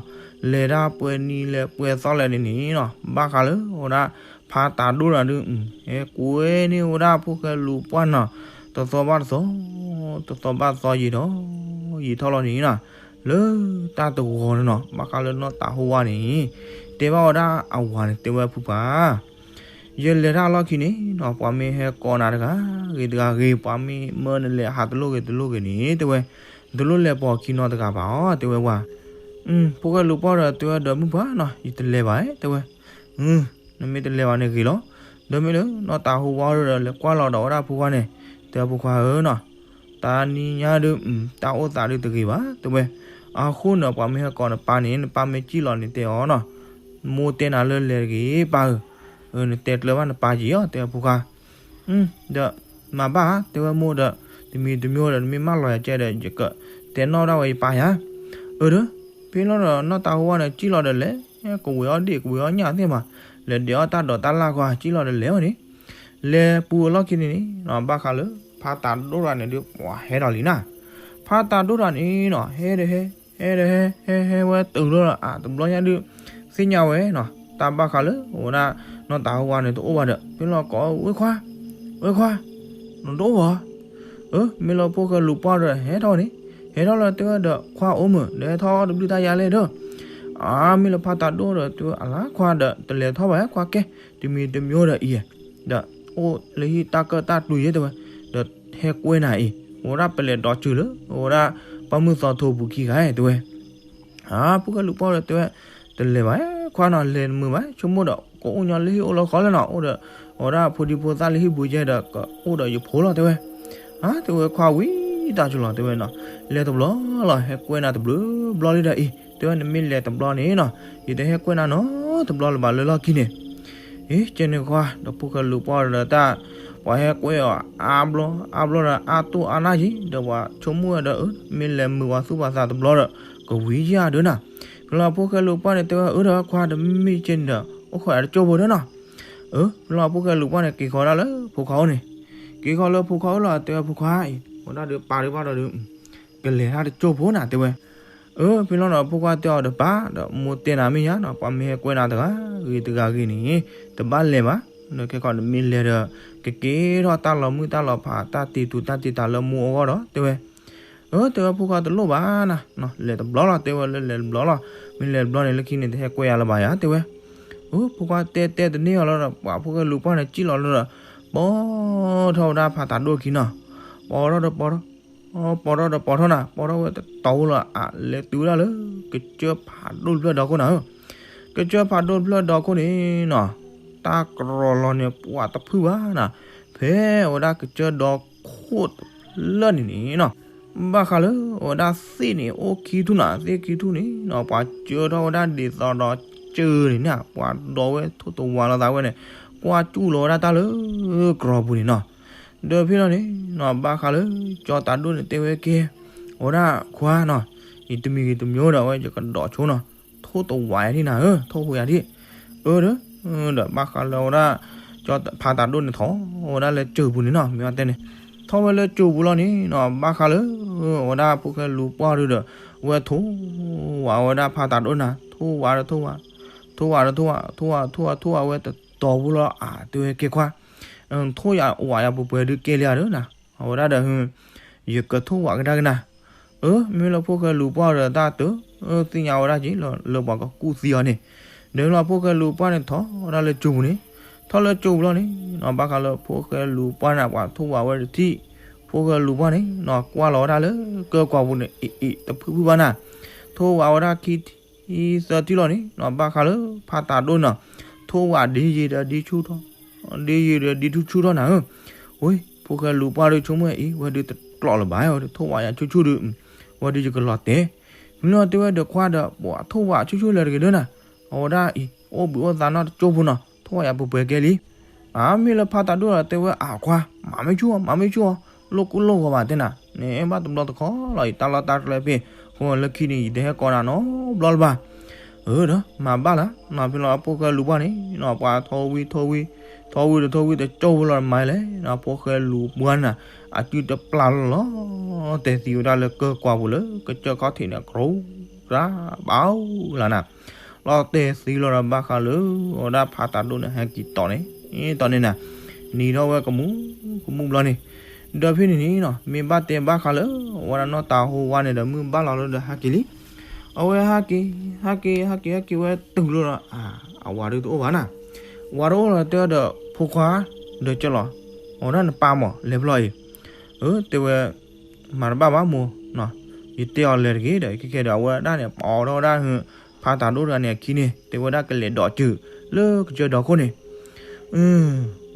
လဲၤတၢ်ပှဲၤနံၤလဲၤပှဲၤသီလဲၣ်န့ၣ်န့ၣ်နီၤ ဘၣ်ဃးလၢအဝဲဒၣ် ဖးတၤဒိၣ်တၢ်ဒုး ဟဲကွဲန့ၢ်ဝဲဒၣ်ဖိၣ်ဃဲလူၤပှၢ်နီၤ, တသီဘၣ်တသီ, တသီဘၣ်တသီ ယံာ်ထီၣ်ယံာ်ထီၣ်လီၤန့ၣ်နီၤ, လၢတၢ်တဂီၤန့ၣ်နီၤ ဘၣ်ဃးလၢနီၢ်တၤဟိဝါန့ၣ် တဲဘၣ်ဝဲဒၣ်အဝၤန့ၣ် တဲဝဲဖိခွါ ယလဲၤတၢ်လီၢ်ခံန့ၣ်နီၤ ပှၤမ့ၢ်ဟဲကိးနၤတဂၤဂ့ၤတဂၤဂ့ၤ ပှၤမ့ၢ်မၢနလဲၤဟးတလိၣ်ဂ့ၤတလိၣ်ဂ့ၤန့ၣ် တဲဝဲ, တလိၣ်လဲၤပိာ်ခံနီတဂၤဘၣ်အီၤ တဲဝဲဝၤ, ဖိၣ်ဃဲလူၤပှၢ်ဒီးတဲဝဲဒီးမုၣ်ပှၢ်နီၤ ယတလဲၤဘၣ် တဲဝဲ, နမ့ၢ်တလဲၤဘၣ်န့ၣ်ဂ့ၤလီၤ, ဒီးမ့ၢ်လၢနီၢ်တၤဟိဝါဒီးလဲၤကွၢ်လီၤဒီးဝဲဒၣ်ဖိခွါန့ၣ် တဲဖိခွါဧၢနီၤ, တနံၤညါဒုး တၢ်အိၣ်သးဒုးတဂ့ၤဘၣ် တဲဝဲ, အဃိန့ၣ် ပှၤမ့ၢ်ဟဲကိးနပၢ်န့ၣ် နပၢ်မ့ၢ်စံၣ်လီၤန့ၣ်တဲအီၤနီၤ, မိၢ်တဲနၤလၢလဲၤတဂ့ၤပၢ်ဧၢ, နတဲကျၢၤဘၣ်နပၢ်က့ၤအီၤ တဲဖိခွါ ဒီးမၤဘၣ် တဲဝဲမိၢ်ဒီး, တမံၤတမံၤဒီး နမ့ၢ်မၢလီၤယၤကဲဒီး ယကတဲနီၣ်ဒၣ်ဝဲယပၢ်ယၤ, အၢဒီး, ဖဲလီၤဒီးနီၢ်တၤဟိဝါန့ၣ် စံၣ်လီၤဒီးလဲၤ, ကဝံၤအီၣ်ဒ့ၣ် ကဝံၤအီၣ်ညၣ်သ့ၣ်မး, လဲၤဒဲးအီၣ်တၢ်ဒိးတၢ်လၢ်ကွၢ် စံၣ်လီၤဒီးလဲၤဝဲန့ၣ်, လဲၤပူၤအလီၢ်ခံန့ၣ်န့ၣ် ဘၣ်ဃးလၢ ဖးတၤဒိၣ်တၢ်န့ၣ်ဒုး ပှၤဟဲဒီးလံနၤ, ဖးတၤဒိၣ်တၢ်န့ၣ်နီၤ ဟဲဒီးဟဲ, ဟဲဒီးဟဲ, ဟဲဟဲဝဲတုၤလီၤဒီး အတဘျီညါဒုး, သ့ၣ်ညါဝဲနီၤ တၢ်ဘၣ်ဃးလၢ အဝဲဒၣ် နီၢ်တၤဟိဝါန့ၣ် တအိၣ်ဘၣ်ဒီး ဖဲလီၤကိးဝဲခွါ, ဝဲခွါ, နတအိၣ်ဘၣ်, အၢ မ့ၢ်လၢဖိၣ်ဃဲလူၤပှၢ်ဒီးဟဲထီၣ်န့ၣ်, ဟဲထီၣ်လၢတဲဝဲဒီး ခွါအိၣ်မုာ် ဒီးဟဲထီၣ်တဘျုးတၢ်ယါလဲၣ်ဒီး, အါ မ့ၢ်လၢဖးတၤဒိၣ်ဒီးတဲဝဲအလါခွါဒီး တလဲၤထီၣ်ဘၣ် ခွါကဲ, တမံၤတမံၤဒီးအံၤ, ဒီးအိၣ်လၢဟံၣ်တၢ်ကၢၣ်တၢ်တူၤယဲတဲဝဲ, ဒီးဟဲကွဲနၤအံၤ, အဝဲဒၣ်ပလဲၤဒီးစၢၤလၢ အဝဲဒၣ် ပှၢ်မုၢ်သီထိပူၤခံဂၤတဲဝဲ အါ ဖိၣ်ဃဲလူၤပှၢ်ဒီးတဲဝဲ, တလဲၤဘၣ် ခွါနီၤ လဲၤတမုာ်ဘၣ် ဆိကမိၣ်ဒီး ကအိၣ်ညီလၢဟံၣ်အိၣ်လၢဃီလၢနီၤ အိၣ်ဒီး အဝဲဒၣ်ဖိဒံဖိသၣ်လၢဟံၣ်ပူၤယဲဒီး ကအိၣ်ဒီးယဖိလီၤတဲဝဲ, အါ တဲဝဲခွါဝံၤတၢ်စူၤလီၤတဲဝဲနီၤ, လဲၤတဘျီလီၤ ဟဲကွဲနၤတဘျီဘျီလံဒီးအံၤ တဲဝဲနမ့ၢ်လဲၤတဘျီန့ၣ်နီၤ ယတဟဲကွဲနၤနီတဘျီလၢၤဘၣ်လၢလီၢ်ခံန့ၣ် အ့ ကဲန့ၣ်ခွါ ဒီးဖိၣ်ဃဲလူၤပှၢ်ဒီးတၢ် ပှၤဟဲကွဲအီၤအါဘျီ အါဘျီဒီးအါတိၢ်အါနၢ်က့ၤ ဒီးပှၤဆိကမိၣ်ဝဲဒီး မ့ၢ်လဲၤမုာ်ပှၤသူၣ်ပှၤသးတဘျီဒီး ကဝံၤယၤဒၢနၤ, ဖဲလီၤဖိၣ်ဃဲလူၤပှၢ်န့ၣ် တဲဝဲအၢဒီးခွါ တမ့ၢ်ကဲန့ၣ်ဒီး အိၣ်ခိးယၤတကၠိၢ်ဖိဒၢနီၤ, အၢ ဖဲလီၤဖိၣ်ဃဲလူၤပှၢ်န့ၣ် က့ၤဃီၤဒၣ်လၢဖိခွါအိၣ်န့ၣ်, က့ၤဃီၤလၢဖိခွါအိၣ်လီၤ တဲဝဲဖိခွါအံၤ ဝဲဒၣ်ဒီးပၢ်ဒုးဘၣ်ဒီးဒုး ကလဲၤတၢ်တကၠိၢ်ဖိနၤတဲဝဲ အၢ ဖဲလီၤဒီးဖိခွါတဲအီၤဒီးပၢ် ဒီးမိၢ်တဲနၤမ့ၢ်ညါနီၤ ပှၤမ့ၢ်ဟဲကွဲနၤတဂၤ ဂ့ၤတဂၤဂ့ၤန့ၣ် တဘၣ်လဲၤဘၣ်, ဒီးခဲကီးနမ့ၢ်လဲၤဒီး ကကဲထီၣ်တၢ်လီၤမုၢ်တၢ်လီၤဖး တၢ်တံာ်တူာ်တၢ်တံာ်တာ်လၢမိၢ်အဂီၢ်ဒီး တဲဝဲ, အၢ တဲဝဲဖိခွါတလိၣ်ဘၣ်နၤ, လဲၤတဘျီလီၤ တဲဝဲလၢလဲၤတဘျီလီၤ, မ့ၢ်လဲၤတဘျီန့ၣ် လၢခံန့ၣ် တဟဲကွဲယၤလၢၤဘၣ်ယၤ တဲဝဲ, အၢ ဖိခွါတဲတဲတန့ၢ်အီၤလီၤဒီး ပှၤဖိၣ်ဃဲလူၤပှၢ်န့ၣ် စံၣ်လီၤလီၤဒီး ပိာ်ထီၣ်ဝဲဒၣ်ဖးတၤဒိၣ်ခံနီၤ, ပိာ်ထီၣ်ဒီးပိာ်ထီၣ် ပိာ်ထီၣ်ဒီးပိာ်ထီၣ်နၤ ပိာ်ထီၣ်ဝဲတတီၤလီၤ အလဲၤတုၤဝဲဒၣ်လၢ ကစၢၢ်ဖးဒိၣ်တဖျၢၣ်ဒီခိၣ်နၤဧၢ, ကစၢၢ်ဖးဒိၣ်တဖျၢၣ်ဒီခိၣ်န့ၣ်နီၤ, တၢ်ကရီလီၤန့ၣ် ပှၤတဖုၣ်ဘၣ်နၤ, ဖဲအဝဲဒၣ်ကစၢၢ်ဒီခိၣ်တဖျၢၣ်န့ၣ်န့ၣ်နီၤ ဘၣ်ဃးလၢအဝဲဒၣ်သ့ၣ်န့ၣ် အိၣ်ခံထူၣ်နၤ, သ့ၣ်ခံထူၣ်န့ၣ်နီၤ ပှၤကၢထီၣ်ဝဲဒၣ်ဒ်သိးဒီးစၢၤန့ၣ်နီၤ, ပှၤဒိးဝဲထိၣ်သဝးလိာ်သးဝဲန့ၣ်, ကွၢ်စူၣ်လီၤဝဲဒၣ်တၢ်လၢကရီပူၤန့ၣ်နီၤ. ဒီးဖဲလီၤန့ၣ်နီၤ ဘၣ်ဃးလၢကၠီတၤဒိၣ်န့ၣ်တဲဝဲကဲ, အဝဲဒၣ်ခွါနီၤ, ယတမံၤဂ့ၤတမံၤဒီး အဝဲယကဒိးဆိနီၤ, ထိၣ်သဝးယၤဒံးနၤဧၢ, ထိၣ်ဟူးယၤဒံး. အၢ ဒီး ဒီးဘၣ်ဃးလၢအဝဲဒၣ် ကၠီဖးတၤဒိၣ်န့ၣ်ထီၣ်ဝဲဒၣ်လၢစၢၤပူၤန့ၣ်နီၤ, မ့ၢ်အတဲန့ၣ်, ထီၣ်ဝဲလၢစၢၤပူၤလီၤန့ၣ်နီၤ, ဘၣ်ဃးလၢအဝဲဒၣ်ဖိၣ်ဃဲလူၤပှၢ်ဒုဒီး ဝဲထိၣ်ဝးဝဲဒၣ်ဖးတၤဒိၣ်နၤ, ထိၣ်ဝးဒီးထိၣ်ဝး, ထိၣ်ဝးဒီးထိၣ်ဝး, ထိၣ်ဝး ထိၣ်ဝး ထိၣ်ဝးဝဲတတီၤဖိလီၤ. အါ တဲဝဲကဲခွါ, ထိၣ်ယၤဝးယၤပှဲၤပှဲၤဒုးကဲလံဧါဒီးနၤ, အဝဲဒၣ်ဒီး ယကထိၣ်ဝးကဒါက့ၤနၤ. အၢ မ့ၢ်လၢဖိၣ်ဃဲလူၤပှၢ်ဒီးတၢ်တၢ် သ့ၣ်ညါဝဲဒၣ်က့ၤလီၤ လၢပှၤကကူၣ်သံအီၤန့ၣ်, ဒီးလီၤဖိၣ်ဃဲလူၤပှၢ်န့ၣ်ထီၣ်ဝဲဒၣ်လၢစၢၤပူၤန့ၣ်, ထီၣ်လၢစၢၤပူၤလီၤန့ၣ်နီၤ, ဘၣ်ဃးလၢဖိၣ်ဃဲလူၤပှၢ်န့ၣ် ပှၤထိၣ်ဝးဝဲတထံၣ်, ဖိၣ်ဃဲလူၤပှၢ်န့ၣ်နီၤ ကွၢ်လီၤဝဲဒၣ်လၢကၢကွၢ်ပူၤန့ၣ် အ့ၣ်အ့ၣ်တဖုဖုဘၣ်နၤ, ထိၣ်ဝးဝဲဒၣ်ခံထံၣ်သၢထံၣ်လီၤန့ၣ်နီၤ, ဘၣ်ဃးလၢဖးတၤဒိၣ်နီၤ, ထိၣ်ဝးဒ်ယံၤဒီးဒ်ဆူၣ်ထီၣ် ဒ်ယံၤဒီးဒ်ဆူၣ်ထီၣ်နၤဧၢ. ဝဲ ဖိၣ်ဃဲလူၤပှၢ်ဒုးဆိကမိၣ်အံၤ ဝဲဒုးတကျိးလၢၤဘၣ်, ထိၣ်ဝးယၤဆူၣ်ဆူၣ်ဒီး ဝဲဒုးယကလီၤတဲာ်. မ့ၢ်လီၤတဲဝဲဒီးခွါဒီး ပှၤထိၣ်ဝးဆူၣ်ဆူၣ်လၢၤတဂ့ၤဒၢနၤ, အဝဲဒၣ်အံၤ အိၣ်ဘှံးအိၣ်သါနီတကၠိဖိနီၤ, ထိၣ်ဝးယၤပှဲၤပှဲၤကဲလံ. အါ မ့ၢ်လၢဖးတၤဒိၣ်ဒီးတဲဝဲ အါခွါ မၤမ့ၢ်ဆူၣ်အီၤ မၤမ့ၢ်ဆူၣ်အီၤ, လိၣ်ကူလိၣ်ဂီၤဘၣ်တဲနၤ, န့ၣ်ဘၣ်တဘျီတခီလီၤအံၤ တၢ်လီၢ်တၢ်ကျဲဖဲ အဃိလၢခံန့ၣ် ယတဟဲကိးနၤနီတဘျီလၢၤဘၣ်. အၢ ဒီးမၤဘၣ်လၢ နီၤ ဖဲလီၤအဖိၣ်ဃဲလူၤပှၢ်န့ၣ်နီၤ ပှၤထိၣ်ဝံၤထိၣ်ဝံၤ ထိၣ်ဝံၤဒီးထိၣ်ဝံၤတကၠိဖိလီၤမၤလဲၣ်နီၤ, ဖိၣ်ဃဲလူၤပှၢ်န့ၣ် အစုတပျၢ်လီၤလီၤ တဲသံဝဲဒၣ်လၢကၢကွၢ်ပူၤလၢကစၢၢ်ခီၣ်ထံးန့ၣ် ကြိၤရၣ်ဘၣ်အိၣ်လၢနၤ, လီၤတဲသံလီၤဒီးဘၣ်ဃးလၢ အဝဲဒၣ်ဖးတၤဒိၣ်န့ၣ် ဟဲက့ၤတီၢ်န့ၣ် တီၢ်န့ၣ်နၤ, နံၤထီၣ်ဝဲကမူၣ်ကမူၣ်ဘျီန့ၣ်, ဒီးဖဲန့ၣ်န့ၣ်နီၤ မ့ၢ်ဘၣ်တဲဘၣ်ဃးလၢ အဝဲဒၣ်နီၢ်တၤဟူဝါန့ၣ်ဒီး မုၢ်ဘၣ်လီၤလၢဒီးဟဲက့ၤလံ. အဝဲဟဲက့ၤ ဟဲက့ၤ ဟဲက့ၤ ဟဲက့ၤဝဲတုၤလီၤဒီး အဝၤဒုးတအိၣ်ဘၣ်နၤ, ဝၤတအိၣ်လီၤတဲဒီး ဖိခွါ ဒီးကၠၢ်လီၤ, အဝဲဒၣ်နပၢ်မး လဲၤဖဲလဲၣ်အံၤ, အၢ တဲဝဲ မၤတဘၣ်ဘၣ်မိၢ်, ယတဲအီၤလဲၤတဂ့ၤဒီး ခဲကဲဒီး အဝဲဒၣ်န့ၣ် ပအီၤထီၣ်ဝဲဒၣ် ဖးတၤဒိၣ်တဂၤန့ၣ်အခံန့ၣ် တဲဝဲဒၣ်ကလဲၤဒိးစၢၤ လၢကစၢၢ်ဒီခိၣ်န့ၣ်,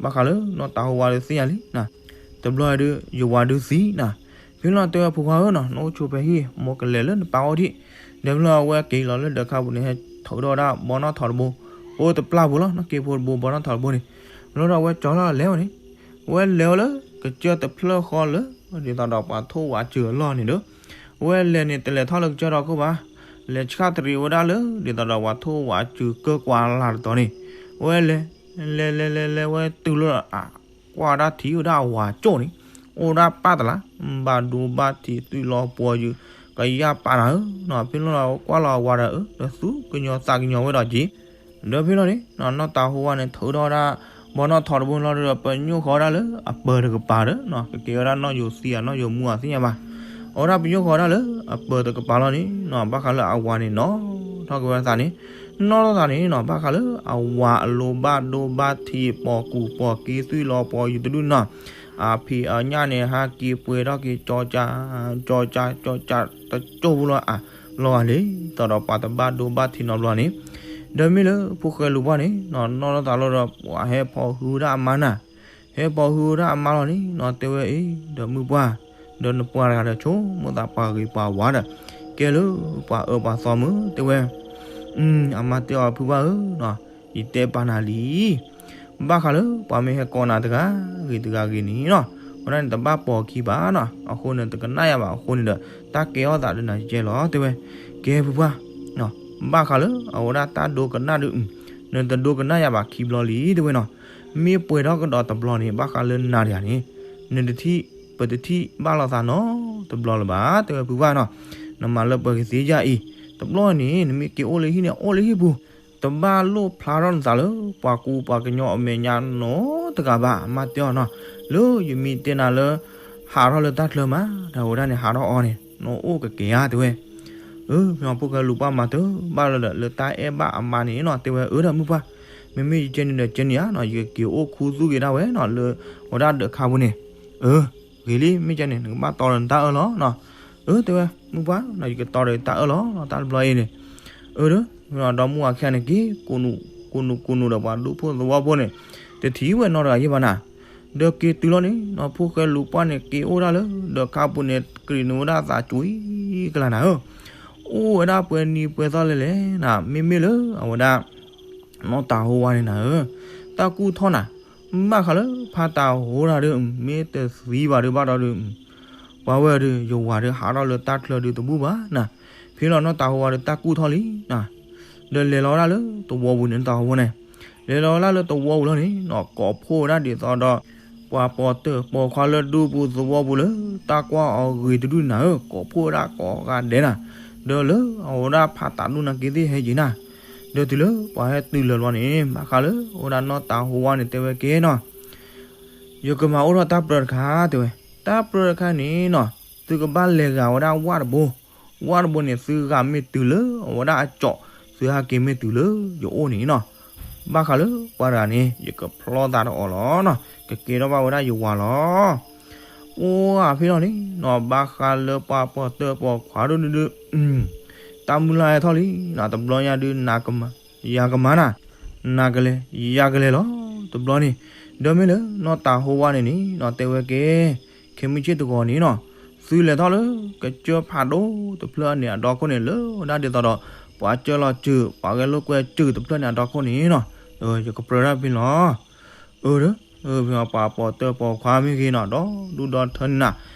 ဘၣ်ဃးလၢနီၢ်တၤဟူဝါဒုးသ့ၣ်ညါလံနၤ, တဘျီဒုး ယဝၤဒုးသံနၤ, ဖဲလီၤတဲဝဲဖိခွါဧၢနီၤ နအိၣ်ဆိးဖဲဟံၣ် မိၢ်ကလဲၤလၢနပၢ်အိၣ်ထံး, ဒီးဖဲလီၤအဝဲက့ၤလီၤလၢဒၢးခါပူၤန့ၣ် ဟဲထုးထီၣ်ဝဲဒၣ်ဘီနီၣ်ထိးတဘိ, အိၣ်တပျၢ်ပူၤလီၤ နီၢ်က့ဖိတဘိ ဘီနီၣ်ထိးတဘိန့ၣ်, ဖဲလီၤဒီးအဝဲကၠီထီၣ်လဲၤဝဲန့ၣ် အဝဲလဲၤဝဲလၢ ကစၢၢ်တဖျၢၣ်ဃီလၢ ဒ်သိးဒီးပှၤထိၣ်ဝးစၢၤအလီၢ်န့ၣ်ဒီး, အဝဲလဲၤန့ၣ် တလဲၤထီၣ်လၢကစၢၢ်ဒီခိၣ်ဘၣ်, လဲၤဆှၣ်တရံးဝဲဒၣ်လၢ ဒ်သိးဒီးပှၤထိၣ်ဝးစၢၤကၢကွၢ်လၢ်တတီၤန့ၣ်, အဝဲလဲၤ လဲၤလဲၤလဲၤလဲၤဝဲတုၤလၢ ကွၢ်ဝဲဒၣ်ထံၣ်ဝဲဒၣ်အဝၤကၠိၣ်န့ၣ်, အိၣ်ဒၣ်ပၢ်တလး, ဘၣ်ဒိဘၣ်ထံး သွံၣ်လီၤပှီၤယုာ် ကယၢ်ပာ်နၤဧၢ, ဖဲလီၤကွၢ်လီၤအဝၤဒီး ဒီးသူၣ်ကညီၤသးကညီၤဝဲဒီးက့ၤ ဒီးဖဲလီၤန့ၣ် နီၢ်တၤဟူဝါန့ၣ် ထုးထီၣ်ဝဲဒၣ် ဘီနီၣ်ထိးတဘိန့ၣ်လီၤဒီး ပညိၣ်ဃီၤဝဲဒၣ်လၢအပၢၤတကပၤဒီး ကကဲဝဲဒၣ်နီၢ်ယိၤသံဧါ နီၢ်ယိၤမူဧါသ့ၣ်ညါဘၣ်. အဝဲဒၣ်ပညိၣ်ဃီၤဝဲဒၣ်လၢအပၢၤတကပၤလီၤန့ၣ် ဘၣ်ဃးလၢအဝၤန့ၣ် နီၣ်ထီၣ်က့ၤဝဲဒၣ်သးန့ၣ်, နီၣ်ထီၣ်သးန့ၣ် ဘၣ်ဃးလၢအဝၤအလိၤဘၣ်ဒိဘၣ်ထံး ပိာ်ကူၣ်ပိာ်က့ သွံၣ်လီၤပှီၤယုာ်တဒုနီၤ, အဖံးအညၣ်န့ၣ် ဟးက့ၤပှဲၤထီၣ်က့ၤ ကၠီကၠါ ကၠီကၠါ ကၠီကၠါ တကၠိၢ်ဖိလီၤအါ လီၤဂာ်လံ သိးဒီးပှၤတဘၣ်ဒိဘၣ်ထံးနီတဘျီန့ၣ်, ဒီးမ့ၢ်လၢဖိၣ်ဃဲလူၤပှၢ်န့ၣ် နီၣ်ထီၣ်သးလီၤဒီး ပှၤဟဲဖီၣ်ဟုဝဲဒၣ်အမါနၤ, ဟဲဖီၣ်ဟုဝဲဒၣ်အမါလီၤန့ၣ် နီၣ်တဲဝဲအံၤ ဒီးမုၢ်ပှၢ် ဒီးနပှၤတဂၤဒီးဆိကမိၣ်သးပှၤဂ့ၤပှၤဝါဒီး ကဲလၢပှၤအၢပှၤသီမုၢ် တဲဝဲ အမါတဲအီၤဖုပှၢ်ဧၢ ယတဲပာ်နၤလံ ဘၣ်ဃးလၢပှၤမ့ၢ်ဟဲကိးနၤတဂၤဂ့ၤတဂၤဂ့ၤန့ၣ်နီၤ, ဝဲဒၣ်န့ၣ်တဘၣ်ပိာ်ခံဘၣ်နီၤ, အဃိန့ၣ် တကနၣ်ယၤဘၣ်အဃိန့ၣ်ဒီး တၢ်ကဲထီၣ်သးဒီးနၤကဲလီၤ တဲဝဲ, ကဲဖုပှၢ်, ဘၣ်ဃးလၢအဝဲဒၣ်တၢ်ဒိကနၣ်ဒုး, နတဒိကနၣ်ယၤဘၣ်ခံဘျီလံ တဲဝဲနီၤ, မ့ၢ်ပှဲၤထီၣ်ကဒီးတဘျီန့ၣ် ဘၣ်ဃးလၢနၤတဂၤန့ၣ်, နတထံၣ် ပတထံၣ်ဘၣ်လိာ်သးနီတဘျီလၢၤဘၣ် တဲဝဲဖုပှၢ်နီၤ, နမၤလၢပှဲၤကသ့ယၤအံၤ, တဘျီန့ၣ် နမ့ၢ်က့ၤအိၣ်လၢဟံၣ်န့ၣ် အိၣ်လၢဟံၣ်ပူၤ တဘၣ်လိၣ်ဖျါထီၣ်နသးလၢ ပှၤကူပှၤကညီအမဲာ်ညါနီတဂၤဘၣ် အမါတဲအီၤနီၤ, လၢယမ့ၢ်တဲနၤလၢ ဟးထီၣ်လၢတၢ်ချၢမး ဒီးအဝဲဒၣ်န့ၣ်ဟးထီၣ်အီၤန့ၣ် နအိၣ်ကကဲဧါ တဲဝဲ, မ့ၢ်ဖိၣ်ဃဲလူၤပှၢ်မၤတဘၣ်လၢၤဒီး လၢတၢ်အဲၣ်ဘၣ်အမါန့ၣ်နီၤ တဲဝဲအၢဒီးမုၢ်ပှၢ်, မ့မ့ၢ်ယကဲန့ၣ်ဒီးကဲန့ၣ်ဧါနီၤ ယကက့ၤအိၣ်ခူသူၣ်က့ၤဒၣ်ဝဲနီၤ လၢဝဲဒၣ်ဒၢးခါပူၤန့ၣ်, အၢ ဂ့ၤလံ မ့ၢ်ကဲန့ၣ် နကဘၣ်တီဒီးနတၢ်အၢၣ်လီၤနီၤ, အၢ တဲဝဲ မုၢ်ပှၢ်နီၤ ယကတီဒီးယတၢ်အၢၣ်လီၤနီၤ တၢ်တဘျီအံၤန့ၣ်, အၢ ဒီး ဒီမါဝၤခံဂၤန့ၣ်က့ၤ ကိးနူာ်ကိးနူာ်ဒီးပှၤဒူဖိသဝီဖိန့ၣ်, တထံၣ်ဝဲနီတဂၤယဲၢ်ဘၣ်နၤ, ဒီးက့ၤတုၤလီၤန့ၣ်နီၤ ဖိၣ်ဃဲလူၤပှၢ်န့ၣ်က့ၤအိၣ်ဒၣ်လၢ ဒီးခါပူၤန့ၣ် ကြံးနုာ်ဝဲဒၣ်သးကွံကလၤနၤဧၢ, အိၣ်ဝဲဒၣ်ပှဲၤနံၤပှဲၤသီလဲၤလဲၤနၤ မ့မ့ၢ်လၢအဝဲဒၣ် နီၢ်တၤဟိဝါန့ၣ်နၤဧၢ, တၢ်ကူၣ်ထီၣ်နၤ, ဘၣ်ဃးလၢဖးတၤဟိဝါဒုး မ့ၢ်တသံဘၣ်ဒုးဘၣ်ဒီးဒုး ပှၤဝဲဒုး ယဝၤဒုးဟးထီၣ်လၢတၢ်ချၢဒုးတဘူၣ်ဘၣ်နၤ, ဖဲလီၤနီၢ်တၤဟိဝါဒုးတၢ်ကူၣ်ထီၣ်လံနၤ, ဒီးလဲၤလီၤဝဲဒၣ်လၢသဝီပူၤန့ၣ် နီၢ်တၤဟိဝါန့ၣ်, လဲၤလီၤဝဲဒၣ်လၢသဝီပူၤလီၤန့ၣ်နီၤ ကိးဖှိၣ်ဝဲဒၣ်ဒ်သိးဒီး ပှၤပိာ်တၢၢ်ပိာ်ခွါလၢဒူပူၤသဝီပူၤလၢ တၢ်ကွၢ်အီၤဂ့ၤတဒူၣ်နၤဧၢ, ကိးဖှိၣ်ဝဲဒၣ်ကိးဂၤဒဲးနၤ, ဒီးလၢအဝဲဒၣ်ဖးတၤဒိၣ်နာ်က့သ့ၣ်ဟဲက့ၤနၤ, ဒီးတုၤလၢပှၤဟဲတုၤလၢာ်လီၤန့ၣ် ဘၣ်ဃးလၢအဝဲဒၣ်နီၢ်တၤဟိဝါန့ၣ်တဲဝဲကဲနီၤ ယကမၤအိၣ်ထီၣ်တၢ်ပြၢတခါတဲဝဲ, တၢ်ပြၢတခါန့ၣ်နီၤ သုကဘၣ်လဲၤဂၤဝဲဒၣ်ဝၣ်တဘိ, ဝၣ်တဘိန့ၣ် သုဂၤမ့ၢ်တုၤလၢအဝဲဒၣ်အကၠီၣ် သုဟဲက့ၤမ့ၢ်တုၤလၢယအိၣ်န့ၣ်နီၤ, ဘၣ်ဃးလၢပှၤတဂၤန့ၣ် ယကဖျီသးတအီၣ်လီၤနီၤ, ကကဲထီၣ်ဘၣ်ဝဲဒၣ်ယဝၤလီၤ. အိၣ်ဖဲလီၤန့ၣ်နီၤ ဘၣ်ဃးလၢပှၤပိာ်တၢၢ်ပိာ်ခွါဒိၣ်ဒုးဒုး တၢ်မုၢ်လၢ်ဟဲထီၣ်လံနီၤ, တဘျီညါဒုး နကမၤ ယကမၤနၤ, နကလဲၤ ယကလဲၤလီၤ တဘျီန့ၣ်, ဒီးမ့ၢ်လၢနီၢ်တၤဟိဝါန့ၣ်န့ၣ်နီၤ တဲဝဲကဲ ခဲမုၢ်ဆ့ၣ်တဂီၤန့ၣ်နီၤ သုလဲၤထီၣ်လၢ ကစၢၢ်ဖးဒိၣ်တဖျၢၣ်န့ၣ်အဒီခိၣ်န့ၣ် လၢဝဲဒၣ်ဒ်သိးဒီး ပှၤကၢၢ်လီၤစၢၤ ပှၤဂဲၤလိာ်ကွဲစၢၤတဖျၢၣ်န့ၣ်အဒီခိၣ်န့ၣ်နီၤ, ယကပြၢဒၣ်ဖဲလီၤ. အၢ ဒီး ဖဲပှၤပိာ်တၢၢ်ပိာ်ခွါမ့ၢ်ဂ့ၤနီၤ ဒီဒူၣ်ဒီထၢန့ၣ်နၤ,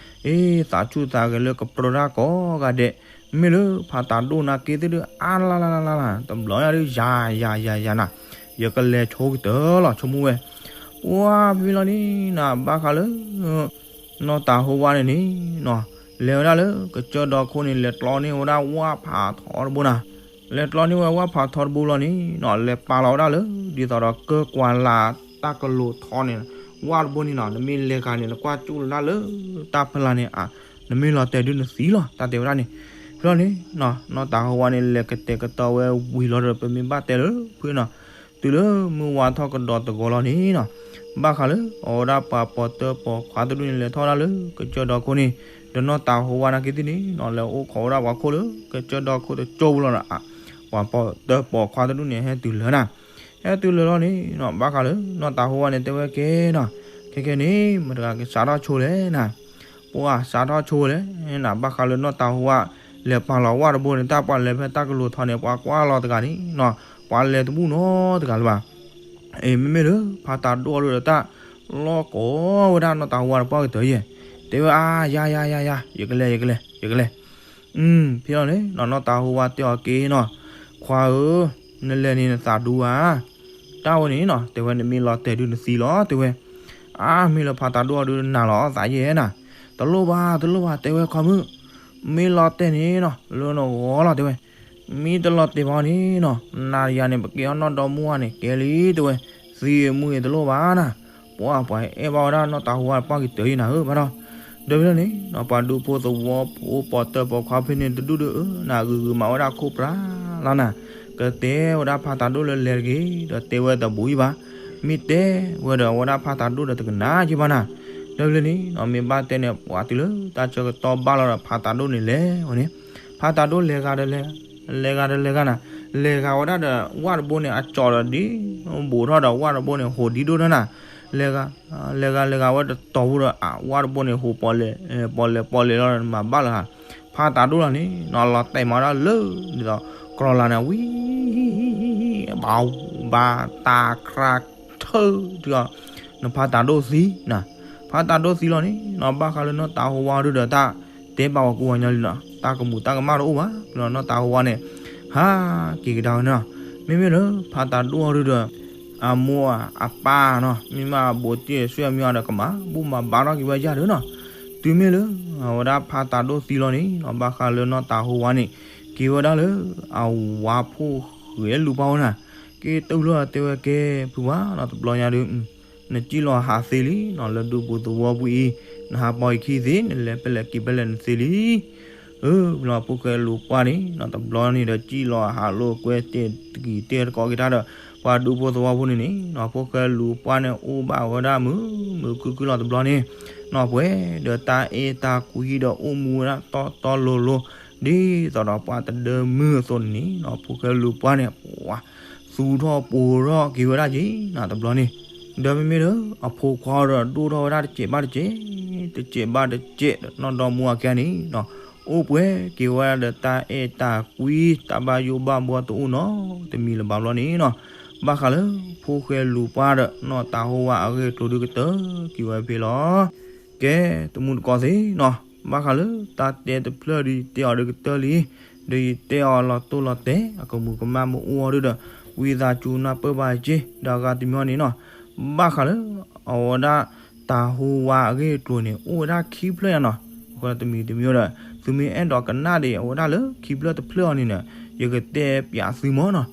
အ့ သးဆူၣ်သးဂဲၤလၢကပြၢတၢ်ကိးဂၤဒဲး, မ့ၢ်လၢဖးတၤဒိၣ်နာ်က့သ့ၣ်ဒုး အါလါလါလါလါလါ တဘျီညါဒုး ယၤယၤယၤယၤနၤ, ယကလဲၤဆိကတၢၢ်လီၤ ဆိကမိၣ်ဝဲ, ပှၢ်ဖဲလီၤန့ၣ်နၤ ဘၣ်ဃးလၢ နီၢ်တၤဟိဝါန့ၣ်န့ၣ်နီၤ လဲၤဝဲဒၣ်လၢ ကစၢၢ်ဒီခိၣ်န့ၣ် လဲၤကျီန့ၢ်ဝဲဒၣ်ဝၣ်ဖးထီတဘိနၤ, လဲၤကျီန့ၢ်ဝဲဝၣ်ဖးထီတဘိလီၤန့ၣ်နီၤ လဲၤပာ်လီၤဝဲဒၣ်လၢ ဒ်သိးဒီးကၢၢ်ကွၢ်လၢ်တၢ်ကလိၤထီန့ၣ်, ဝၣ်တဘိန့ၣ်နီၤ နမ့ၢ်လဲၤဂၤန့ၣ် နကွၢ်ကၠူၣ်လၢဒၣ်လၢ တၢ်ဖီလာ်န့ၣ် အါ နမ့ၢ်လီၤတဲာ်ဒုးနသံလီၤ တၢ်တဲဝဲဒၣ်န့ၣ်, ဖဲလီၤန့ၣ်နီၤ နီၢ်တၤဟိဝါန့ၣ် လဲၤကတဲာ်ကတီၤဝဲဝံၤလီၤဒီး ပမ့ၢ်ဘၣ်တဲလၢဖုနီၤ တုၤလၢမုၢ်ဝါထီၣ်ကဒီးတဂီၤလီၤန့ၣ်နီၤ, ဘၣ်ဃးလၢအဝဲဒၣ်ပှၤပိာ်တၢၢ်ပိာ်ခွါတဒူၣ်န့ၣ် လဲၤထီၣ်ဒၣ်လၢကစၢၢ်ဒီခိၣ်န့ၣ်, ဒီးနီၢ်တၤဟိဝါနာ်က့သ့ၣ်န့ၣ်နီၤ လဲၤအိၣ်ခိးဝဲဒၣ်ပှၤခိၣ်လၢ ကစၢၢ်ဒီခိၣ်တကၠိပူၤလီၤဒီး ပှၤပိာ်တၢၢ်ပိာ်ခွါတဒူၣ်န့ၣ် ဟဲတုၤလၢနၤ, ဟဲတုၤလၢလီၤန့ၣ်နီၤ ဘၣ်ဃးလၢနီၢ်တၤဟိဝါန့ၣ် တဲဝဲကဲနီၤ, ခဲခဲန့ၣ် မတၤတဂၤကစးထီၣ်ဆိလဲၣ်နၤ ပှၤစးထီၣ်ဆိလဲၣ်နၤ ဘၣ်ဃးလၢနီၢ်တၤဟိဝါ လဲၤပာ်လီၤဝၣ်တဘိန့ၣ် တၢ်ပှၤလဲၤဖဲတၢ်ကလိၤထီန့ၣ် ပှၤကွၢ်လီၤတဂၤန့ၣ်နီၤ, ပှၤလဲၤတဘူၣ်နီတဂၤလၢၤဘၣ်. အ့ မ့မ့ၢ်လၢ ဖးတၤဒိၣ်အီၤဒုးဒီးတၢ်လီၢ်ကိးဝဲဒၣ်နီၢ်တၤဟိဝါတပှၢ်ကတၢၢ်ယဲၢ်, တဲဝဲအါ ယၤယၤယၤယၤ ယကလဲၤ ယကလဲၤ ယကလဲၤ ဖဲလီၤန့ၣ်နီၤ နီၢ်တၤဟိဝါတဲအီၤက့ၤနီၤ, ခွါဧၢ, နလဲၤန့ၣ်နသးဒူဧါ, တၢ်ဝဲန့ၣ်နီၤ တဲဝဲ နမ့ၢ်လီၤတဲာ်ဒုးနသံလီၤ တဲဝဲ, အါ မ့ၢ်လၢဖးတၤဒိၣ်အီၤဒုးနၤလီၤသးယဲၢ်နၤ, တလိၣ်ဘၣ် တလိၣ်ဘၣ် တဲဝဲ ခွါမုၣ်, မ့ၢ်လီၤတဲာ်န့ၣ်နီၤ လၢနဂီၢ်လီၤ တဲဝဲ, မ့ၢ်တလီၤတဲာ်ဘၣ်န့ၣ်နီၤ နၤယၤန့ၣ် ပကဲအီၤနီၢ်ဒီမါဝၤန့ၣ် ကဲလံ တဲဝဲ, သံမုၢ်အံၤတလိၣ်ဘၣ်နၤ, ပှၤ ပှၤအဲၣ်ဘၣ်ဝဲဒၣ်နီၢ်တၤဟိဝါတပှၢ်ကတၢၢ်ယဲၢ်နၤဧၢ ဘၣ်ဒီး ဒီးဖဲလီၤန့ၣ်နီၤ ပှၤဒူဖိသဝီဖိပိာ်တၢၢ်ပိာ်ခွါဖဲန့ၣ်တဒူၣ်ဒီး အၢ နဂုာ်ဂုာ်မၤဝဲဒၣ်ခိၣ်ပြးလီၤနၤ, ကတဲဝဲဒၣ်ဖးတၤဒိၣ်လၢလဲၤတဂ့ၤ ဒီးတဲဝဲတဘူးအံၤဘၣ်, မ့ၢ်တဲဝဲဒီးအဝဲဒၣ်ဖးတၤဒိၣ်ဒီးတကနၣ်က့ၤဘၣ်နၤ, ဒီးဖဲလီၤန့ၣ်နီၤ မ့ၢ်ဘၣ်တဲန့ၣ် ပှၤတုၤလၢတၢ်ဆၢကတီၢ်ဘၣ်လီၤဒီး ဖးတၤဒိၣ်န့ၣ်လဲၤဝဲန့ၣ်, ဖးတၤဒိၣ်လဲၤဂၤဒီးလဲၤ လဲၤဂၤဒီးလဲၤဂၤနၤ, လဲၤဂၤဝဲဒၣ်ဒီးဝၣ်တဘိန့ၣ် အကၠီၣ်ဒီးဒ် ဘူးထီၣ်ဒီးဝၣ်တဘိန့ၣ် ဟိးဒ်ဒိၣ်ထီၣ်နၤ, လဲၤဂၤ လဲၤဂၤလဲၤဂၤဝဲတတီၤဖိဒီး အဝၣ်တဘိန့ၣ် ဟိးပီၣ်လဲၣ် ပီၣ်လဲၣ်ပီၣ်လဲၣ်လီၤဒီး နမၤဘၣ်လၢၤဧါ, ဖးတၤဒိၣ်လီၤန့ၣ်နီၤ လီၤတဲာ်မၤဒၣ်လၢ ဒ်သိး ကြီလၢ်န့ၣ် ဝံ ဘၣ် ဘၣ်တၢ်ခြးထၢၣ် တုၤအီၤ နဖးတၤဒိၣ်သံနၤ, ဖးတၤဒိၣ်သံလီၤန့ၣ်နီၤ ဘၣ်ဃးလၢနီၢ်တၤဟိဝါဒုးဒီးတၢ်တဲဘၣ်ဝဲကူဝဲညီလံနီၤ တၢ်ကမူးတၢ်ကမၣ်တအိၣ်ဘၣ်, ဖဲလီၤနီၢ်တၤဟိဝါန့ၣ် ဟးက့ၤကဒါဝဲန့ၣ်နီၤ, မ့မ့ၢ်လၢဖးတၤဒိၣ်အီၤဒုးဒီး အမိၢ်အပၢ်နီၤ မ့မ့ၢ်အဘူးတံၢ်အဆွေအမျိုးဒီး ကမၤဘူၣ်မၤဘါထီၣ်က့ၤဝဲယၢ်ဒုးနီၤ, တုၤမ့ၢ်လၢ အဝဲဒၣ်ဖးတၤဒိၣ်သံလီၤန့ၣ်နီၤ ဘၣ်ဃးလၢနီၢ်တၤဟိဝါန့ၣ် က့ၤဝဲဒၣ်လၢ အဝၤဖိၣ်ဃဲလူၤပှၢ်ဝဲနၤ, က့ၤတုၤလီၤတဲဝဲကဲ ဖုပှၢ်နီၤ တဘျီညါဒုး နစံၣ်လီၤဟးသ့လံနီၤ လၢဒူပူၤသဝီပူၤအံၤ နဟးပီၤအံၤခံသ့ နလဲၤဖဲလဲၣ်က့ၤဖဲလဲၣ်နသ့လံ. အၢ ဖဲလီၤဖိၣ်ဃဲလူၤပှၢ်န့ၣ်နီၤ တဘျီန့ၣ်ဒီး စံၣ်လီၤဟးလိာ်ကွဲတဲာ်တကံၤတဲာ်တကိးက့ၤတၢ်ဒီး ပှၤဒူဖိသဝီဖိန့ၣ်န့ၣ်နီၤ ဖိၣ်ဃဲလူၤပှၢ်န့ၣ် အိၣ်ဘၣ်ဝဲဒၣ်မုာ်မုာ်ခုၣ်ခုၣ်လီၤတဘျီန့ၣ်နီၤ ပှဲၤဒီးတၢ်အဲၣ်တၢ်ကွံဒီးအိၣ်မူဝဲဒၣ်တီတီလိၤလိၤ ဒ်သိးဒီးပှၤတဒၢမုၢ်အသိးန့ၣ်န့ၣ်နီၤ ဖိၣ်ဃဲလူၤပှၢ်န့ၣ် ပှၤ သူၣ်ထီၣ်ပိၤထီၣ်က့ၤဝဲဒၣ်က့ၤနီၤ တဘျီန့ၣ် ဒီးမ့မ့ၢ်လၢအဖိခွါဒီးဒိၣ်ထီၣ်ဝဲဒၣ်တစဲးဘၣ်တစဲး, တစဲးဘၣ်တစဲးဒီး နီၢ်ဒီမါအကဲန့ၣ်နီၤ, အိၣ်ပှဲၤက့ၤဝဲဒၣ်ဒီးတၢ်အဲၣ်တၢ်ကွံ, တၢ်ဘၣ်ယိၣ်ဘၣ်ဘှီတအိၣ်နီတမံၤလၢၤဘၣ်ဘျီန့ၣ်နီၤ, ဘၣ်ဃးလၢဖိၣ်ဃဲလူၤပှၢ်ဒီးနီၢ်တၤဟိဝါအဂ့ၢ်အကျိၤဒုးကတၢၢ်က့ၤဝဲဖဲလီၤ. ကဲ, တမူတကိးသ့ၣ်နီၤ, ဘၣ်ဃးလၢတၢ်တဲတဖျၢၣ်ဒီး ယတဲအီၤဒုးကတၢၢ်လံ, ဒီးယတဲအီၤလီၤတိၢ်လီၤတဲာ် အကမူးကမၣ်မ့ၢ်အိၣ်အီၤဒုးဒီး ဝံသးစူၤနၢ်ပၢၢ်ဘၣ်က့ၤ ဒီးအဂၤတမံၤအီၤန့ၣ်နီၤ, ဘၣ်ဃးလၢ အဝဲဒၣ်တၤဟိဝါအဂ့ၢ်အကျိၤန့ၣ် အိၣ်ဝဲဒၣ်ခံဖျၢၣ်ညါနီၤ, အဃိတမံၤတမံၤဒီး သုမ့ၢ်အဲၣ်ဒိးကနၣ်ဒံးအဝဲဒၣ်လၢခံဖျၢၣ်တဖျၢၣ်အီၤန့ၣ်ဒီး ယကတဲပၠးသုမ့ၢ်နီၤ,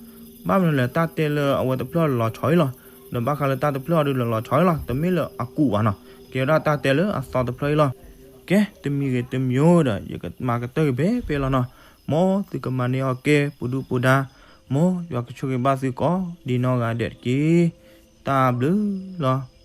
ဘၣ်မနုၤလဲၣ် တၢ်တဲလၢအဝဲတဖျၢၣ်လီၤဆီအံၤလီၤ, ဒီးဘၣ်ဃးလၢတၢ်တဖျၢၣ်အီၤဒုးလီၤလီၤဆီအံၤလီၤ, တမ့ၢ်လၢအကူးဘၣ်နီၤ, ကဲဝဲဒၣ်တၢ်တဲလၢအသီတဖျၢၣ်အံၤလီၤ. ကဲ, တမံၤဂ့ၤတမံၤဒီး ယကမၤကတၢၢ်က့ၤဖဲဖဲလီၤနီၤ, မ်သုကမၤန့ၢ်အီၤကဲပူၤဒုၣ်ပူၤဒါ, မ်ယွၤကဆိၣ်ဂ့ၤဘၣ်သုကိးဒ်နီၢ်ဂၤဒဲးတက့ၢ်. တၢ်ဘျုးလီၤ.